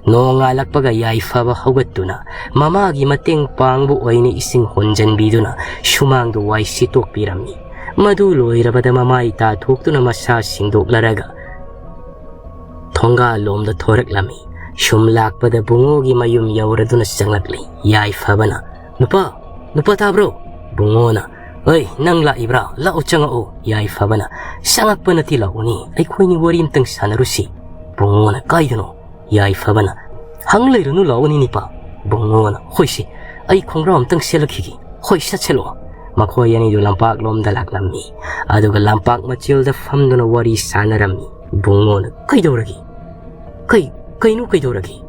ꯅꯣꯡꯉꯥꯜꯂꯛꯄꯒ ꯌꯥꯏꯐꯕ ꯍꯧꯒꯠꯇꯨꯅ ꯃꯃꯥꯒꯤ ꯃꯇꯦꯡ ꯄꯥꯡꯕ ꯑꯣꯏꯅ ꯏꯁꯤꯡ ꯍꯣꯟꯖꯟꯕꯤꯗꯨꯅ ꯁꯨꯃꯥꯡꯗꯨ ꯋꯥꯏ ꯁꯤꯠꯇꯣꯛꯄꯤꯔꯝꯃꯤ꯫ ꯃꯗꯨ ꯂꯣꯏꯔꯕꯗ ꯃꯃꯥꯏ ꯇꯥꯊꯣꯛꯇꯨꯅ ꯃꯁꯥ ꯁꯦꯡꯗꯣꯛꯂꯔꯒ ꯊꯣꯡꯒꯥꯜꯂꯣꯝꯗ ꯊꯣꯔꯛꯂꯝꯃꯤ꯫ ꯁꯨꯝ ꯂꯥꯛꯄꯗ ꯕꯨꯡꯉꯣꯒꯤ ꯃꯌꯨꯝ ꯌꯧꯔꯗꯨꯅ ꯆꯪꯂꯛꯂꯤ꯫ ꯌꯥꯏꯐꯕꯅ, "ꯅꯨꯄꯥ, ꯅꯨꯄꯥ ꯇꯥꯕ꯭ꯔꯣ?" ꯕꯨꯡꯉꯣꯅ, "ꯑꯩ, ꯅꯪ ꯂꯥꯛꯏꯕ꯭ꯔꯥ? ꯂꯥꯛꯑꯣ, ꯆꯪꯉꯛꯑꯣ꯫" ꯌꯥꯏꯐꯕꯅ, "ꯆꯪꯉꯛꯄ ꯅꯠꯇꯦ, ꯂꯥꯛꯑꯣꯅꯦ, ꯑꯩꯈꯣꯏꯅꯤ ꯋꯥꯔꯤ ꯑꯝꯇꯪ ꯁꯥꯟꯅꯔꯨꯁꯤ꯫" ꯕꯨꯡꯉꯣꯅ, "ꯀꯥꯏꯗꯅꯣ?" ꯌꯥꯏꯐꯕꯅ, "ꯍꯪ ꯂꯩꯔꯨꯅꯨ, ꯂꯥꯛꯑꯣꯅꯦ ꯅꯤꯄꯥ꯫" ꯕꯨꯡꯉꯣꯅ, "ꯍꯣꯏꯁꯦ, ꯑꯩ ꯈꯣꯡꯒ꯭ꯔꯥꯎ ꯑꯝꯇꯪ ꯁꯦꯠꯂꯛꯈꯤꯒꯦ꯫" "ꯍꯣꯏ, ꯁꯦꯠꯁꯦꯠꯂꯣ꯫" ꯃꯈꯣꯏ ꯑꯅꯤꯗꯨ ꯂꯝꯄꯥꯛꯂꯣꯝꯗ ꯂꯥꯛꯂꯝꯃꯤ꯫ ꯑꯗꯨꯒ ꯂꯝꯄꯥꯛ ꯃꯆꯤꯜꯗ ꯐꯝꯗꯨꯅ ꯋꯥꯔꯤ ꯁꯥꯟꯅꯔꯝꯃꯤ꯫ ꯕꯨꯡꯉꯣꯅ, "ꯀꯩꯗꯧꯔꯒꯦ? ꯀꯩ, ꯀꯩꯅꯣ ꯀꯩꯗꯧꯔꯒꯦ?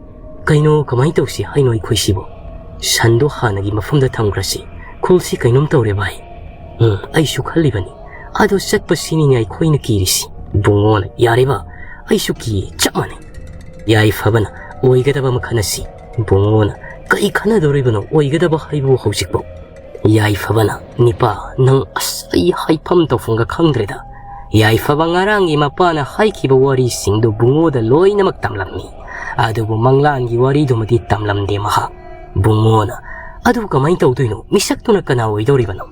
ꯀꯩꯅꯣ ꯀꯃꯥꯏꯅ ꯇꯧꯁꯤ ꯍꯥꯏꯅꯣ ꯑꯩꯈꯣꯏꯁꯤꯕꯣ? ꯁꯟꯗꯣ ꯍꯥꯟꯅꯒꯤ ꯃꯐꯝꯗ ꯊꯝꯈ꯭ꯔꯁꯤ꯫ ꯈꯨꯜꯁꯤ ꯀꯩꯅꯣꯝ ꯇꯧꯔꯦ ꯚꯥꯏ꯫" "ꯎꯝ, ꯑꯩꯁꯨ ꯈꯜꯂꯤꯕꯅꯤ꯫ ꯑꯗꯣ ꯆꯠꯄꯁꯤꯅꯤꯅꯦ ꯑꯩꯈꯣꯏꯅ ꯀꯤꯔꯤꯁꯤ꯫" ꯕꯨꯡꯉꯣꯅ, "ꯌꯥꯔꯦꯕ, ꯑꯩꯁꯨ ꯀꯤꯌꯦ, ꯆꯞ ꯃꯥꯟꯅꯩ꯫" ꯌꯥꯏꯐꯕꯅ, "ꯑꯣꯏꯒꯗꯕ ꯑꯃ ꯈꯟꯅꯁꯤ꯫" ꯕꯨꯡꯉꯣꯅ, "ꯀꯔꯤ ꯈꯟꯅꯗꯣꯔꯤꯕꯅꯣ? ꯑꯣꯏꯒꯗꯕ ꯍꯥꯏꯕꯨ ꯍꯧꯖꯤꯛꯐꯥꯎ?" ꯌꯥꯏꯐꯕꯅ, "ꯅꯤꯄꯥ, ꯅꯪ, ꯑꯁ, ꯑꯩ ꯍꯥꯏꯐꯝ ꯇꯧꯐꯝꯒ ꯈꯪꯗ꯭ꯔꯦꯗ꯫" ꯌꯥꯏꯐꯕ ꯉꯔꯥꯡꯒꯤ ꯃꯄꯥꯅ ꯍꯥꯏꯈꯤꯕ ꯋꯥꯔꯤꯁꯤꯡꯗꯨ ꯕꯨꯡꯉꯣꯗ ꯂꯣꯏꯅꯃꯛ ꯇꯝꯂꯝꯃꯤ꯫ ꯑꯗꯨꯕꯨ ꯃꯪꯂꯥꯟꯒꯤ ꯋꯥꯔꯤꯗꯨꯃꯗꯤ ꯇꯝꯂꯝꯗꯦ ꯃꯍꯥꯛ꯫ ꯕꯨꯡꯉꯣꯅ, "ꯑꯗꯨ ꯀꯃꯥꯏꯅ ꯇꯧꯗꯣꯏꯅꯣ? ꯃꯤꯁꯛꯇꯨꯅ ꯀꯅꯥ ꯑꯣꯏꯗꯧꯔꯤꯕꯅꯣ?"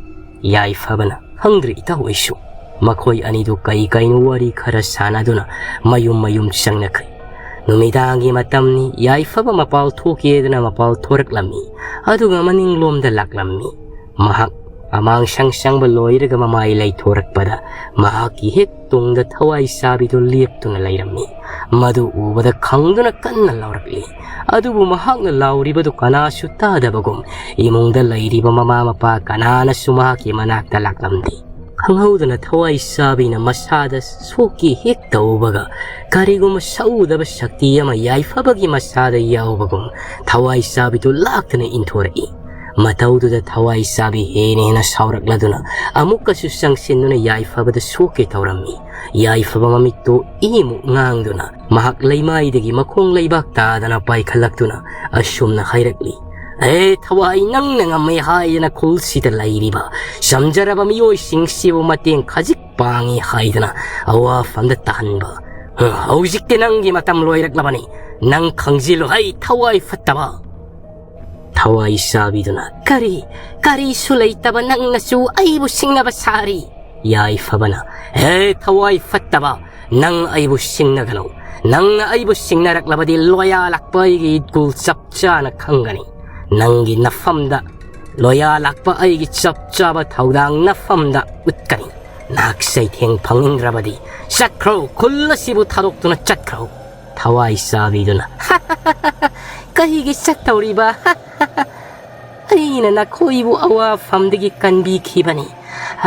ꯌꯥꯏꯐꯕꯅ, "ꯈꯪꯗ꯭ꯔꯦ ꯏꯇꯥꯎ ꯑꯩꯁꯨ"꯫ ꯃꯈꯣꯏ ꯑꯅꯤꯗꯨ ꯀꯩ ꯀꯩꯅꯣ ꯋꯥꯔꯤ ꯈꯔ ꯁꯥꯟꯅꯗꯨꯅ ꯃꯌꯨꯝ ꯃꯌꯨꯝ ꯆꯪꯅꯈ꯭ꯔꯦ꯫ ꯅꯨꯃꯤꯗꯥꯡꯒꯤ ꯃꯇꯝꯅꯤ꯫ ꯌꯥꯏꯐꯕ ꯃꯄꯥꯜ ꯊꯣꯛꯀꯦꯗꯅ ꯃꯄꯥꯜ ꯊꯣꯔꯛꯂꯝꯃꯤ꯫ ꯑꯗꯨꯒ ꯃꯅꯤꯡꯂꯣꯝꯗ ꯂꯥꯛꯂꯝꯃꯤ꯫ ꯃꯍꯥꯛ ꯑꯃꯥꯡ ꯁꯪ ꯁꯪꯕ ꯂꯣꯏꯔꯒ ꯃꯃꯥꯏ ꯂꯩꯊꯣꯔꯛꯄꯗ ꯃꯍꯥꯛꯀꯤ ꯍꯦꯛ ꯇꯨꯡꯗ ꯊꯋꯥꯏ ꯆꯥꯕꯤꯗꯨ ꯂꯦꯞꯇꯨꯅ ꯂꯩꯔꯝꯃꯤ꯫ ꯃꯗꯨ ꯎꯕꯗ ꯈꯪꯗꯨꯅ ꯀꯟꯅ ꯂꯥꯎꯔꯛꯂꯤ꯫ ꯑꯗꯨꯕꯨ ꯃꯍꯥꯛꯅ ꯂꯥꯎꯔꯤꯕꯗꯨ ꯀꯅꯥꯁꯨ ꯇꯥꯗꯕꯒꯨꯝ ꯏꯃꯨꯡꯗ ꯂꯩꯔꯤꯕ ꯃꯃꯥ ꯃꯄꯥ ꯀꯅꯥꯅꯁꯨ ꯃꯍꯥꯛꯀꯤ ꯃꯅꯥꯛꯇ ꯂꯥꯛꯂꯝꯗꯦ꯫ ꯈꯪꯍꯧꯗꯅ ꯊꯋꯥꯏ ꯆꯥꯕꯤꯅ ꯃꯁꯥꯗ ꯁꯣꯛꯀꯤ ꯍꯦꯛ ꯇꯧꯕꯒ ꯀꯔꯤꯒꯨꯝꯕ ꯁꯛꯎꯗꯕ ꯁꯛꯇꯤ ꯑꯃ ꯌꯥꯏꯐꯕꯒꯤ ꯃꯁꯥꯗ ꯌꯥꯎꯕꯒꯨꯝ ꯊꯋꯥꯏ ꯆꯥꯕꯤꯗꯨ ꯂꯥꯛꯇꯅ ꯏꯟꯊꯣꯔꯛꯏ꯫ ꯃꯇꯧꯗꯨꯗ ꯊꯋꯥꯏ ꯆꯥꯕꯤ ꯍꯦꯟꯅ ꯍꯦꯟꯅ ꯁꯥꯎꯔꯛꯂꯗꯨꯅ ꯑꯃꯨꯛꯀꯁꯨ ꯆꯪꯁꯤꯟꯗꯨꯅ ꯌꯥꯏꯐꯕꯗ ꯁꯣꯛꯀꯦ ꯇꯧꯔꯝꯃꯤ꯫ ꯌꯥꯏꯐꯕ ꯃꯃꯤꯠꯇꯨ ꯏꯃꯨꯛ ꯉꯥꯡꯗꯨꯅ ꯃꯍꯥꯛ ꯂꯩꯃꯥꯏꯗꯒꯤ ꯃꯈꯣꯡ ꯂꯩꯕꯥꯛ ꯇꯥꯗꯅ ꯄꯥꯏꯈꯠꯂꯛꯇꯨꯅ ꯑꯁꯨꯝꯅ ꯍꯥꯏꯔꯛꯂꯤ, "ꯑꯦ ꯊꯋꯥꯏ, ꯅꯪꯅ ꯉꯝꯃꯦ ꯍꯥꯏꯗꯅ ꯈꯨꯜꯁꯤꯗ ꯂꯩꯔꯤꯕ ꯆꯝꯖꯔꯕ ꯃꯤꯑꯣꯏꯁꯤꯡꯁꯤꯕꯨ ꯃꯇꯦꯡ ꯈꯖꯤꯛ ꯄꯥꯡꯉꯤ ꯍꯥꯏꯗꯅ ꯑꯋꯥꯐꯝꯗ ꯇꯥꯍꯟꯕ꯫ ꯍꯧꯖꯤꯛꯇꯤ ꯅꯪꯒꯤ ꯃꯇꯝ ꯂꯣꯏꯔꯛꯂꯕꯅꯤ꯫ ꯅꯪ ꯈꯪꯖꯤꯜꯂꯨ ꯍꯩ ꯊꯋꯥꯏ ꯐꯠꯇꯕ"꯫ ꯊꯋꯥꯏ ꯆꯥꯕꯤꯗꯨꯅ, "ꯀꯔꯤ? ꯀꯔꯤꯁꯨ ꯂꯩꯇꯕ ꯅꯪꯅꯁꯨ ꯑꯩꯕꯨ ꯁꯤꯡꯅꯕ ꯁꯥꯔꯤ"꯫ ꯌꯥꯏꯐꯕꯅ, "ꯍꯦ ꯊꯋꯥꯏ ꯐꯠꯇꯕ, ꯅꯪ ꯑꯩꯕꯨ ꯁꯤꯡꯅꯒꯅꯨ꯫ ꯅꯪꯅ ꯑꯩꯕꯨ ꯁꯤꯡꯅꯔꯛꯂꯕꯗꯤ ꯂꯣꯌꯥ ꯂꯥꯛꯄ ꯑꯩꯒꯤ ꯏꯠꯒꯨꯜ ꯆꯞ ꯆꯥꯅ ꯈꯪꯒꯅꯤ꯫ ꯅꯪꯒꯤ ꯅꯐꯝꯗ ꯂꯣꯌꯥ ꯂꯥꯛꯄ ꯑꯩꯒꯤ ꯆꯞ ꯆꯥꯕ ꯊꯧꯗꯥꯡ ꯅꯐꯝꯗ ꯎꯠꯀꯅꯤ꯫ ꯅꯍꯥꯛ ꯆꯩꯊꯦꯡ ꯐꯪꯅꯤꯡꯗ꯭ꯔꯕꯗꯤ ꯆꯠꯈ꯭ꯔꯣ, ꯈꯨꯜ ꯑꯁꯤꯕꯨ ꯊꯥꯗꯣꯛꯇꯨꯅ ꯆꯠꯈ꯭ꯔꯣ"꯫ ꯊꯋꯥꯏ ꯆꯥꯕꯤꯗꯨꯅ, "ꯀꯔꯤꯒꯤ ꯆꯠꯇꯧꯔꯤꯕ? ꯑꯩꯅ ꯅꯈꯣꯏꯕꯨ ꯑꯋꯥꯐꯝꯗꯒꯤ ꯀꯟꯕꯤꯈꯤꯕꯅꯤ꯫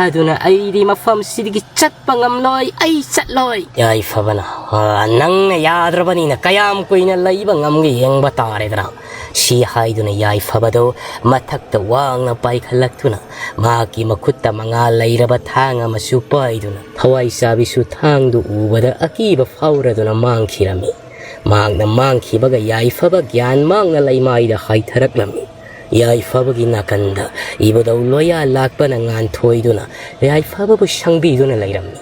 ꯑꯗꯨꯅ ꯑꯩꯗꯤ ꯃꯐꯝꯁꯤꯗꯒꯤ ꯆꯠꯄ ꯉꯝꯂꯣꯏ, ꯑꯩ ꯆꯠꯂꯣꯏ"꯫ ꯌꯥꯏꯐꯕꯅ, "ꯑ, ꯅꯪꯅ ꯌꯥꯗ꯭ꯔꯕꯅꯤꯅ ꯀꯌꯥꯝ ꯀꯨꯏꯅ ꯂꯩꯕ ꯉꯝꯒꯦ ꯌꯦꯡꯕ ꯇꯥꯔꯦꯗꯅ"꯫ ꯁꯤ ꯍꯥꯏꯗꯨꯅ ꯌꯥꯏꯐꯕꯗꯨ ꯃꯊꯛꯇ ꯋꯥꯡꯅ ꯄꯥꯏꯈꯠꯂꯛꯇꯨꯅ ꯃꯍꯥꯛꯀꯤ ꯃꯈꯨꯠꯇ ꯃꯉꯥ ꯂꯩꯔꯕ ꯊꯥꯡ ꯑꯃꯁꯨ ꯄꯥꯏꯗꯨꯅ ꯊꯋꯥꯏ ꯆꯥꯕꯤꯁꯨ ꯊꯥꯡꯗꯨ ꯎꯕꯗ ꯑꯀꯤꯕ ꯐꯥꯎꯔꯗꯨꯅ ꯃꯥꯡꯈꯤꯔꯝꯃꯤ꯫ ꯃꯍꯥꯛꯅ ꯃꯥꯡꯈꯤꯕꯒ ꯌꯥꯏꯐꯕ ꯒ꯭ꯌꯥꯟ ꯃꯥꯡꯅ ꯂꯩꯃꯥꯏꯗ ꯍꯥꯏꯊꯔꯛꯂꯝꯃꯤ꯫ ꯌꯥꯏꯐꯕꯒꯤ ꯅꯥꯀꯟꯗ ꯏꯕꯨꯙꯧ ꯂꯣꯌꯥ ꯂꯥꯛꯄꯅ ꯉꯥꯟꯊꯣꯏꯗꯨꯅ ꯌꯥꯏꯐꯕꯕꯨ ꯁꯪꯕꯤꯗꯨꯅ ꯂꯩꯔꯝꯃꯤ꯫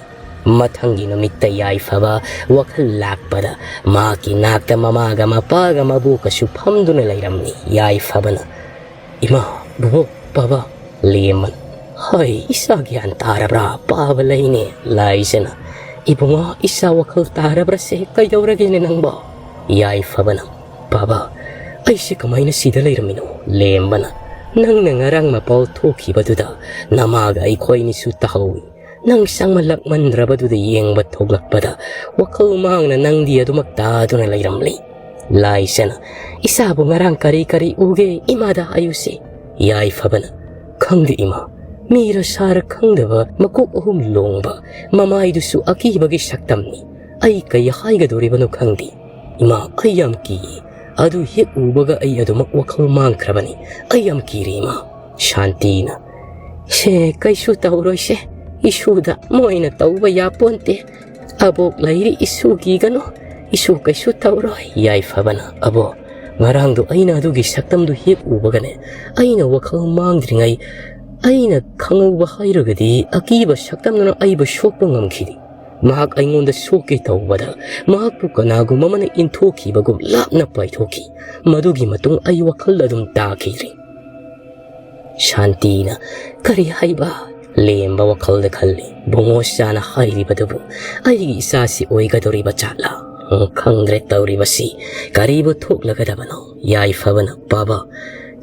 ꯃꯊꯪꯒꯤ ꯅꯨꯃꯤꯠꯇ ꯌꯥꯏꯐꯕ ꯋꯥꯈꯜ ꯂꯥꯛꯄꯗ ꯃꯍꯥꯛꯀꯤ ꯅꯥꯛꯇ ꯃꯃꯥꯒ ꯃꯄꯥꯒ ꯃꯕꯣꯛꯀꯁꯨ ꯐꯝꯗꯨꯅ ꯂꯩꯔꯝꯃꯤ꯫ ꯌꯥꯏꯐꯕꯅ, "ꯏꯃꯥ, ꯕꯣꯕꯣꯛ, ꯄꯥꯕ꯫" ꯂꯦꯝꯕꯅ, "ꯍꯣꯏ, ꯏꯆꯥ ꯒ꯭ꯌꯥꯟ ꯇꯥꯔꯕ꯭ꯔꯥ? ꯄꯥꯕ ꯂꯩꯅꯦ꯫" ꯂꯥꯏꯖꯅ, "ꯏꯕꯨꯡꯉꯣ, ꯏꯆꯥ ꯋꯥꯈꯜ ꯇꯥꯔꯕ꯭ꯔꯥꯁꯦ? ꯀꯩꯗꯧꯔꯒꯦꯅꯦ ꯅꯪꯕꯣ?" ꯌꯥꯏꯐꯕꯅ, "ꯄꯥꯕ, ꯑꯩꯁꯦ ꯀꯃꯥꯏꯅ ꯁꯤꯗ ꯂꯩꯔꯝꯃꯤꯅꯣ?" ꯂꯦꯝꯕꯅ, "ꯅꯪꯅ ꯉꯔꯥꯡ ꯃꯄꯥꯜ ꯊꯣꯛꯈꯤꯕꯗꯨꯗ ꯅꯃꯥꯒ ꯑꯩꯈꯣꯏꯅꯤꯁꯨ ꯇꯥꯍꯧꯏ꯫ ꯅꯪ ꯆꯪꯃꯜꯂꯛꯃꯟꯗ꯭ꯔꯕꯗꯨꯗ ꯌꯦꯡꯕ ꯊꯣꯛꯂꯛꯄꯗ ꯋꯥꯈꯜ ꯃꯥꯡꯅ ꯅꯪꯗꯤ ꯑꯗꯨꯃꯛ ꯇꯥꯗꯨꯅ ꯂꯩꯔꯝꯂꯤ꯫" ꯂꯥꯏꯁꯅ, "ꯏꯆꯥꯕꯨ ꯉꯔꯥꯡ ꯀꯔꯤ ꯀꯔꯤ ꯎꯒꯦ? ꯏꯃꯥꯗ ꯍꯥꯏꯌꯨꯁꯦ꯫" ꯌꯥꯏꯐꯕꯅ, "ꯈꯪꯗꯦ ꯏꯃꯥ, ꯃꯤꯔ ꯁꯥꯔ ꯈꯪꯗꯕ ꯃꯀꯣꯛ ꯑꯍꯨꯝ ꯂꯣꯡꯕ, ꯃꯃꯥꯏꯗꯨꯁꯨ ꯑꯀꯤꯕꯒꯤ ꯁꯛꯇꯝꯅꯤ꯫ ꯑꯩ ꯀꯩ ꯍꯥꯏꯒꯗꯧꯔꯤꯕꯅꯣ ꯈꯪꯗꯦ꯫ ꯏꯃꯥ, ꯑꯩ ꯌꯥꯝ ꯀꯤꯌꯦ꯫ ꯑꯗꯨ ꯍꯦꯛ ꯎꯕꯒ ꯑꯩ ꯑꯗꯨꯃꯛ ꯋꯥꯈꯜ ꯃꯥꯡꯈ꯭ꯔꯕꯅꯤ꯫ ꯑꯩ ꯌꯥꯝ ꯀꯤꯔꯦ ꯏꯃꯥ꯫" ꯁꯥꯟꯇꯤꯅ, "ꯁꯦ, ꯀꯩꯁꯨ ꯇꯧꯔꯣꯏꯁꯦ꯫ ꯏꯁꯨꯗ ꯃꯣꯏꯅ ꯇꯧꯕ ꯌꯥꯄꯣꯟꯇꯦ꯫ ꯑꯕꯣꯛ ꯂꯩꯔꯤ, ꯏꯁꯨ ꯀꯤꯒꯅꯨ꯫ ꯏꯁꯨ ꯀꯩꯁꯨ ꯇꯧꯔꯣꯏ꯫" ꯌꯥꯏꯐꯕꯅ, "ꯑꯕꯣꯛ, ꯉꯔꯥꯡꯗꯣ ꯑꯩꯅ ꯑꯗꯨꯒꯤ ꯁꯛꯇꯝꯗꯨ ꯍꯦꯛ ꯎꯕꯒꯅꯦ, ꯑꯩꯅ ꯋꯥꯈꯜ ꯃꯥꯡꯗ꯭ꯔꯤꯉꯩ ꯑꯩꯅ ꯈꯪꯍꯧꯕ ꯍꯥꯏꯔꯒꯗꯤ ꯑꯀꯤꯕ ꯁꯛꯇꯝꯗꯨꯅ ꯑꯩꯕꯨ ꯁꯣꯛꯄ ꯉꯝꯈꯤꯗꯦ꯫ ꯃꯍꯥꯛ ꯑꯩꯉꯣꯟꯗ ꯁꯣꯛꯀꯦ ꯇꯧꯕꯗ ꯃꯍꯥꯛꯄꯨ ꯀꯅꯥꯒꯨꯝꯕ ꯑꯃꯅ ꯏꯟꯊꯣꯛꯈꯤꯕꯒꯨꯝ ꯂꯥꯞꯅ ꯄꯥꯏꯊꯣꯛꯈꯤ꯫ ꯃꯗꯨꯒꯤ ꯃꯇꯨꯡ ꯑꯩ ꯋꯥꯈꯜ ꯑꯗꯨꯝ ꯇꯥꯈꯤꯗ꯭ꯔꯦ꯫" ꯁꯥꯟꯇꯤꯅ, "ꯀꯔꯤ ꯍꯥꯏꯕ?" ꯂꯦꯝꯕ ꯋꯥꯈꯜꯗ ꯈꯜꯂꯤ, "ꯕꯨꯡꯉꯣ ꯆꯥꯅ ꯍꯥꯏꯔꯤꯕꯗꯨꯕꯨ ꯑꯩꯒꯤ ꯏꯆꯥꯁꯤ ꯑꯣꯏꯒꯗꯧꯔꯤꯕ ꯖꯥꯠꯂꯥ? ꯎꯝ, ꯈꯪꯗ꯭ꯔꯦ ꯇꯧꯔꯤꯕꯁꯤ꯫ ꯀꯔꯤꯕꯨ ꯊꯣꯛꯂꯒꯗꯕꯅꯣ?" ꯌꯥꯏꯐꯕꯅ, "ꯄꯥꯕ,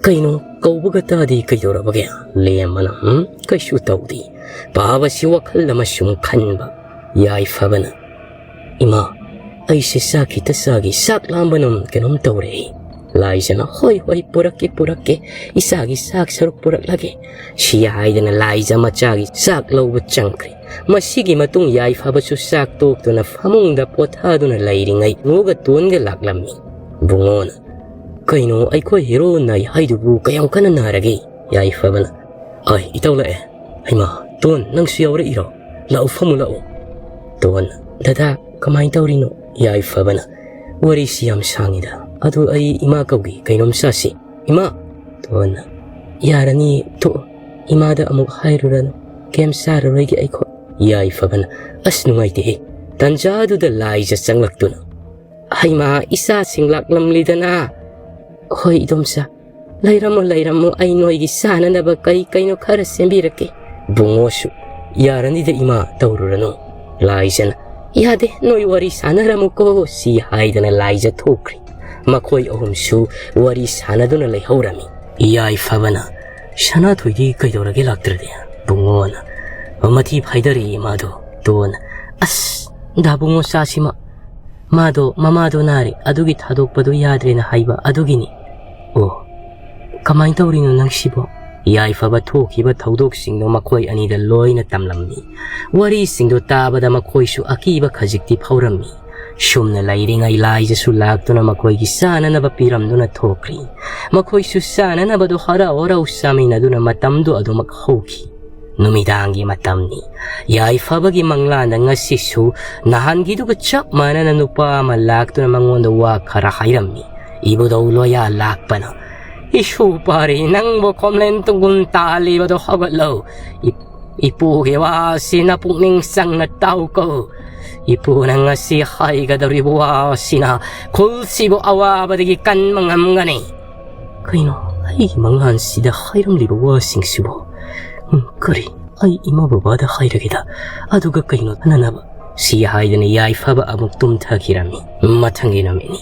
ꯀꯩꯅꯣ ꯀꯧꯕꯒ ꯇꯥꯗꯦ, ꯀꯩꯗꯧꯔꯕꯒꯦ?" ꯂꯦꯝꯕꯅ, "ꯎꯝ, ꯀꯩꯁꯨ ꯇꯧꯗꯦ꯫" ꯄꯥꯕꯁꯤ ꯋꯥꯈꯜ ꯑꯃ ꯁꯨꯝ ꯈꯟꯕ꯫ ꯌꯥꯏꯐꯕꯅ, "ꯏꯃꯥ, ꯑꯩꯁꯦ ꯆꯥꯛ ꯈꯤꯇ ꯆꯥꯒꯦ, ꯆꯥꯛ ꯂꯥꯝꯕꯅ ꯀꯩꯅꯣꯝ ꯇꯧꯔꯦ ꯑꯩ꯫" ꯂꯥꯏꯖꯅ, "ꯍꯣꯏ, ꯍꯣꯏ, ꯄꯨꯔꯛꯀꯦ, ꯄꯨꯔꯛꯀꯦ, ꯏꯆꯥꯒꯤ ꯆꯥꯛ ꯁꯔꯨꯛ ꯄꯨꯔꯛꯂꯒꯦ꯫" ꯁꯤ ꯍꯥꯏꯗꯅ ꯂꯥꯏꯖ ꯃꯆꯥꯒꯤ ꯆꯥꯛ ꯂꯧꯕ ꯆꯪꯈ꯭ꯔꯦ꯫ ꯃꯁꯤꯒꯤ ꯃꯇꯨꯡ ꯌꯥꯏꯐꯕꯁꯨ ꯆꯥꯛ ꯇꯣꯛꯇꯨꯅ ꯐꯃꯨꯡꯗ ꯄꯣꯊꯥꯗꯨꯅ ꯂꯩꯔꯤꯉꯩ ꯕꯨꯡꯉꯣꯒ ꯇꯣꯟꯒ ꯂꯥꯛꯂꯝꯃꯤ꯫ ꯕꯨꯡꯉꯣꯅ, "ꯀꯩꯅꯣ ꯑꯩꯈꯣꯏ ꯍꯦꯔꯣ ꯅꯥꯏ ꯍꯥꯏꯗꯨꯕꯨ ꯀꯌꯥꯝ ꯀꯟꯅ ꯅꯥꯔꯒꯦ?" ꯌꯥꯏꯐꯕꯅ, "ꯑꯩ ꯏꯇꯧ ꯂꯥꯛꯑꯦ꯫ ꯍꯩꯃꯥ, ꯇꯣꯟ, ꯅꯪꯁꯨ ꯌꯥꯎꯔꯛꯏꯔꯣ? ꯂꯥꯛꯎ, ꯐꯝꯃꯨ ꯂꯥꯛꯎ꯫" ꯇꯣꯟ, "ꯗꯗꯥ, ꯀꯃꯥꯏꯅ ꯇꯧꯔꯤꯅꯣ?" ꯌꯥꯏꯐꯕꯅ, "ꯋꯥꯔꯤꯁꯤ ꯌꯥꯝ ꯁꯥꯡꯉꯤꯗ꯫ ꯑꯗꯨ ꯑꯩ ꯏꯃꯥ ꯀꯧꯒꯦ, ꯀꯩꯅꯣꯝ ꯆꯥꯁꯤ꯫ ꯏꯃꯥ!" ꯇꯣꯟꯅ, "ꯌꯥꯔꯅꯤ, ꯇꯣꯛꯑꯣ꯫ ꯏꯃꯥꯗ ꯑꯃꯨꯛ ꯍꯥꯏꯔꯨꯔꯅꯨ꯫ ꯀꯩꯝ ꯆꯥꯔꯔꯣꯏꯒꯦ ꯑꯩꯈꯣꯏ꯫" ꯌꯥꯏꯐꯕꯅ, "ꯑꯁ, ꯅꯨꯡꯉꯥꯏꯇꯦꯍꯦ!" ꯇꯟꯖꯥꯗꯨꯗ ꯂꯥꯏꯖ ꯆꯪꯂꯛꯇꯨꯅ, "ꯍꯩꯃꯥ, ꯏꯆꯥꯁꯤꯡ ꯂꯥꯛꯂꯝꯂꯤꯗꯅ!" "ꯍꯣꯏ, ꯏꯗꯣꯝꯆꯥ, ꯂꯩꯔꯝꯃꯨ, ꯂꯩꯔꯝꯃꯨ, ꯑꯩ ꯅꯣꯏꯒꯤ ꯆꯥꯅꯅꯕ ꯀꯩ ꯀꯩꯅꯣ ꯈꯔ ꯁꯦꯝꯕꯤꯔꯛꯀꯦ꯫" ꯕꯨꯡꯉꯣꯁꯨ, "ꯌꯥꯔꯅꯤꯗ ꯏꯃꯥ, ꯇꯧꯔꯨꯔꯅꯨ꯫" ꯂꯥꯏꯖꯅ, "ꯌꯥꯗꯦ, ꯅꯣꯏ ꯋꯥꯔꯤ ꯁꯥꯟꯅꯔꯝꯃꯨꯀꯣ" ꯁꯤ ꯍꯥꯏꯗꯅ ꯂꯥꯏꯖ ꯊꯣꯛꯈ꯭ꯔꯤ꯫ ꯃꯈꯣꯏ ꯑꯍꯨꯝꯁꯨ ꯋꯥꯔꯤ ꯁꯥꯟꯅꯗꯨꯅ ꯂꯩꯍꯧꯔꯝꯃꯤ꯫ ꯌꯥꯏꯐꯕꯅ, "ꯁꯅꯥꯊꯣꯏꯗꯤ ꯀꯩꯗꯧꯔꯒꯦ ꯂꯥꯛꯇ꯭ꯔꯗꯤ?" ꯕꯨꯡꯉꯣꯅ, "ꯃꯊꯤ ꯐꯥꯏꯗꯔꯛꯏ ꯃꯥꯗꯣ꯫" ꯇꯣꯟꯅ, "ꯑꯁ, ꯗꯥ ꯕꯨꯡꯉꯣ ꯆꯥꯁꯤꯃ, ꯃꯥꯗꯣ ꯃꯃꯥꯗꯣ ꯅꯥꯔꯦ, ꯑꯗꯨꯒꯤ ꯊꯥꯗꯣꯛꯄꯗꯣ ꯌꯥꯗ꯭ꯔꯦꯅ ꯍꯥꯏꯕ ꯑꯗꯨꯒꯤꯅꯤ꯫" "ꯑꯣ, ꯀꯃꯥꯏꯅ ꯇꯧꯔꯤꯅꯣ ꯅꯪꯁꯤꯕꯣ?" ꯌꯥꯏꯐꯕ ꯊꯣꯛꯈꯤꯕ ꯊꯧꯗꯣꯛꯁꯤꯡꯗꯣ ꯃꯈꯣꯏ ꯑꯅꯤꯗ ꯂꯣꯏꯅ ꯇꯝꯂꯝꯃꯤ꯫ ꯋꯥꯔꯤꯁꯤꯡꯗꯣ ꯇꯥꯕꯗ ꯃꯈꯣꯏꯁꯨ ꯑꯀꯤꯕ ꯈꯖꯤꯛꯇꯤ ꯐꯥꯎꯔꯝꯃꯤ꯫ ꯁꯨꯝꯅ ꯂꯩꯔꯤꯉꯩ ꯂꯥꯏꯖꯁꯨ ꯂꯥꯛꯇꯨꯅ ꯃꯈꯣꯏꯒꯤ ꯆꯥꯅꯅꯕ ꯄꯤꯔꯝꯗꯨꯅ ꯊꯣꯛꯈ꯭ꯔꯤ꯫ ꯃꯈꯣꯏꯁꯨ ꯆꯥꯅꯅꯕꯗꯨ ꯍꯔꯥꯎ ꯍꯔꯥꯎ ꯆꯥꯃꯤꯟꯅꯗꯨꯅ ꯃꯇꯝꯗꯨ ꯑꯗꯨꯃꯛ ꯍꯧꯈꯤ꯫ ꯅꯨꯃꯤꯗꯥꯡꯒꯤ ꯃꯇꯝꯅꯤ꯫ ꯌꯥꯏꯐꯕꯒꯤ ꯃꯪꯂꯥꯟꯗ ꯉꯁꯤꯁꯨ ꯅꯍꯥꯟꯒꯤꯗꯨꯒ ꯆꯞ ꯃꯥꯟꯅꯅ ꯅꯨꯄꯥ ꯑꯃ ꯂꯥꯛꯇꯨꯅ ꯃꯉꯣꯟꯗ ꯋꯥ ꯈꯔ ꯍꯥꯏꯔꯝꯃꯤ꯫ ꯏꯕꯨꯙꯧ ꯂꯣꯌꯥ ꯂꯥꯛꯄꯅ, "ꯏꯁꯨ ꯄꯥꯔꯤ, ꯅꯪꯕꯨ ꯈꯣꯝꯂꯦꯟ ꯇꯨꯡꯒꯨꯟ ꯇꯥꯜꯂꯤꯕꯗꯣ ꯍꯧꯒꯠꯂꯣ꯫ ꯏ-, ꯏꯄꯨꯒꯤ ꯋꯥꯁꯤ ꯅꯄꯨꯛꯅꯤꯡ ꯆꯪꯅ ꯇꯥꯎꯀꯣ꯫ ꯏꯄꯨꯅ ꯉꯁꯤ ꯍꯥꯏꯒꯗꯧꯔꯤꯕ ꯋꯥꯁꯤꯅ ꯈꯨꯜꯁꯤꯕꯨ ꯑꯋꯥꯕꯗꯒꯤ ꯀꯟꯕ ꯉꯝꯒꯅꯤ꯫" ꯀꯩꯅꯣ ꯑꯩꯒꯤ ꯃꯪꯂꯥꯟꯁꯤꯗ ꯍꯥꯏꯔꯝꯂꯤꯕ ꯋꯥꯁꯤꯡꯁꯤꯕꯨ? ꯎꯝ, ꯀꯔꯤ? ꯑꯩ ꯏꯃꯥ ꯕꯕꯥꯗ ꯍꯥꯏꯔꯒꯦꯗ꯫ ꯑꯗꯨꯒ ꯀꯩꯅꯣ ꯊꯅꯅꯕ? ꯁꯤ ꯍꯥꯏꯗꯅ ꯌꯥꯏꯐꯕ ꯑꯃꯨꯛ ꯇꯨꯝꯊꯈꯤꯔꯝꯃꯤ꯫ ꯃꯊꯪꯒꯤ ꯅꯨꯃꯤꯠꯅꯤ꯫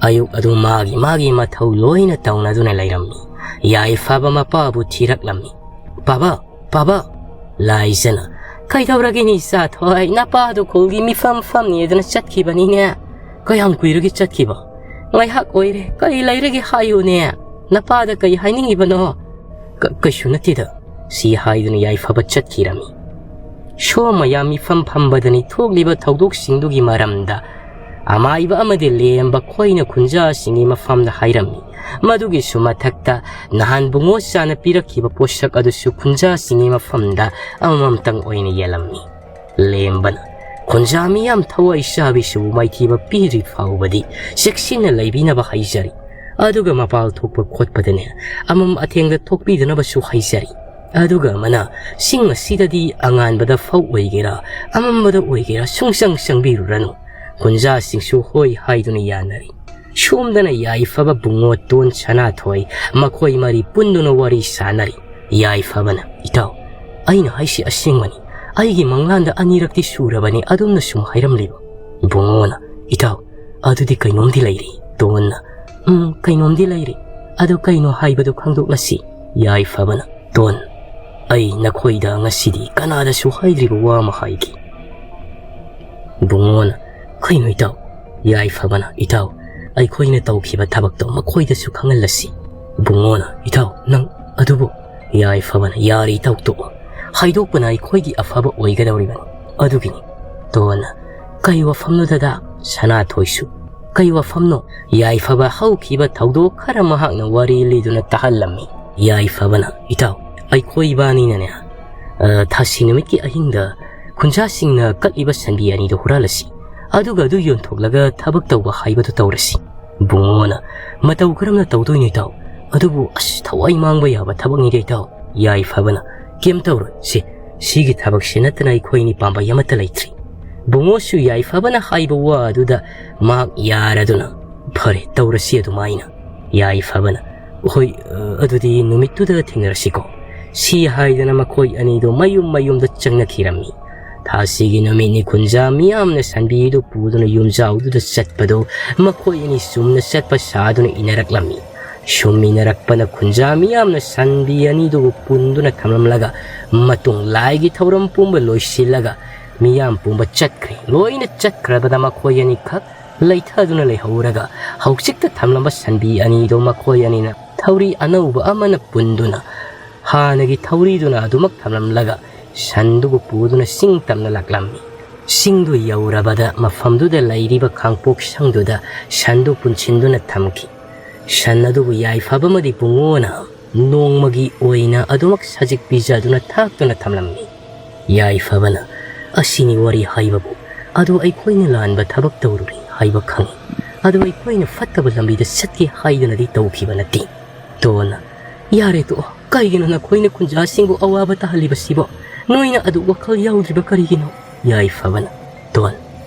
ꯑꯌꯨꯛ ꯑꯗꯨ ꯃꯥꯒꯤ ꯃꯥꯒꯤ ꯃꯊꯧ ꯂꯣꯏꯅ ꯇꯧꯅꯗꯨꯅ ꯂꯩꯔꯝꯃꯤ꯫ ꯌꯥꯏꯐꯕ ꯃꯄꯥꯕꯨ ꯊꯤꯔꯛꯂꯝꯃꯤ꯫ "ꯄꯥꯕ, ꯄꯥꯕ!" ꯂꯥꯏꯖꯅ, "ꯀꯩꯗꯧꯔꯒꯦꯅꯦ ꯏꯆꯥ ꯊꯣꯏ? ꯅꯄꯥꯗꯨ ꯈꯨꯜꯒꯤ ꯃꯤꯐꯝ ꯐꯝꯅꯤꯗꯅ ꯆꯠꯈꯤꯕꯅꯤꯅꯦ꯫ ꯀꯌꯥꯝ ꯀꯨꯏꯔꯒꯦ ꯆꯠꯈꯤꯕ? ꯉꯥꯏꯍꯥꯛ ꯑꯣꯏꯔꯦ꯫ ꯀꯔꯤ ꯂꯩꯔꯒꯦ ꯍꯥꯏꯌꯨꯅꯦ? ꯅꯄꯥꯗ ꯀꯩ ꯍꯥꯏꯅꯤꯡꯉꯤꯕꯅꯣ?" "ꯀ-, ꯀꯩꯁꯨ ꯅꯠꯇꯦꯗ꯫" ꯁꯤ ꯍꯥꯏꯗꯨꯅ ꯌꯥꯏꯐꯕ ꯆꯠꯈꯤꯔꯝꯃꯤ꯫ ꯁꯣ ꯃꯌꯥꯝ ꯃꯤꯐꯝ ꯐꯝꯕꯗꯅꯤ ꯊꯣꯛꯂꯤꯕ ꯊꯧꯗꯣꯛꯁꯤꯡꯗꯨꯒꯤ ꯃꯔꯝꯗ ꯑꯃꯥꯏꯕ ꯑꯃꯗꯤ ꯂꯦꯝꯕ ꯈꯣꯏꯅ ꯈꯨꯟꯖꯥꯁꯤꯡꯒꯤ ꯃꯐꯝꯗ ꯍꯥꯏꯔꯝꯃꯤ꯫ ꯃꯗꯨꯒꯤꯁꯨ ꯃꯊꯛꯇ ꯅꯍꯥꯟ ꯕꯨꯡꯉꯣ ꯆꯥꯅ ꯄꯤꯔꯛꯈꯤꯕ ꯄꯣꯠꯁꯛ ꯑꯗꯨꯁꯨ ꯈꯨꯟꯖꯥꯁꯤꯡꯒꯤ ꯃꯐꯝꯗ ꯑꯃꯃꯝꯇꯪ ꯑꯣꯏꯅ ꯌꯦꯜꯂꯝꯃꯤ꯫ ꯂꯦꯝꯕꯅ, "ꯈꯨꯟꯖꯥ ꯃꯤꯌꯥꯝ ꯊꯋꯥꯏ ꯆꯥꯕꯤꯁꯤꯕꯨ ꯃꯥꯏꯊꯤꯕ ꯄꯤꯗ꯭ꯔꯤ ꯐꯥꯎꯕꯗꯤ ꯆꯦꯛꯁꯤꯟꯅ ꯂꯩꯕꯤꯅꯕ ꯍꯥꯏꯖꯔꯤ꯫ ꯑꯗꯨꯒ ꯃꯄꯥꯜ ꯊꯣꯛꯄ ꯈꯣꯠꯄꯗꯅꯦ, ꯑꯃꯝ ꯑꯊꯦꯡꯗ ꯊꯣꯛꯄꯤꯗꯅꯕꯁꯨ ꯍꯥꯏꯖꯔꯤ꯫ ꯑꯗꯨꯒ ꯑꯃꯅ, "ꯆꯤꯡ ꯑꯁꯤꯗꯗꯤ ꯑꯉꯥꯟꯕꯗ ꯐꯧ ꯑꯣꯏꯒꯦꯔꯥ, ꯑꯃꯝꯕꯗ ꯑꯣꯏꯒꯦꯔꯥ, ꯁꯨꯡꯆꯪ ꯆꯪꯕꯤꯔꯨꯔꯅꯨ꯫" ꯈꯨꯟꯖꯥꯁꯤꯡꯁꯨ ꯍꯣꯏ ꯍꯥꯏꯗꯨꯅ ꯌꯥꯅꯔꯤ꯫ ꯁꯣꯝꯗꯅ ꯌꯥꯏꯐꯕ, ꯕꯨꯡꯉꯣ, ꯇꯣꯟ, ꯁꯅꯥꯊꯣꯏ, ꯃꯈꯣꯏ ꯃꯔꯤ ꯄꯨꯟꯗꯨꯅ ꯋꯥꯔꯤ ꯁꯥꯅꯔꯤ꯫ ꯌꯥꯏꯐꯕꯅ, "ꯏꯇꯥꯎ, ꯑꯩꯅ ꯍꯥꯏꯁꯤ ꯑꯁꯦꯡꯕꯅꯤ꯫ ꯑꯩꯒꯤ ꯃꯪꯂꯥꯟꯗ ꯑꯅꯤꯔꯛꯇꯤ ꯁꯨꯔꯕꯅꯤ ꯑꯗꯨꯝꯅ ꯁꯨꯝ ꯍꯥꯏꯔꯝꯂꯤꯕ꯫" ꯕꯨꯡꯉꯣꯅ, "ꯏꯇꯥꯎ, ꯑꯗꯨꯗꯤ ꯀꯩꯅꯣꯝꯗꯤ ꯂꯩꯔꯤ꯫" ꯇꯣꯟꯅ, "ꯎꯝ, ꯀꯩꯅꯣꯝꯗꯤ ꯂꯩꯔꯤ꯫ ꯑꯗꯨ ꯀꯩꯅꯣ ꯍꯥꯏꯕꯗꯨ ꯈꯪꯗꯣꯛꯂꯁꯤ꯫" ꯌꯥꯏꯐꯕꯅ, "ꯇꯣꯟ, ꯑꯩ ꯅꯈꯣꯏꯗ ꯉꯁꯤꯗꯤ ꯀꯅꯥꯗꯁꯨ ꯍꯥꯏꯗ꯭ꯔꯤꯕ ꯋꯥ ꯑꯃ ꯍꯥꯏꯒꯦ꯫" ꯕꯨꯡꯉꯣꯅ, "ꯀꯩꯅꯣ ꯏꯇꯥꯎ?" ꯌꯥꯏꯐꯕꯅ, "ꯏꯇꯥꯎ, ꯑꯩꯈꯣꯏꯅ ꯇꯧꯈꯤꯕ ꯊꯕꯛꯇꯣ ꯃꯈꯣꯏꯗꯁꯨ ꯈꯪꯍꯜꯂꯁꯤ꯫" ꯕꯨꯡꯉꯣꯅ, "ꯏꯇꯥꯎ, ꯅꯪ ꯑꯗꯨꯕꯨ꯫" ꯌꯥꯏꯐꯕꯅ, "ꯌꯥꯔꯦ ꯏꯇꯥꯎ, ꯇꯣꯛꯑꯣ꯫ ꯍꯥꯏꯗꯣꯛꯄꯅ ꯑꯩꯈꯣꯏꯒꯤ ꯑꯐꯕ ꯑꯣꯏꯒꯗꯧꯔꯤꯕꯅꯤ꯫ ꯑꯗꯨꯒꯤꯅꯤ꯫" ꯇꯣꯟꯅ, "ꯀꯩ ꯋꯥꯐꯝꯅꯣ ꯗꯗꯥ?" ꯁꯅꯥꯊꯣꯏꯁꯨ, "ꯀꯩ ꯋꯥꯐꯝꯅꯣ?" ꯌꯥꯏꯐꯕ ꯍꯧꯈꯤꯕ ꯊꯧꯗꯣꯛ ꯈꯔ ꯃꯍꯥꯛꯅ ꯋꯥꯔꯤ ꯂꯤꯗꯨꯅ ꯇꯥꯍꯜꯂꯝꯃꯤ꯫ ꯌꯥꯏꯐꯕꯅ, "ꯏꯇꯥꯎ, ꯑꯩꯈꯣꯏ ꯏꯕꯥꯅꯤꯅꯅꯦ, ꯑ, ꯊꯥꯁꯤ ꯅꯨꯃꯤꯠꯀꯤ ꯑꯍꯤꯡꯗ ꯈꯨꯟꯖꯥꯁꯤꯡꯅ ꯀꯠꯂꯤꯕ ꯁꯟꯕꯤ ꯑꯅꯤꯗꯨ ꯍꯨꯔꯥꯜꯂꯁꯤ꯫ ꯑꯗꯨꯒ ꯑꯗꯨ ꯌꯣꯟꯊꯣꯛꯂꯒ ꯊꯕꯛ ꯇꯧꯕ ꯍꯥꯏꯕꯗꯨ ꯇꯧꯔꯁꯤ꯫" ꯕꯨꯡꯉꯣꯅ, "ꯃꯇꯧ ꯀꯔꯝꯅ ꯇꯧꯗꯣꯏꯅꯣ ꯏꯇꯥꯎ? ꯑꯗꯨꯕꯨ ꯑꯁ, ꯊꯋꯥꯏ ꯃꯥꯡꯕ ꯌꯥꯕ ꯊꯕꯛꯅꯤꯗ ꯏꯇꯥꯎ꯫" ꯌꯥꯏꯐꯕꯅ, "ꯀꯩꯝ ꯇꯧꯔꯣꯏ꯫ ꯁꯤ, ꯁꯤꯒꯤ ꯊꯕꯛꯁꯤ ꯅꯠꯇꯅ ꯑꯩꯈꯣꯏꯅꯤ ꯄꯥꯝꯕꯩ ꯑꯃꯠꯇ ꯂꯩꯇ꯭ꯔꯤ꯫" ꯕꯨꯡꯉꯣꯁꯨ ꯌꯥꯏꯐꯕꯅ ꯍꯥꯏꯕ ꯋꯥ ꯑꯗꯨꯗ ꯃꯍꯥꯛ ꯌꯥꯔꯗꯨꯅ, "ꯐꯔꯦ, ꯇꯧꯔꯁꯤ ꯑꯗꯨꯃꯥꯏꯅ꯫" ꯌꯥꯏꯐꯕꯅ, "ꯍꯣꯏ, ꯑ, ꯑꯗꯨꯗꯤ ꯅꯨꯃꯤꯠꯇꯨꯗ ꯊꯦꯡꯅꯔꯁꯤꯀꯣ꯫" ꯁꯤ ꯍꯥꯏꯗꯅ ꯃꯈꯣꯏ ꯑꯅꯤꯗꯨ ꯃꯌꯨꯝ ꯃꯌꯨꯝꯗ ꯆꯪꯅꯈꯤꯔꯝꯃꯤ꯫ ꯊꯥꯁꯤꯒꯤ ꯅꯨꯃꯤꯠꯅꯤ꯫ ꯈꯨꯟꯖꯥ ꯃꯤꯌꯥꯝꯅ ꯁꯟꯕꯤꯗꯨ ꯄꯨꯗꯨꯅ ꯌꯨꯝꯖꯥꯎꯗꯨꯗ ꯆꯠꯄꯗꯨ ꯃꯈꯣꯏ ꯑꯅꯤ ꯆꯨꯝꯅ ꯆꯠꯄ ꯁꯥꯗꯨꯅ ꯏꯟꯅꯔꯛꯂꯝꯃꯤ꯫ ꯁꯨꯝ ꯏꯟꯅꯔꯛꯄꯅ ꯈꯨꯟꯖꯥ ꯃꯤꯌꯥꯝꯅ ꯁꯟꯕꯤ ꯑꯅꯤꯗꯨꯕꯨ ꯄꯨꯟꯗꯨꯅ ꯊꯝꯂꯝꯂꯒ ꯃꯇꯨꯡ ꯂꯥꯏꯒꯤ ꯊꯧꯔꯝ ꯄꯨꯝꯕ ꯂꯣꯏꯁꯤꯜꯂꯒ ꯃꯤꯌꯥꯝ ꯄꯨꯝꯕ ꯆꯠꯈ꯭ꯔꯦ꯫ ꯂꯣꯏꯅ ꯆꯠꯈ꯭ꯔꯕꯗ ꯃꯈꯣꯏ ꯑꯅꯤꯈꯛ ꯂꯩꯊꯗꯨꯅ ꯂꯩꯍꯧꯔꯒ ꯍꯧꯖꯤꯛꯇ ꯊꯝꯂꯝꯕ ꯁꯟꯕꯤ ꯑꯅꯤꯗꯨ ꯃꯈꯣꯏ ꯑꯅꯤꯅ ꯊꯧꯔꯤ ꯑꯅꯧꯕ ꯑꯃꯅ ꯄꯨꯟꯗꯨꯅ ꯍꯥꯟꯅꯒꯤ ꯊꯧꯔꯤꯗꯨꯅ ꯑꯗꯨꯃꯛ ꯊꯝꯂꯝꯂꯒ ꯁꯟꯗꯨꯕꯨ ꯄꯨꯗꯨꯅ ꯆꯤꯡ ꯇꯝꯅ ꯂꯥꯛꯂꯝꯃꯤ꯫ ꯆꯤꯡꯗꯨ ꯌꯧꯔꯕꯗ ꯃꯐꯝꯗꯨꯗ ꯂꯩꯔꯤꯕ ꯈꯥꯡꯄꯣꯛ ꯁꯪꯗꯨꯗ ꯁꯟꯗꯨ ꯄꯨꯟꯁꯤꯟꯗꯨꯅ ꯊꯝꯈꯤ꯫ ꯁꯟ ꯑꯗꯨꯕꯨ ꯌꯥꯏꯐꯕ ꯑꯃꯗꯤ ꯕꯨꯡꯉꯣꯅ ꯅꯣꯡꯃꯒꯤ ꯑꯣꯏꯅ ꯑꯗꯨꯃꯛ ꯁꯖꯤꯛ ꯄꯤꯖꯗꯨꯅ ꯊꯥꯛꯇꯨꯅ ꯊꯝꯂꯝꯃꯤ꯫ ꯌꯥꯏꯐꯕꯅ, "ꯑꯁꯤꯅꯤ ꯋꯥꯔꯤ ꯍꯥꯏꯕꯕꯨ꯫ ꯑꯗꯨ ꯑꯩꯈꯣꯏꯅ ꯂꯥꯟꯕ ꯊꯕꯛ ꯇꯧꯔꯨꯔꯦ ꯍꯥꯏꯕ ꯈꯪꯏ꯫ ꯑꯗꯨ ꯑꯩꯈꯣꯏꯅ ꯐꯠꯇꯕ ꯂꯝꯕꯤꯗ ꯆꯠꯀꯦ ꯍꯥꯏꯗꯨꯅꯗꯤ ꯇꯧꯈꯤꯕ ꯅꯠꯇꯦ꯫" ꯇꯣꯟꯅ, "ꯌꯥꯔꯦ ꯇꯣꯛꯑꯣ, "ꯀꯩꯒꯤꯅꯣ ꯅꯈꯣꯏꯅ ꯈꯨꯟꯖꯥꯁꯤꯡꯕꯨ ꯑꯋꯥꯕ ꯇꯥꯍꯜꯂꯤꯕꯁꯤꯕꯣ? ꯅꯣꯏꯅ ꯑꯗꯨ ꯋꯥꯈꯜ ꯌꯥꯎꯗ꯭ꯔꯤꯕ ꯀꯔꯤꯒꯤꯅꯣ?" ꯌꯥꯏꯐꯕꯅ, "ꯇꯣꯟ,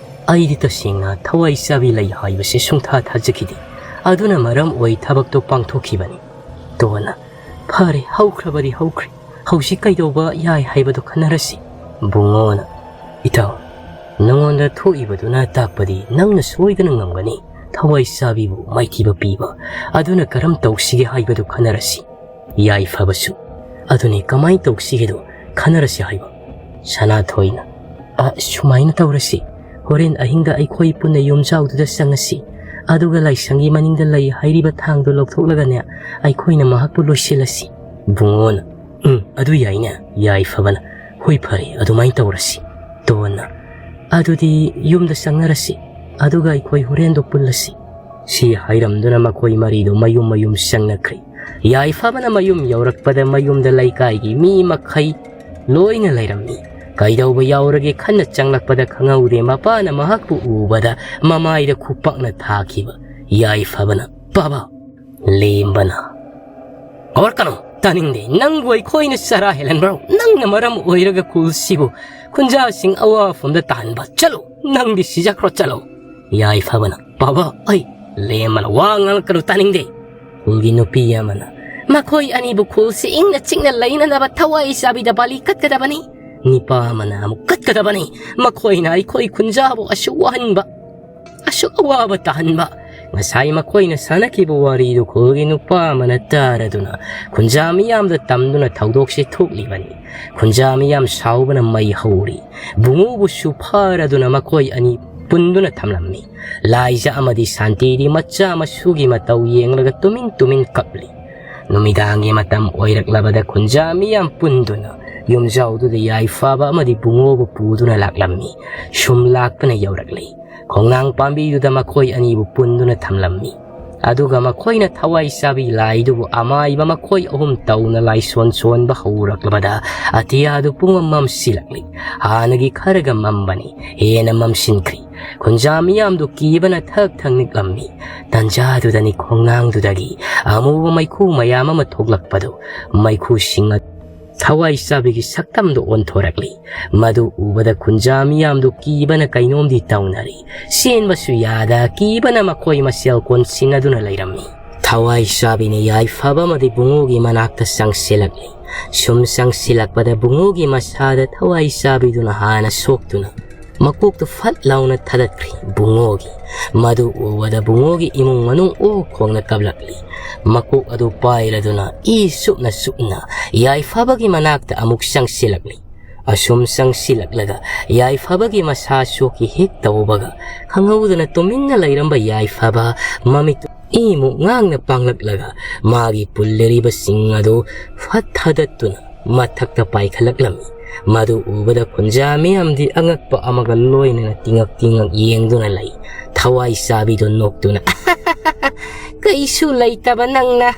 ꯑꯩꯗꯤ ꯇꯁꯦꯡꯅ ꯊꯋꯥꯏ ꯆꯥꯕꯤ ꯂꯩ ꯍꯥꯏꯕꯁꯦ ꯁꯨꯡꯊꯥ ꯊꯥꯖꯈꯤꯗꯦ꯫ ꯑꯗꯨꯅ ꯃꯔꯝ ꯑꯣꯏ ꯊꯕꯛꯇꯣ ꯄꯥꯡꯊꯣꯛꯈꯤꯕꯅꯤ꯫" ꯇꯣꯟꯅ, "ꯐꯔꯦ, ꯍꯧꯈ꯭ꯔꯕꯗꯤ ꯍꯧꯈ꯭ꯔꯦ꯫ ꯍꯧꯖꯤꯛ ꯀꯩꯗꯧꯕ ꯌꯥꯏ ꯍꯥꯏꯕꯗꯨ ꯈꯟꯅꯔꯁꯤ꯫" ꯕꯨꯡꯉꯣꯅ, "ꯏꯇꯥꯎ, ꯅꯉꯣꯟꯗ ꯊꯣꯛꯏꯕꯗꯨꯅ ꯇꯥꯛꯄꯗꯤ ꯅꯪꯅ ꯁꯣꯏꯗꯅ ꯉꯝꯒꯅꯤ꯫ ꯊꯋꯥꯏ ꯆꯥꯕꯤꯕꯨ ꯃꯥꯏꯊꯤꯕ ꯄꯤꯕ꯫ ꯑꯗꯨꯅ ꯀꯔꯝ ꯇꯧꯁꯤꯒꯦ ꯍꯥꯏꯕꯗꯨ ꯈꯟꯅꯔꯁꯤ꯫" ꯌꯥꯏꯐꯕꯁꯨ, "ꯑꯗꯨꯅꯤ, ꯀꯃꯥꯏꯅ ꯇꯧꯁꯤꯒꯦꯗꯣ ꯈꯟꯅꯔꯁꯤ ꯍꯥꯏꯕ꯫" ꯁꯅꯥꯊꯣꯏꯅ, "ꯑ, ꯁꯨꯃꯥꯏꯅ ꯇꯧꯔꯁꯤ꯫ ꯍꯣꯔꯦꯟ ꯑꯍꯤꯡꯗ ꯑꯩꯈꯣꯏ ꯄꯨꯟꯅ ꯌꯨꯝꯖꯥꯎꯗꯨꯗ ꯆꯪꯉꯁꯤ꯫ ꯑꯗꯨꯒ ꯂꯥꯏꯁꯪꯒꯤ ꯃꯅꯤꯡꯗ ꯂꯩ ꯍꯥꯏꯔꯤꯕ ꯊꯥꯡꯗꯣ ꯂꯧꯊꯣꯛꯂꯒꯅꯦ, ꯑꯩꯈꯣꯏꯅ ꯃꯍꯥꯛꯄꯨ ꯂꯣꯏꯁꯤꯜꯂꯁꯤ꯫" ꯕꯨꯡꯉꯣꯅ, "ꯎꯝ, ꯑꯗꯨ ꯌꯥꯏꯅꯦ, ꯌꯥꯏꯐꯕꯅ꯫ ꯍꯣꯏ, ꯐꯔꯦ, ꯑꯗꯨꯃꯥꯏꯅ ꯇꯧꯔꯁꯤ꯫" ꯇꯣꯟꯅ, "ꯑꯗꯨꯗꯤ ꯌꯨꯝꯗ ꯆꯪꯅꯔꯁꯤ, ꯑꯗꯨꯒ ꯑꯩꯈꯣꯏ ꯍꯣꯔꯦꯟꯗꯣ ꯄꯨꯜꯂꯁꯤ꯫" ꯁꯤ ꯍꯥꯏꯔꯝꯗꯨꯅ ꯃꯈꯣꯏ ꯃꯔꯤꯗꯣ ꯃꯌꯨꯝ ꯃꯌꯨꯝ ꯆꯪꯅꯈ꯭ꯔꯦ꯫ ꯌꯥꯏꯐꯕꯅ ꯃꯌꯨꯝ ꯌꯧꯔꯛꯄꯗ ꯃꯌꯨꯝꯗ ꯂꯩꯀꯥꯏꯒꯤ ꯃꯤ ꯃꯈꯩ ꯂꯣꯏꯅ ꯂꯩꯔꯝꯃꯤ꯫ ꯀꯩꯗꯧꯕ ꯌꯥꯎꯔꯒꯦ ꯈꯟꯅ ꯆꯪꯂꯛꯄꯗ ꯈꯪꯍꯧꯗꯦ, ꯃꯄꯥꯅ ꯃꯍꯥꯛꯄꯨ ꯎꯕꯗ ꯃꯃꯥꯏꯗ ꯈꯨꯄꯥꯛꯅ ꯊꯥꯈꯤꯕ꯫ ꯌꯥꯏꯐꯕꯅ, "ꯄꯥꯕ!" ꯂꯦꯝꯕꯅ, "ꯀꯧꯔꯛꯀꯅꯨ, ꯇꯥꯅꯤꯡꯗꯦ꯫ ꯅꯪꯕꯨ ꯑꯩꯈꯣꯏꯅ ꯆꯔꯥ ꯍꯦꯜꯍꯟꯕ꯭ꯔꯣ? ꯅꯪꯅ ꯃꯔꯝ ꯑꯣꯏꯔꯒ ꯈꯨꯜꯁꯤꯕꯨ ꯈꯨꯟꯖꯥꯁꯤꯡ ꯑꯋꯥꯐꯝꯗ ꯇꯥꯍꯟꯕ꯫ ꯆꯠꯂꯨ, ꯅꯪꯗꯤ ꯁꯤꯖꯈ꯭ꯔꯣ, ꯆꯠꯂꯨ꯫" ꯌꯥꯏꯐꯕꯅ, "ꯄꯥꯕ, ꯑꯩ..." ꯂꯦꯝꯕꯅ, "ꯋꯥ ꯉꯥꯡꯂꯛꯀꯅꯨ, ꯇꯥꯅꯤꯡꯗꯦ꯫" ꯈꯨꯜꯒꯤ ꯅꯨꯄꯤ ꯑꯃꯅ, "ꯃꯈꯣꯏ ꯑꯅꯤꯕꯨ ꯈꯨꯜꯁꯤ ꯏꯪꯅ ꯆꯤꯛꯅ ꯂꯩꯅꯅꯕ ꯊꯋꯥꯏ ꯆꯥꯕꯤꯗ ꯕꯥꯂꯤ ꯀꯠꯀꯗꯕꯅꯤ꯫" ꯅꯤꯄꯥ ꯑꯃꯅ ꯑꯃꯨꯛ, "ꯀꯠꯀꯗꯕꯅꯤ꯫ ꯃꯈꯣꯏꯅ ꯑꯩꯈꯣꯏ ꯈꯨꯟꯖꯥꯕꯨ ꯑꯁꯨꯛ ꯋꯥꯍꯟꯕ, ꯑꯁꯨꯛ ꯑꯋꯥꯕ ꯇꯥꯍꯟꯕ꯫ ꯉꯁꯥꯏ ꯃꯈꯣꯏꯅ ꯁꯥꯟꯅꯈꯤꯕ ꯋꯥꯔꯤꯗꯨ ꯈꯨꯜꯒꯤ ꯅꯨꯄꯥ ꯑꯃꯅ ꯇꯥꯔꯗꯨꯅ ꯈꯨꯟꯖꯥ ꯃꯤꯌꯥꯝꯗ ꯇꯝꯗꯨꯅ ꯊꯧꯗꯣꯛꯁꯦ ꯊꯣꯛꯂꯤꯕꯅꯤ꯫ ꯈꯨꯟꯖꯥ ꯃꯤꯌꯥꯝ ꯁꯥꯎꯕꯅ ꯃꯩ ꯍꯧꯔꯤ꯫ ꯕꯨꯡꯉꯣꯕꯨꯁꯨ ꯐꯥꯔꯗꯨꯅ ꯃꯈꯣꯏ ꯑꯅꯤ ꯄꯨꯟꯗꯨꯅ ꯊꯝꯂꯝꯃꯤ꯫ ꯂꯥꯏꯖ ꯑꯃꯗꯤ ꯁꯥꯟꯇꯤꯗꯤ ꯃꯆꯥ ꯃꯁꯨꯒꯤ ꯃꯇꯧ ꯌꯦꯡꯂꯒ ꯇꯨꯃꯤꯟ ꯇꯨꯃꯤꯟ ꯀꯞꯂꯤ꯫ ꯅꯨꯃꯤꯗꯥꯡꯒꯤ ꯃꯇꯝ ꯑꯣꯏꯔꯛꯂꯕꯗ ꯈꯨꯟꯖꯥ ꯃꯤꯌꯥꯝ ꯄꯨꯟꯗꯨꯅ ꯌꯨꯝꯖꯥꯎꯗꯨꯗ ꯌꯥꯏꯐꯕ ꯑꯃꯗꯤ ꯕꯨꯡꯉꯣꯕꯨ ꯄꯨꯗꯨꯅ ꯂꯥꯛꯂꯝꯃꯤ꯫ ꯁꯨꯝ ꯂꯥꯛꯇꯨꯅ ꯌꯧꯔꯛꯂꯤ꯫ ꯈꯣꯡꯅꯥꯡ ꯄꯥꯝꯕꯤꯗꯨꯗ ꯃꯈꯣꯏ ꯑꯅꯤꯕꯨ ꯄꯨꯟꯗꯨꯅ ꯊꯝꯂꯝꯃꯤ꯫ ꯑꯗꯨꯒ ꯃꯈꯣꯏꯅ ꯊꯋꯥꯏ ꯆꯥꯕꯤ ꯂꯥꯏꯗꯨꯕꯨ ꯑꯃꯥꯏꯕ ꯃꯈꯣꯏ ꯑꯍꯨꯝ ꯇꯧꯅ ꯂꯥꯏꯁꯣꯟ ꯁꯣꯟꯕ ꯍꯧꯔꯛꯂꯕꯗ ꯑꯇꯤꯌꯥꯗꯨ ꯄꯨꯡꯃꯝ ꯃꯝꯁꯤꯜꯂꯛꯂꯤ꯫ ꯍꯥꯟꯅꯒꯤ ꯈꯔꯒ ꯃꯝꯕꯅꯤ, ꯍꯦꯟꯅ ꯃꯝꯁꯤꯟꯈ꯭ꯔꯤ꯫ ꯈꯨꯟꯖꯥ ꯃꯤꯌꯥꯝꯗꯨ ꯀꯤꯕꯅ ꯊꯛ ꯊꯛ ꯅꯤꯛꯂꯝꯃꯤ꯫ ꯇꯟꯖꯥꯗꯨꯗꯅꯤ ꯈꯣꯡꯅꯥꯡꯗꯨꯗꯒꯤ ꯑꯃꯨꯕ ꯃꯩꯈꯨ ꯃꯌꯥꯝ ꯑꯃ ꯊꯣꯛꯂꯛꯄꯗꯨ ꯃꯩꯈꯨꯁꯤꯡ ꯑꯗꯨ ꯊꯋꯥꯏ ꯆꯥꯕꯤꯒꯤ ꯁꯛꯇꯝꯗꯨ ꯑꯣꯟꯊꯣꯔꯛꯂꯤ꯫ ꯃꯗꯨ ꯎꯕꯗ ꯈꯨꯟꯖꯥ ꯃꯤꯌꯥꯝꯗꯨ ꯀꯤꯕꯅ ꯀꯩꯅꯣꯝꯗꯤ ꯇꯧꯅꯔꯤ꯫ ꯆꯦꯟꯕꯁꯨ ꯌꯥꯗ ꯀꯤꯕꯅ ꯃꯈꯣꯏ ꯃꯁꯦꯜ ꯀꯣꯟꯁꯤꯟꯅꯗꯨꯅ ꯂꯩꯔꯝꯃꯤ꯫ ꯊꯋꯥꯏ ꯆꯥꯕꯤꯅ ꯌꯥꯏꯐꯕ ꯑꯃꯗꯤ ꯕꯨꯡꯉꯣꯒꯤ ꯃꯅꯥꯛꯇ ꯆꯪꯁꯤꯜꯂꯛꯂꯤ꯫ ꯁꯨꯝ ꯆꯪꯁꯤꯜꯂꯛꯄꯗ ꯕꯨꯡꯉꯣꯒꯤ ꯃꯁꯥꯗ ꯊꯋꯥꯏ ꯆꯥꯕꯤꯗꯨꯅ ꯍꯥꯟꯅ ꯁꯣꯛꯇꯨꯅ ꯃꯀꯣꯛꯇꯨ ꯐꯠ ꯂꯥꯎꯅ ꯊꯥꯗꯠꯈ꯭ꯔꯤ꯫ ꯕꯨꯡꯉꯣꯒꯤ ꯃꯗꯨ ꯎꯕꯗ ꯕꯨꯡꯉꯣꯒꯤ ꯏꯃꯨꯡ ꯃꯅꯨꯡ ꯑꯣ ꯈꯣꯡꯅ ꯀꯞꯂꯛꯂꯤ꯫ ꯃꯀꯣꯛ ꯑꯗꯨ ꯄꯥꯏꯔꯗꯨꯅ ꯏ ꯁꯨꯞꯅ ꯁꯨꯞꯅ ꯌꯥꯏꯐꯕꯒꯤ ꯃꯅꯥꯛꯇ ꯑꯃꯨꯛ ꯆꯪꯁꯤꯜꯂꯛꯂꯤ꯫ ꯑꯁꯨꯝ ꯆꯪꯁꯤꯜꯂꯛꯂꯒ ꯌꯥꯏꯐꯕꯒꯤ ꯃꯁꯥ ꯁꯣꯛꯈꯤ ꯍꯦꯛ ꯇꯧꯕꯒ ꯈꯪꯍꯧꯗꯅ ꯇꯨꯃꯤꯟꯅ ꯂꯩꯔꯝꯕ ꯌꯥꯏꯐꯕ ꯃꯃꯤꯠꯇꯨ ꯏꯃꯨꯛ ꯉꯥꯡꯅ ꯄꯥꯡꯂꯛꯂꯒ ꯃꯥꯒꯤ ꯄꯨꯜꯂꯤꯔꯤꯕꯁꯤꯡ ꯑꯗꯨ ꯐꯠ ꯊꯥꯗꯠꯇꯨꯅ ꯃꯊꯛꯇ ꯄꯥꯏꯈꯠꯂꯛꯂꯝꯃꯤ꯫ ꯃꯗꯨ ꯎꯕꯗ ꯈꯨꯟꯖꯥ ꯃꯤꯌꯥꯝꯗꯤ ꯑꯉꯛꯄ ꯑꯃꯒ ꯂꯣꯏꯅꯅ ꯇꯤꯉꯛ ꯇꯤꯉꯛ ꯌꯦꯡꯗꯨꯅ ꯂꯩ꯫ ꯊꯋꯥꯏ ꯆꯥꯕꯤꯗꯨ ꯅꯣꯛꯇꯨꯅ "ꯀꯩꯁꯨ ꯂꯩꯇꯕ ꯅꯪꯅ"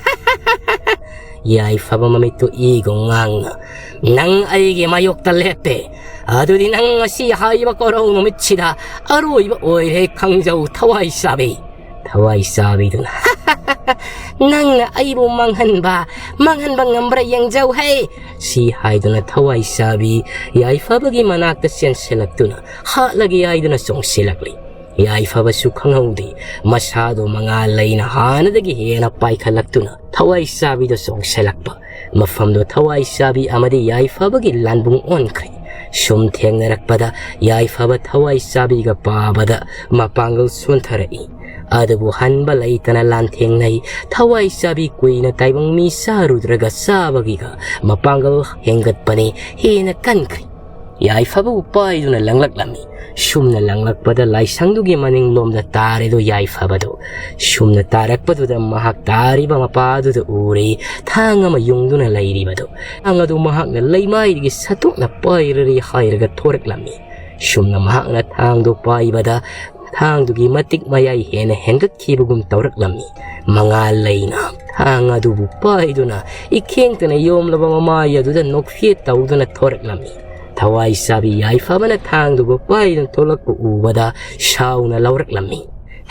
ꯌꯥꯏꯐꯕ ꯃꯃꯤꯠꯇꯨ ꯏꯒꯨꯝ ꯉꯥꯡꯅ, "ꯅꯪ ꯑꯩꯒꯤ ꯃꯥꯌꯣꯛꯇ ꯂꯦꯞꯄꯦ꯫ ꯑꯗꯨꯗꯤ ꯅꯪ ꯉꯁꯤ ꯍꯥꯏꯔꯤꯕ ꯀꯣꯔꯧ ꯅꯨꯃꯤꯠꯁꯤꯗ ꯑꯔꯣꯏꯕ ꯑꯣꯏꯔꯦ ꯈꯪꯖꯧ ꯊꯋꯥꯏ ꯆꯥꯕꯤ"꯫ ꯊꯋꯥꯏ ꯆꯥꯕꯤꯗꯨꯅ "ꯅꯪꯅ ꯑꯩꯕꯨ ꯃꯥꯡꯍꯟꯕ, ꯃꯥꯡꯍꯟꯕ ꯉꯝꯕ꯭ꯔꯥ ꯌꯦꯡꯖꯧ ꯍꯦ!" ꯁꯤ ꯍꯥꯏꯗꯨꯅ ꯊꯋꯥꯏ ꯆꯥꯕꯤ ꯌꯥꯏꯐꯕꯒꯤ ꯃꯅꯥꯛꯇ ꯆꯦꯟꯁꯤꯜꯂꯛꯇꯨꯅ ꯍꯥꯠꯂꯒꯦ ꯍꯥꯏꯗꯨꯅ ꯆꯣꯡꯁꯤꯜꯂꯛꯂꯤ꯫ ꯌꯥꯏꯐꯕꯁꯨ ꯈꯪꯍꯧꯗꯦ, ꯃꯁꯥꯗꯣ ꯃꯉꯥꯜ ꯂꯩꯅ ꯍꯥꯟꯅꯗꯒꯤ ꯍꯦꯟꯅ ꯄꯥꯏꯈꯠꯂꯛꯇꯨꯅ ꯊꯋꯥꯏ ꯆꯥꯕꯤꯗ ꯆꯣꯡꯁꯤꯜꯂꯛꯄ꯫ ꯃꯐꯝꯗꯣ ꯊꯋꯥꯏ ꯆꯥꯕꯤ ꯑꯃꯗꯤ ꯌꯥꯏꯐꯕꯒꯤ ꯂꯥꯟꯕꯨꯡ ꯑꯣꯟꯈ꯭ꯔꯦ꯫ ꯁꯨꯝ ꯊꯦꯡꯅꯔꯛꯄꯗ ꯌꯥꯏꯐꯕ ꯊꯋꯥꯏ ꯆꯥꯕꯤꯒ ꯄꯥꯕꯗ ꯃꯄꯥꯡꯒꯜ ꯁꯣꯟꯊꯔꯛꯏ꯫ ꯑꯗꯨꯕꯨ ꯍꯟꯕ ꯂꯩꯇꯅ ꯂꯥꯟꯊꯦꯡꯅꯩ꯫ ꯊꯋꯥꯏ ꯆꯥꯕꯤ ꯀꯨꯏꯅ ꯇꯥꯏꯕꯪ ꯃꯤ ꯆꯥꯔꯨꯗ꯭ꯔꯒ ꯆꯥꯕꯒꯤꯒ ꯃꯄꯥꯡꯒꯜ ꯍꯦꯟꯒꯠꯄꯅꯤ, ꯍꯦꯟꯅ ꯀꯟꯈ꯭ꯔꯦ꯫ ꯌꯥꯏꯐꯕꯕꯨ ꯄꯥꯏꯗꯨꯅ ꯂꯪꯂꯛꯂꯝꯃꯤ꯫ ꯁꯨꯝꯅ ꯂꯪꯂꯛꯄꯗ ꯂꯥꯏꯁꯪꯗꯨꯒꯤ ꯃꯅꯤꯡꯂꯣꯝꯗ ꯇꯥꯔꯦꯗꯣ ꯌꯥꯏꯐꯕꯗꯣ꯫ ꯁꯨꯝꯅ ꯇꯥꯔꯛꯄꯗꯨꯗ ꯃꯍꯥꯛ ꯇꯥꯔꯤꯕ ꯃꯄꯥꯗꯨꯗ ꯎꯔꯦ ꯊꯥꯡ ꯑꯃ ꯌꯨꯡꯗꯨꯅ ꯂꯩꯔꯤꯕꯗꯣ꯫ ꯊꯥꯡ ꯑꯗꯨ ꯃꯍꯥꯛꯅ ꯂꯩꯃꯥꯏꯗꯒꯤ ꯁꯠꯇꯣꯛꯅ ꯄꯥꯏꯔꯔꯦ ꯍꯥꯏꯔꯒ ꯊꯣꯔꯛꯂꯝꯃꯤ꯫ ꯁꯨꯝꯅ ꯃꯍꯥꯛꯅ ꯊꯥꯡꯗꯨ ꯄꯥꯏꯕꯗ ꯊꯥꯡꯗꯨꯒꯤ ꯃꯇꯤꯛ ꯃꯌꯥꯏ ꯍꯦꯟꯅ ꯍꯦꯟꯒꯠꯈꯤꯕꯒꯨꯝ ꯇꯧꯔꯛꯂꯝꯃꯤ꯫ ꯃꯉꯥꯜ ꯂꯩꯅ ꯊꯥꯡ ꯑꯗꯨꯕꯨ ꯄꯥꯏꯗꯨꯅ ꯏꯈꯦꯡꯇꯅ ꯌꯣꯝꯂꯕ ꯃꯃꯥꯏ ꯑꯗꯨꯗ ꯅꯣꯛꯐꯦꯠ ꯇꯧꯗꯨꯅ ꯊꯣꯔꯛꯂꯝꯃꯤ꯫ ꯊꯋꯥꯏ ꯆꯥꯕꯤ ꯌꯥꯏꯐꯕꯅ ꯊꯥꯡꯗꯨꯕꯨ ꯄꯥꯏꯗꯨꯅ ꯊꯣꯛꯂꯛꯄ ꯎꯕꯗ ꯁꯥꯎꯅ ꯂꯧꯔꯛꯂꯝꯃꯤ꯫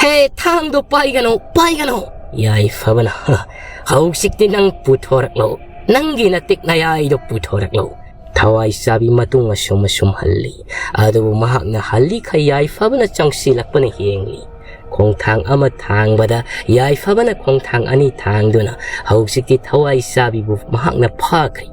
"ꯍꯦ, ꯊꯥꯡꯗꯣ ꯄꯥꯏꯒꯅꯨ, ꯄꯥꯏꯒꯅꯨ!" ꯌꯥꯏꯐꯕꯅ, "ꯍ, ꯍꯧꯖꯤꯛꯇꯤ ꯅꯪ ꯄꯨꯊꯣꯔꯛꯂꯣ, ꯅꯪꯒꯤ ꯅꯇꯤꯛ ꯅꯌꯥꯏꯗꯣ ꯄꯨꯊꯣꯔꯛꯂꯣ!" ꯊꯋꯥꯏ ꯆꯥꯕꯤ ꯃꯇꯨꯡ ꯑꯁꯨꯝ ꯑꯁꯨꯝ ꯍꯜꯂꯤ꯫ ꯑꯗꯨꯕꯨ ꯃꯍꯥꯛꯅ ꯍꯜꯂꯤꯈꯩ ꯌꯥꯏꯐꯕꯅ ꯆꯪꯁꯤꯜꯂꯛꯄꯅ ꯍꯦꯟꯂꯤ꯫ ꯈꯣꯡꯊꯥꯡ ꯑꯃ ꯊꯥꯡꯕꯗ ꯌꯥꯏꯐꯕꯅ ꯈꯣꯡꯊꯥꯡ ꯑꯅꯤ ꯊꯥꯡꯗꯨꯅ ꯍꯧꯖꯤꯛꯇꯤ ꯊꯋꯥꯏ ꯆꯥꯕꯤꯕꯨ ꯃꯍꯥꯛꯅ ꯐꯥꯈ꯭ꯔꯦ꯫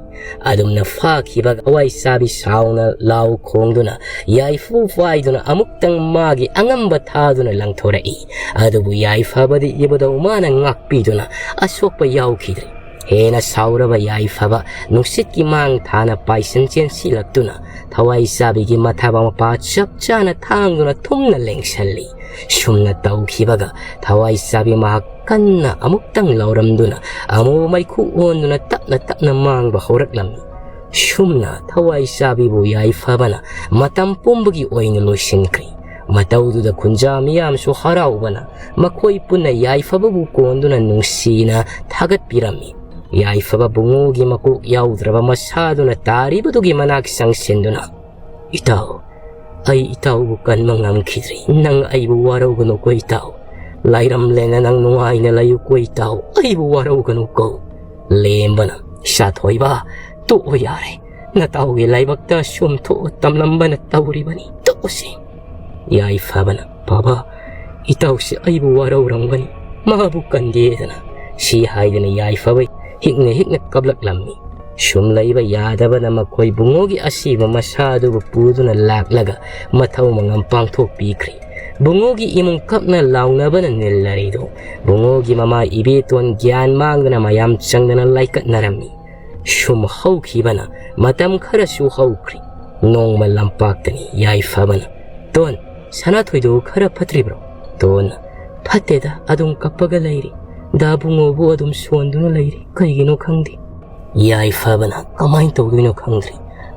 ꯑꯗꯨꯝꯅ ꯐꯥꯈꯤꯕ ꯊꯋꯥꯏ ꯆꯥꯕꯤ ꯁꯥꯎꯅ ꯂꯥꯎ ꯈꯣꯡꯗꯨꯅ ꯌꯥꯏꯐꯕ ꯄꯥꯏꯗꯨꯅ ꯑꯃꯨꯛꯇꯪ ꯃꯥꯒꯤ ꯑꯉꯝꯕ ꯊꯥꯗꯨꯅ ꯂꯪꯊꯣꯔꯛꯏ꯫ ꯑꯗꯨꯕꯨ ꯌꯥꯏꯐꯕꯗꯤ ꯏꯕꯨꯙꯧ ꯃꯥꯅ ꯉꯥꯛꯄꯤꯗꯨꯅ ꯑꯁꯣꯛꯄ ꯌꯥꯎꯈꯤꯗ꯭ꯔꯦ꯫ ꯍꯦꯟꯅ ꯁꯥꯎꯔꯕ ꯌꯥꯏꯐꯕ ꯅꯨꯡꯁꯤꯠꯀꯤ ꯃꯥꯡ ꯊꯥꯅ ꯄꯥꯏꯁꯟ ꯆꯦꯟꯁꯤꯜꯂꯛꯇꯨꯅ ꯊꯋꯥꯏ ꯆꯥꯕꯤꯒꯤ ꯃꯊꯕꯥꯛ ꯃꯄꯥ ꯆꯞ ꯆꯥꯅ ꯊꯥꯡꯗꯨꯅ ꯊꯨꯝꯅ ꯂꯦꯡꯁꯜꯂꯤ꯫ ꯁꯨꯝꯅ ꯇꯧꯈꯤꯕꯒ ꯊꯋꯥꯏ ꯆꯥꯕꯤ ꯃꯍꯥꯛ ꯀꯟꯅ ꯑꯃꯨꯛꯇꯪ ꯂꯥꯎꯔꯝꯗꯨꯅ ꯑꯃꯨꯕ ꯃꯩꯈꯨ ꯑꯣꯟꯗꯨꯅ ꯇꯞꯅ ꯇꯞꯅ ꯃꯥꯡꯕ ꯍꯧꯔꯛꯂꯝꯃꯤ꯫ ꯁꯨꯝꯅ ꯊꯋꯥꯏ ꯆꯥꯕꯤꯕꯨ ꯌꯥꯏꯐꯕꯅ ꯃꯇꯝ ꯄꯨꯝꯕꯒꯤ ꯑꯣꯏꯅ ꯂꯣꯏꯁꯤꯟꯈ꯭ꯔꯦ꯫ ꯃꯇꯧꯗꯨꯗ ꯈꯨꯟꯖꯥ ꯃꯤꯌꯥꯝꯁꯨ ꯍꯔꯥꯎꯕꯅ ꯃꯈꯣꯏ ꯄꯨꯟꯅ ꯌꯥꯏꯐꯕꯕꯨ ꯀꯣꯟꯗꯨꯅ ꯅꯨꯡꯁꯤꯅ ꯊꯥꯒꯠꯄꯤꯔꯝꯃꯤ꯫ ꯌꯥꯏꯐꯕ ꯕꯨꯡꯉꯣꯒꯤ ꯃꯀꯣꯛ ꯌꯥꯎꯗ꯭ꯔꯕ ꯃꯁꯥꯗꯨꯅ ꯇꯥꯔꯤꯕꯗꯨꯒꯤ ꯃꯅꯥꯛ ꯆꯪꯁꯤꯟꯗꯨꯅ, "ꯏꯇꯥꯎ, ꯑꯩ ꯏꯇꯥꯎꯕꯨ ꯀꯟꯕ ꯉꯝꯈꯤꯗ꯭ꯔꯦ꯫ ꯅꯪ ꯑꯩꯕꯨ ꯋꯥꯔꯧꯒꯅꯨꯀꯣ ꯏꯇꯥꯎ꯫ ꯂꯥꯏꯔꯝꯂꯦꯅ ꯅꯪ ꯅꯨꯡꯉꯥꯏꯅ ꯂꯩꯌꯨꯀꯣ ꯏꯇꯥꯎ꯫ ꯑꯩꯕꯨ ꯋꯥꯔꯧꯒꯅꯨꯀꯣ꯫" ꯂꯦꯝꯕꯅ, "ꯏꯆꯥ ꯊꯣꯏꯕ, ꯇꯣꯛꯑꯣ ꯌꯥꯔꯦ꯫ ꯅꯇꯥꯎꯒꯤ ꯂꯥꯏꯕꯛꯇ ꯁꯨꯝ ꯊꯣꯛꯑ ꯇꯝꯂꯝꯕꯅ ꯇꯧꯔꯤꯕꯅꯤ꯫ ꯇꯣꯛꯑꯣꯁꯦ꯫" ꯌꯥꯏꯐꯕꯅ, "ꯕꯥꯕꯥ, ꯏꯇꯥꯎꯁꯦ ꯑꯩꯕꯨ ꯋꯥꯔꯧꯔꯝꯒꯅꯤ꯫ ꯃꯥꯕꯨ ꯀꯟꯗꯦꯗꯅ꯫" ꯁꯤ ꯍꯥꯏꯗꯨꯅ ꯌꯥꯏꯐꯕ ꯍꯤꯛꯅ ꯍꯤꯛꯅ ꯀꯞꯂꯛꯂꯝꯃꯤ꯫ ꯁꯨꯝ ꯂꯩꯕ ꯌꯥꯗꯕꯅ ꯃꯈꯣꯏ ꯕꯨꯡꯉꯣꯒꯤ ꯑꯁꯤꯕ ꯃꯁꯥ ꯑꯗꯨꯕꯨ ꯄꯨꯗꯨꯅ ꯂꯥꯛꯂꯒ ꯃꯊꯧ ꯃꯉꯝ ꯄꯥꯡꯊꯣꯛꯄꯤꯈ꯭ꯔꯦ꯫ ꯕꯨꯡꯉꯣꯒꯤ ꯏꯃꯨꯡ ꯀꯞꯅ ꯂꯥꯎꯅꯕꯅ ꯅꯤꯜꯂꯔꯤꯗꯨ ꯕꯨꯡꯉꯣꯒꯤ ꯃꯃꯥ ꯏꯕꯦꯇꯣꯟ ꯒ꯭ꯌꯥꯟ ꯃꯥꯡꯗꯨꯅ ꯃꯌꯥꯝ ꯆꯪꯗꯅ ꯂꯥꯏꯀꯠꯅꯔꯝꯃꯤ꯫ ꯁꯨꯝ ꯍꯧꯈꯤꯕꯅ ꯃꯇꯝ ꯈꯔꯁꯨ ꯍꯧꯈ꯭ꯔꯦ꯫ ꯅꯣꯡꯃ ꯂꯝꯄꯥꯛꯇꯅꯤ ꯌꯥꯏꯐꯕꯅ, "ꯇꯣꯟ, ꯁꯅꯥꯊꯣꯏꯗꯨ ꯈꯔ ꯐꯠꯇ꯭ꯔꯤꯕ꯭ꯔꯣ?" ꯇꯣꯟꯅ, "ꯐꯠꯇꯦꯗ, ꯑꯗꯨꯝ ꯀꯞꯄꯒ ꯂꯩꯔꯤ꯫ ꯗꯥ ꯕꯨꯡꯉꯣꯕꯨ ꯑꯗꯨꯝ ꯁꯣꯟꯗꯨꯅ ꯂꯩꯔꯤ꯫ ꯀꯩꯒꯤꯅꯣ ꯈꯪꯗꯦ꯫" ꯌꯥꯏꯐꯕꯅ, "ꯀꯃꯥꯏꯅ ꯇꯧꯗꯣꯏꯅꯣ ꯈꯪꯗ꯭ꯔꯦ꯫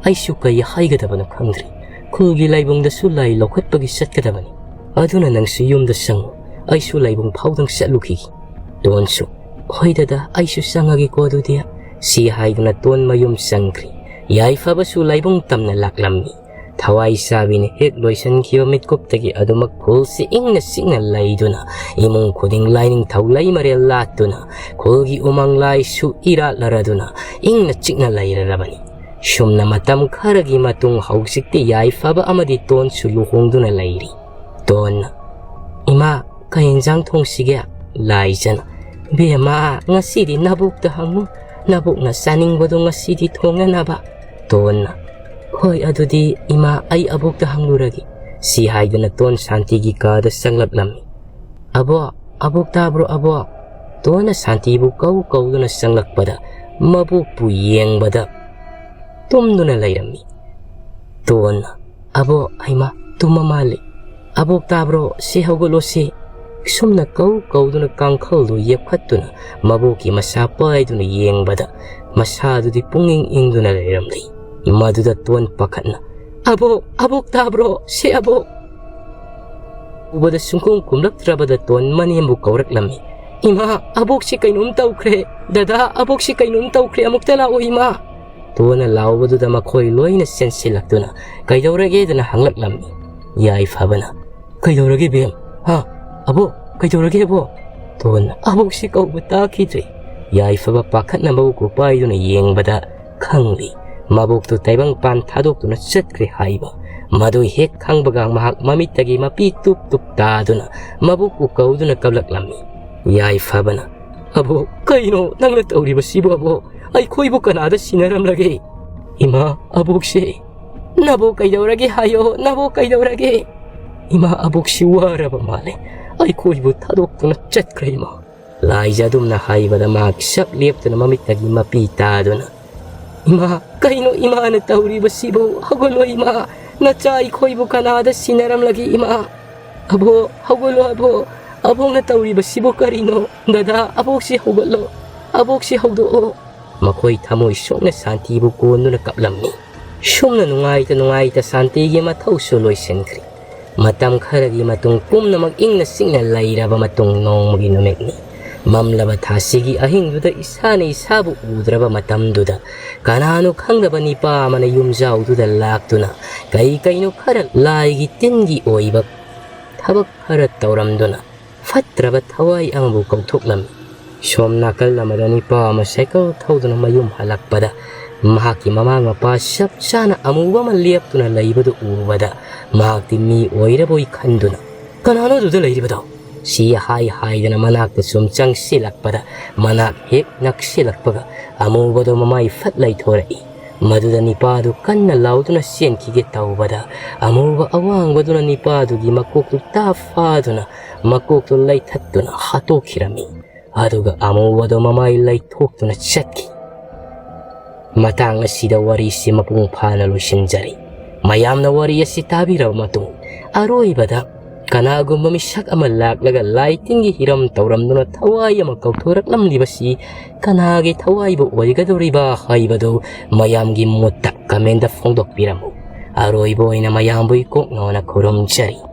ꯑꯩꯁꯨ ꯀꯩ ꯍꯥꯏꯒꯗꯕꯅꯣ ꯈꯪꯗ꯭ꯔꯦ꯫ ꯈꯨꯜꯒꯤ ꯂꯥꯏꯕꯨꯡꯗꯁꯨ ꯂꯥꯏ ꯂꯧꯈꯠꯄꯒꯤ ꯆꯠꯀꯗꯕꯅꯤ꯫ ꯑꯗꯨꯅ ꯅꯪꯁꯨ ꯌꯨꯝꯗ ꯆꯪꯉꯨ꯫ ꯑꯩꯁꯨ ꯂꯥꯏꯕꯨꯡ ꯐꯥꯎꯗꯪ ꯆꯠꯂꯨꯈꯤꯒꯦ꯫" ꯇꯣꯟꯁꯨ, "ꯍꯣꯏ ꯗꯗꯥ, ꯑꯩꯁꯨ ꯆꯪꯉꯒꯦꯀꯣ ꯑꯗꯨꯗꯤ꯫" ꯁꯤ ꯍꯥꯏꯗꯨꯅ ꯇꯣꯟ ꯃꯌꯨꯝ ꯆꯪꯈ꯭ꯔꯦ꯫ ꯌꯥꯏꯐꯕꯁꯨ ꯂꯥꯏꯕꯨꯡ ꯇꯝꯅ ꯂꯥꯛꯂꯝꯃꯤ꯫ ꯊꯋꯥꯏ ꯆꯥꯕꯤꯅ ꯍꯦꯛ ꯂꯣꯏꯁꯤꯟꯈꯤꯕ ꯃꯤꯠꯀꯨꯞꯇꯒꯤ ꯑꯗꯨꯃꯛ ꯈꯨꯜꯁꯤ ꯏꯪꯅ ꯆꯤꯛꯅ ꯂꯩꯗꯨꯅ, ꯏꯃꯨꯡ ꯈꯨꯗꯤꯡ ꯂꯥꯏꯅꯤꯡꯊꯧ ꯂꯩ ꯃꯔꯦꯜ ꯂꯥꯠꯇꯨꯅ, ꯈꯨꯜꯒꯤ ꯎꯃꯪ ꯂꯥꯏꯁꯨ ꯏꯔꯥꯠꯂꯔꯗꯨꯅ ꯏꯪꯅ ꯆꯤꯛꯅ ꯂꯩꯔꯔꯕꯅꯤ꯫ ꯁꯨꯝꯅ ꯃꯇꯝ ꯈꯔꯒꯤ ꯃꯇꯨꯡ ꯍꯧꯖꯤꯛꯇꯤ ꯌꯥꯏꯐꯕ ꯑꯃꯗꯤ ꯇꯣꯟꯁꯨ ꯂꯨꯍꯣꯡꯗꯨꯅ ꯂꯩꯔꯤ꯫ ꯇꯣꯟꯅ, "ꯏꯃꯥ, ꯀꯩ ꯏꯟꯖꯥꯡ ꯊꯣꯡꯁꯤꯒꯦ?" ꯂꯥꯏꯖꯅ, "ꯕꯦꯝꯃ, ꯉꯁꯤꯗꯤ ꯅꯕꯣꯛꯇ ꯍꯪꯉꯨ, ꯅꯕꯣꯛꯅ ꯆꯥꯅꯤꯡꯕꯗꯣ ꯉꯁꯤꯗꯤ ꯊꯣꯡꯅꯅꯕ꯫" ꯇꯣꯟꯅ, "ꯍꯣꯏ, ꯑꯗꯨꯗꯤ ꯏꯃꯥ, ꯑꯩ ꯑꯕꯣꯛꯇ ꯍꯪꯂꯨꯔꯒꯦ꯫" ꯁꯤ ꯍꯥꯏꯗꯨꯅ ꯇꯣꯟ ꯁꯥꯟꯇꯤꯒꯤ ꯀꯥꯗ ꯆꯪꯂꯛꯂꯝꯃꯤ꯫ "ꯑꯕꯣꯛ, ꯑꯕꯣꯛ ꯇꯥꯕ꯭ꯔꯣ ꯑꯕꯣꯛ?" ꯇꯣꯟꯅ ꯁꯥꯟꯇꯤꯕꯨ ꯀꯧ ꯀꯧꯗꯨꯅ ꯆꯪꯂꯛꯄꯗ ꯃꯕꯣꯛꯄꯨ ꯌꯦꯡꯕꯗ ꯇꯨꯝꯗꯨꯅ ꯂꯩꯔꯝꯃꯤ꯫ ꯇꯣꯟꯅ, "ꯑꯕꯣꯛ, ꯍꯩꯃꯥ, ꯇꯨꯝꯃ ꯃꯥꯜꯂꯤ꯫ ꯑꯕꯣꯛ ꯇꯥꯕ꯭ꯔꯣ? ꯁꯤ ꯍꯧꯒꯠꯂꯣ ꯁꯤ꯫" ꯁꯨꯝꯅ ꯀꯧ ꯀꯧꯗꯨꯅ ꯀꯥꯡꯈꯜꯗꯨ ꯌꯦꯞꯈꯠꯇꯨꯅ ꯃꯕꯣꯛꯀꯤ ꯃꯁꯥ ꯄꯥꯏꯗꯨꯅ ꯌꯦꯡꯕꯗ ꯃꯁꯥꯗꯨꯗꯤ ꯄꯨꯡꯏꯪ ꯏꯪꯗꯨꯅ ꯂꯩꯔꯝꯂꯤ꯫ ꯃꯗꯨꯗ ꯇꯣꯟ ꯄꯥꯈꯠꯅ, "ꯑꯕꯣꯛ, ꯑꯕꯣꯛ ꯇꯥꯕ꯭ꯔꯣ? ꯁꯤ ꯑꯕꯣꯛ!" ꯎꯕꯗ ꯁꯨꯡꯈꯨꯝ ꯈꯨꯝꯂꯛꯇ꯭ꯔꯕꯗ ꯇꯣꯟ ꯃꯅꯦꯝꯕꯨ ꯀꯧꯔꯛꯂꯝꯃꯤ꯫ "ꯏꯃꯥ, ꯑꯕꯣꯛꯁꯤ ꯀꯩꯅꯣꯝ ꯇꯧꯈ꯭ꯔꯦ꯫ ꯗꯗꯥ, ꯑꯕꯣꯛꯁꯤ ꯀꯩꯅꯣꯝ ꯇꯧꯈ꯭ꯔꯦ꯫ ꯑꯃꯨꯛꯇ ꯂꯥꯛꯑꯣ ꯏꯃꯥ!" ꯇꯣꯟꯅ ꯂꯥꯎꯕꯗꯨꯗ ꯃꯈꯣꯏ ꯂꯣꯏꯅ ꯆꯦꯟꯁꯤꯜꯂꯛꯇꯨꯅ ꯀꯩꯗꯧꯔꯒꯦꯗꯅ ꯍꯪꯂꯛꯂꯝꯃꯤ꯫ ꯌꯥꯏꯐꯕꯅ, "ꯀꯩꯗꯧꯔꯒꯦ ꯕꯦꯝ? ꯍꯥ? ꯑꯕꯣꯛ, ꯀꯩꯗꯧꯔꯒꯦ ꯑꯕꯣꯛ?" ꯇꯣꯟꯅ, "ꯑꯕꯣꯛꯁꯤ ꯀꯧꯕ ꯇꯥꯈꯤꯗ꯭ꯔꯦ꯫" ꯌꯥꯏꯐꯕ ꯄꯥꯈꯠꯅ ꯃꯕꯣꯛꯄꯨ ꯄꯥꯏꯗꯨꯅ ꯌꯦꯡꯕꯗ ꯈꯪꯂꯤ꯫ ꯃꯕꯣꯛꯇꯨ ꯇꯥꯏꯕꯪꯄꯥꯟ ꯊꯥꯗꯣꯛꯇꯨꯅ ꯆꯠꯈ꯭ꯔꯦ ꯍꯥꯏꯕ꯫ ꯃꯗꯨ ꯍꯦꯛ ꯈꯪꯕꯒ ꯃꯍꯥꯛ ꯃꯃꯤꯠꯇꯒꯤ ꯃꯄꯤ ꯇꯨꯞ ꯇꯨꯞ ꯇꯥꯗꯨꯅ ꯃꯕꯣꯛꯄꯨ ꯀꯧꯗꯨꯅ ꯀꯞꯂꯛꯂꯝꯃꯤ꯫ ꯌꯥꯏꯐꯕꯅ, "ꯑꯕꯣꯛ, ꯀꯩꯅꯣ ꯅꯪꯅ ꯇꯧꯔꯤꯕꯁꯤꯕꯨ ꯑꯕꯣꯛ? ꯑꯩꯈꯣꯏꯕꯨ ꯀꯅꯥꯗ ꯁꯤꯟꯅꯔꯝꯂꯒꯦ?" "ꯏꯃꯥ, ꯑꯕꯣꯛꯁꯦ..." "ꯅꯕꯣꯛ ꯀꯩꯗꯧꯔꯒꯦ ꯍꯥꯏꯌꯣ, ꯅꯕꯣꯛ ꯀꯩꯗꯧꯔꯒꯦ?" "ꯏꯃꯥ, ꯑꯕꯣꯛꯁꯤ ꯋꯥꯔꯕ ꯃꯥꯜꯂꯦ꯫ ꯑꯩꯈꯣꯏꯕꯨ ꯊꯥꯗꯣꯛꯇꯨꯅ ꯆꯠꯈ꯭ꯔꯦ ꯏꯃꯥ꯫" ꯂꯥꯏꯖ ꯑꯗꯨꯝꯅ ꯍꯥꯏꯕꯗ ꯃꯍꯥꯛ ꯁꯞ ꯂꯦꯞꯇꯨꯅ ꯃꯃꯤꯠꯇꯒꯤ ꯃꯄꯤ ꯇꯥꯗꯨꯅ, "ꯏꯃꯥ, ꯀꯩꯅꯣ ꯏꯃꯥꯅ ꯇꯧꯔꯤꯕꯁꯤꯕꯨ? ꯍꯧꯒꯠꯂꯣ ꯏꯃꯥ, ꯅꯆꯥ ꯑꯩꯈꯣꯏꯕꯨ ꯀꯅꯥꯗ ꯁꯤꯟꯅꯔꯝꯂꯒꯦ ꯏꯃꯥ? ꯑꯕꯣꯛ, ꯍꯧꯒꯠꯂꯣ ꯑꯕꯣꯛ, ꯑꯕꯣꯛꯅ ꯇꯧꯔꯤꯕꯁꯤꯕꯨ ꯀꯔꯤꯅꯣ? ꯗꯗꯥ, ꯑꯕꯣꯛꯁꯤ ꯍꯧꯒꯠꯂꯣ, ꯑꯕꯣꯛꯁꯤ ꯍꯧꯗꯣꯛꯑꯣ꯫" ꯃꯈꯣꯏ ꯊꯃꯣꯏ ꯁꯣꯛꯅ ꯁꯥꯟꯇꯤꯕꯨ ꯀꯣꯟꯗꯨꯅ ꯀꯞꯂꯝꯃꯤ꯫ ꯁꯨꯝꯅ ꯅꯨꯡꯉꯥꯏꯇ ꯅꯨꯡꯉꯥꯏꯇ ꯁꯥꯟꯇꯤꯒꯤ ꯃꯊꯧꯁꯨ ꯂꯣꯏꯁꯤꯟꯈ꯭ꯔꯦ꯫ ꯃꯇꯝ ꯈꯔꯒꯤ ꯃꯇꯨꯡ ꯄꯨꯝꯅꯃꯛ ꯏꯪꯅ ꯆꯤꯛꯅ ꯂꯩꯔꯕ ꯃꯇꯨꯡ ꯅꯣꯡꯃꯒꯤ ꯅꯨꯃꯤꯠꯅꯤ꯫ ꯃꯝꯂꯕ ꯊꯥꯁꯤꯒꯤ ꯑꯍꯤꯡꯗꯨꯗ ꯏꯁꯥꯅ ꯏꯁꯥꯕꯨ ꯎꯗ꯭ꯔꯕ ꯃꯇꯝꯗꯨꯗ, ꯀꯅꯥꯅꯣ ꯈꯪꯗꯕ ꯅꯤꯄꯥ ꯑꯃꯅ ꯌꯨꯝꯖꯥꯎꯗꯨꯗ ꯂꯥꯛꯇꯨꯅ ꯀꯩ ꯀꯩꯅꯣ ꯈꯔ ꯂꯥꯏꯒꯤ ꯇꯤꯟꯒꯤ ꯑꯣꯏꯕ ꯊꯕꯛ ꯈꯔ ꯇꯧꯔꯝꯗꯨꯅ ꯐꯠꯇ꯭ꯔꯕ ꯊꯋꯥꯏ ꯑꯃꯕꯨ ꯀꯧꯊꯣꯛꯂꯝꯃꯤ꯫ ꯁꯣꯝ ꯅꯥꯀꯜ ꯑꯃꯗ ꯅꯤꯄꯥ ꯑꯃ ꯁꯥꯏꯀꯜ ꯊꯧꯗꯨꯅ ꯃꯌꯨꯝ ꯍꯜꯂꯛꯄꯗ, ꯃꯍꯥꯛꯀꯤ ꯃꯃꯥ ꯃꯄꯥ ꯆꯞ ꯆꯥꯅ ꯑꯃꯨꯕ ꯑꯃ ꯂꯦꯞꯇꯨꯅ ꯂꯩꯕꯗꯨ ꯎꯕꯗ, ꯃꯍꯥꯛꯇꯤ ꯃꯤ ꯑꯣꯏꯔꯕꯣꯏ ꯈꯟꯗꯨꯅ, "ꯀꯅꯥꯅꯣ ꯑꯗꯨꯗ ꯂꯩꯔꯤꯕꯗꯣ?" ꯁꯤ ꯍꯥꯏ ꯍꯥꯏꯗꯅ ꯃꯅꯥꯛꯇ ꯁꯨꯝ ꯆꯪꯁꯤꯜꯂꯛꯄꯗ, ꯃꯅꯥꯛ ꯍꯦꯛ ꯅꯛꯁꯤꯜꯂꯛꯄꯒ ꯑꯃꯨꯕꯗꯣ ꯃꯃꯥꯏ ꯐꯠ ꯂꯩꯊꯣꯔꯛꯏ꯫ ꯃꯗꯨꯗ ꯅꯤꯄꯥꯗꯨ ꯀꯟꯅ ꯂꯥꯎꯗꯨꯅ ꯆꯦꯟꯈꯤꯒꯦ ꯇꯧꯕꯗ, ꯑꯃꯨꯕ ꯑꯋꯥꯡꯕꯗꯨꯅ ꯅꯤꯄꯥꯗꯨꯒꯤ ꯃꯀꯣꯛꯇꯨ ꯇꯥ ꯐꯥꯗꯨꯅ ꯃꯀꯣꯛꯇꯨ ꯂꯩꯊꯠꯇꯨꯅ ꯍꯥꯠꯇꯣꯛꯈꯤꯔꯝꯃꯤ꯫ ꯑꯗꯨꯒ ꯑꯃꯨꯕꯗꯣ ꯃꯃꯥꯏ ꯂꯩꯊꯣꯛꯇꯨꯅ ꯆꯠꯈꯤ꯫ ꯃꯇꯥꯡ ꯑꯁꯤꯗ ꯋꯥꯔꯤꯁꯤ ꯃꯄꯨꯡ ꯐꯥꯅ ꯂꯣꯏꯁꯤꯟꯖꯔꯤ꯫ ꯃꯌꯥꯝꯅ ꯋꯥꯔꯤ ꯑꯁꯤ ꯇꯥꯕꯤꯔꯕ ꯃꯇꯨꯡ, ꯑꯔꯣꯏꯕꯗ ꯀꯅꯥꯒꯨꯝꯕ ꯃꯤꯁꯛ ꯑꯃ ꯂꯥꯛꯂꯒ ꯂꯥꯏ ꯇꯤꯟꯒꯤ ꯍꯤꯔꯝ ꯇꯧꯔꯝꯗꯨꯅ ꯊꯋꯥꯏ ꯑꯃ ꯀꯧꯊꯣꯔꯛꯂꯝꯂꯤꯕꯁꯤ ꯀꯅꯥꯒꯤ ꯊꯋꯥꯏꯕꯨ ꯑꯣꯏꯒꯗꯧꯔꯤꯕ ꯍꯥꯏꯕꯗꯨ ꯃꯌꯥꯝꯒꯤ ꯃꯣꯠꯇ comment ꯐꯣꯡꯗꯣꯛꯄꯤꯔꯝꯃꯨ꯫ ꯑꯔꯣꯏꯕ ꯑꯣꯏꯅ ꯃꯌꯥꯝꯕꯨ ꯏꯀꯣꯛꯅꯧꯅ ꯈꯨꯔꯨꯝꯖꯔꯤ꯫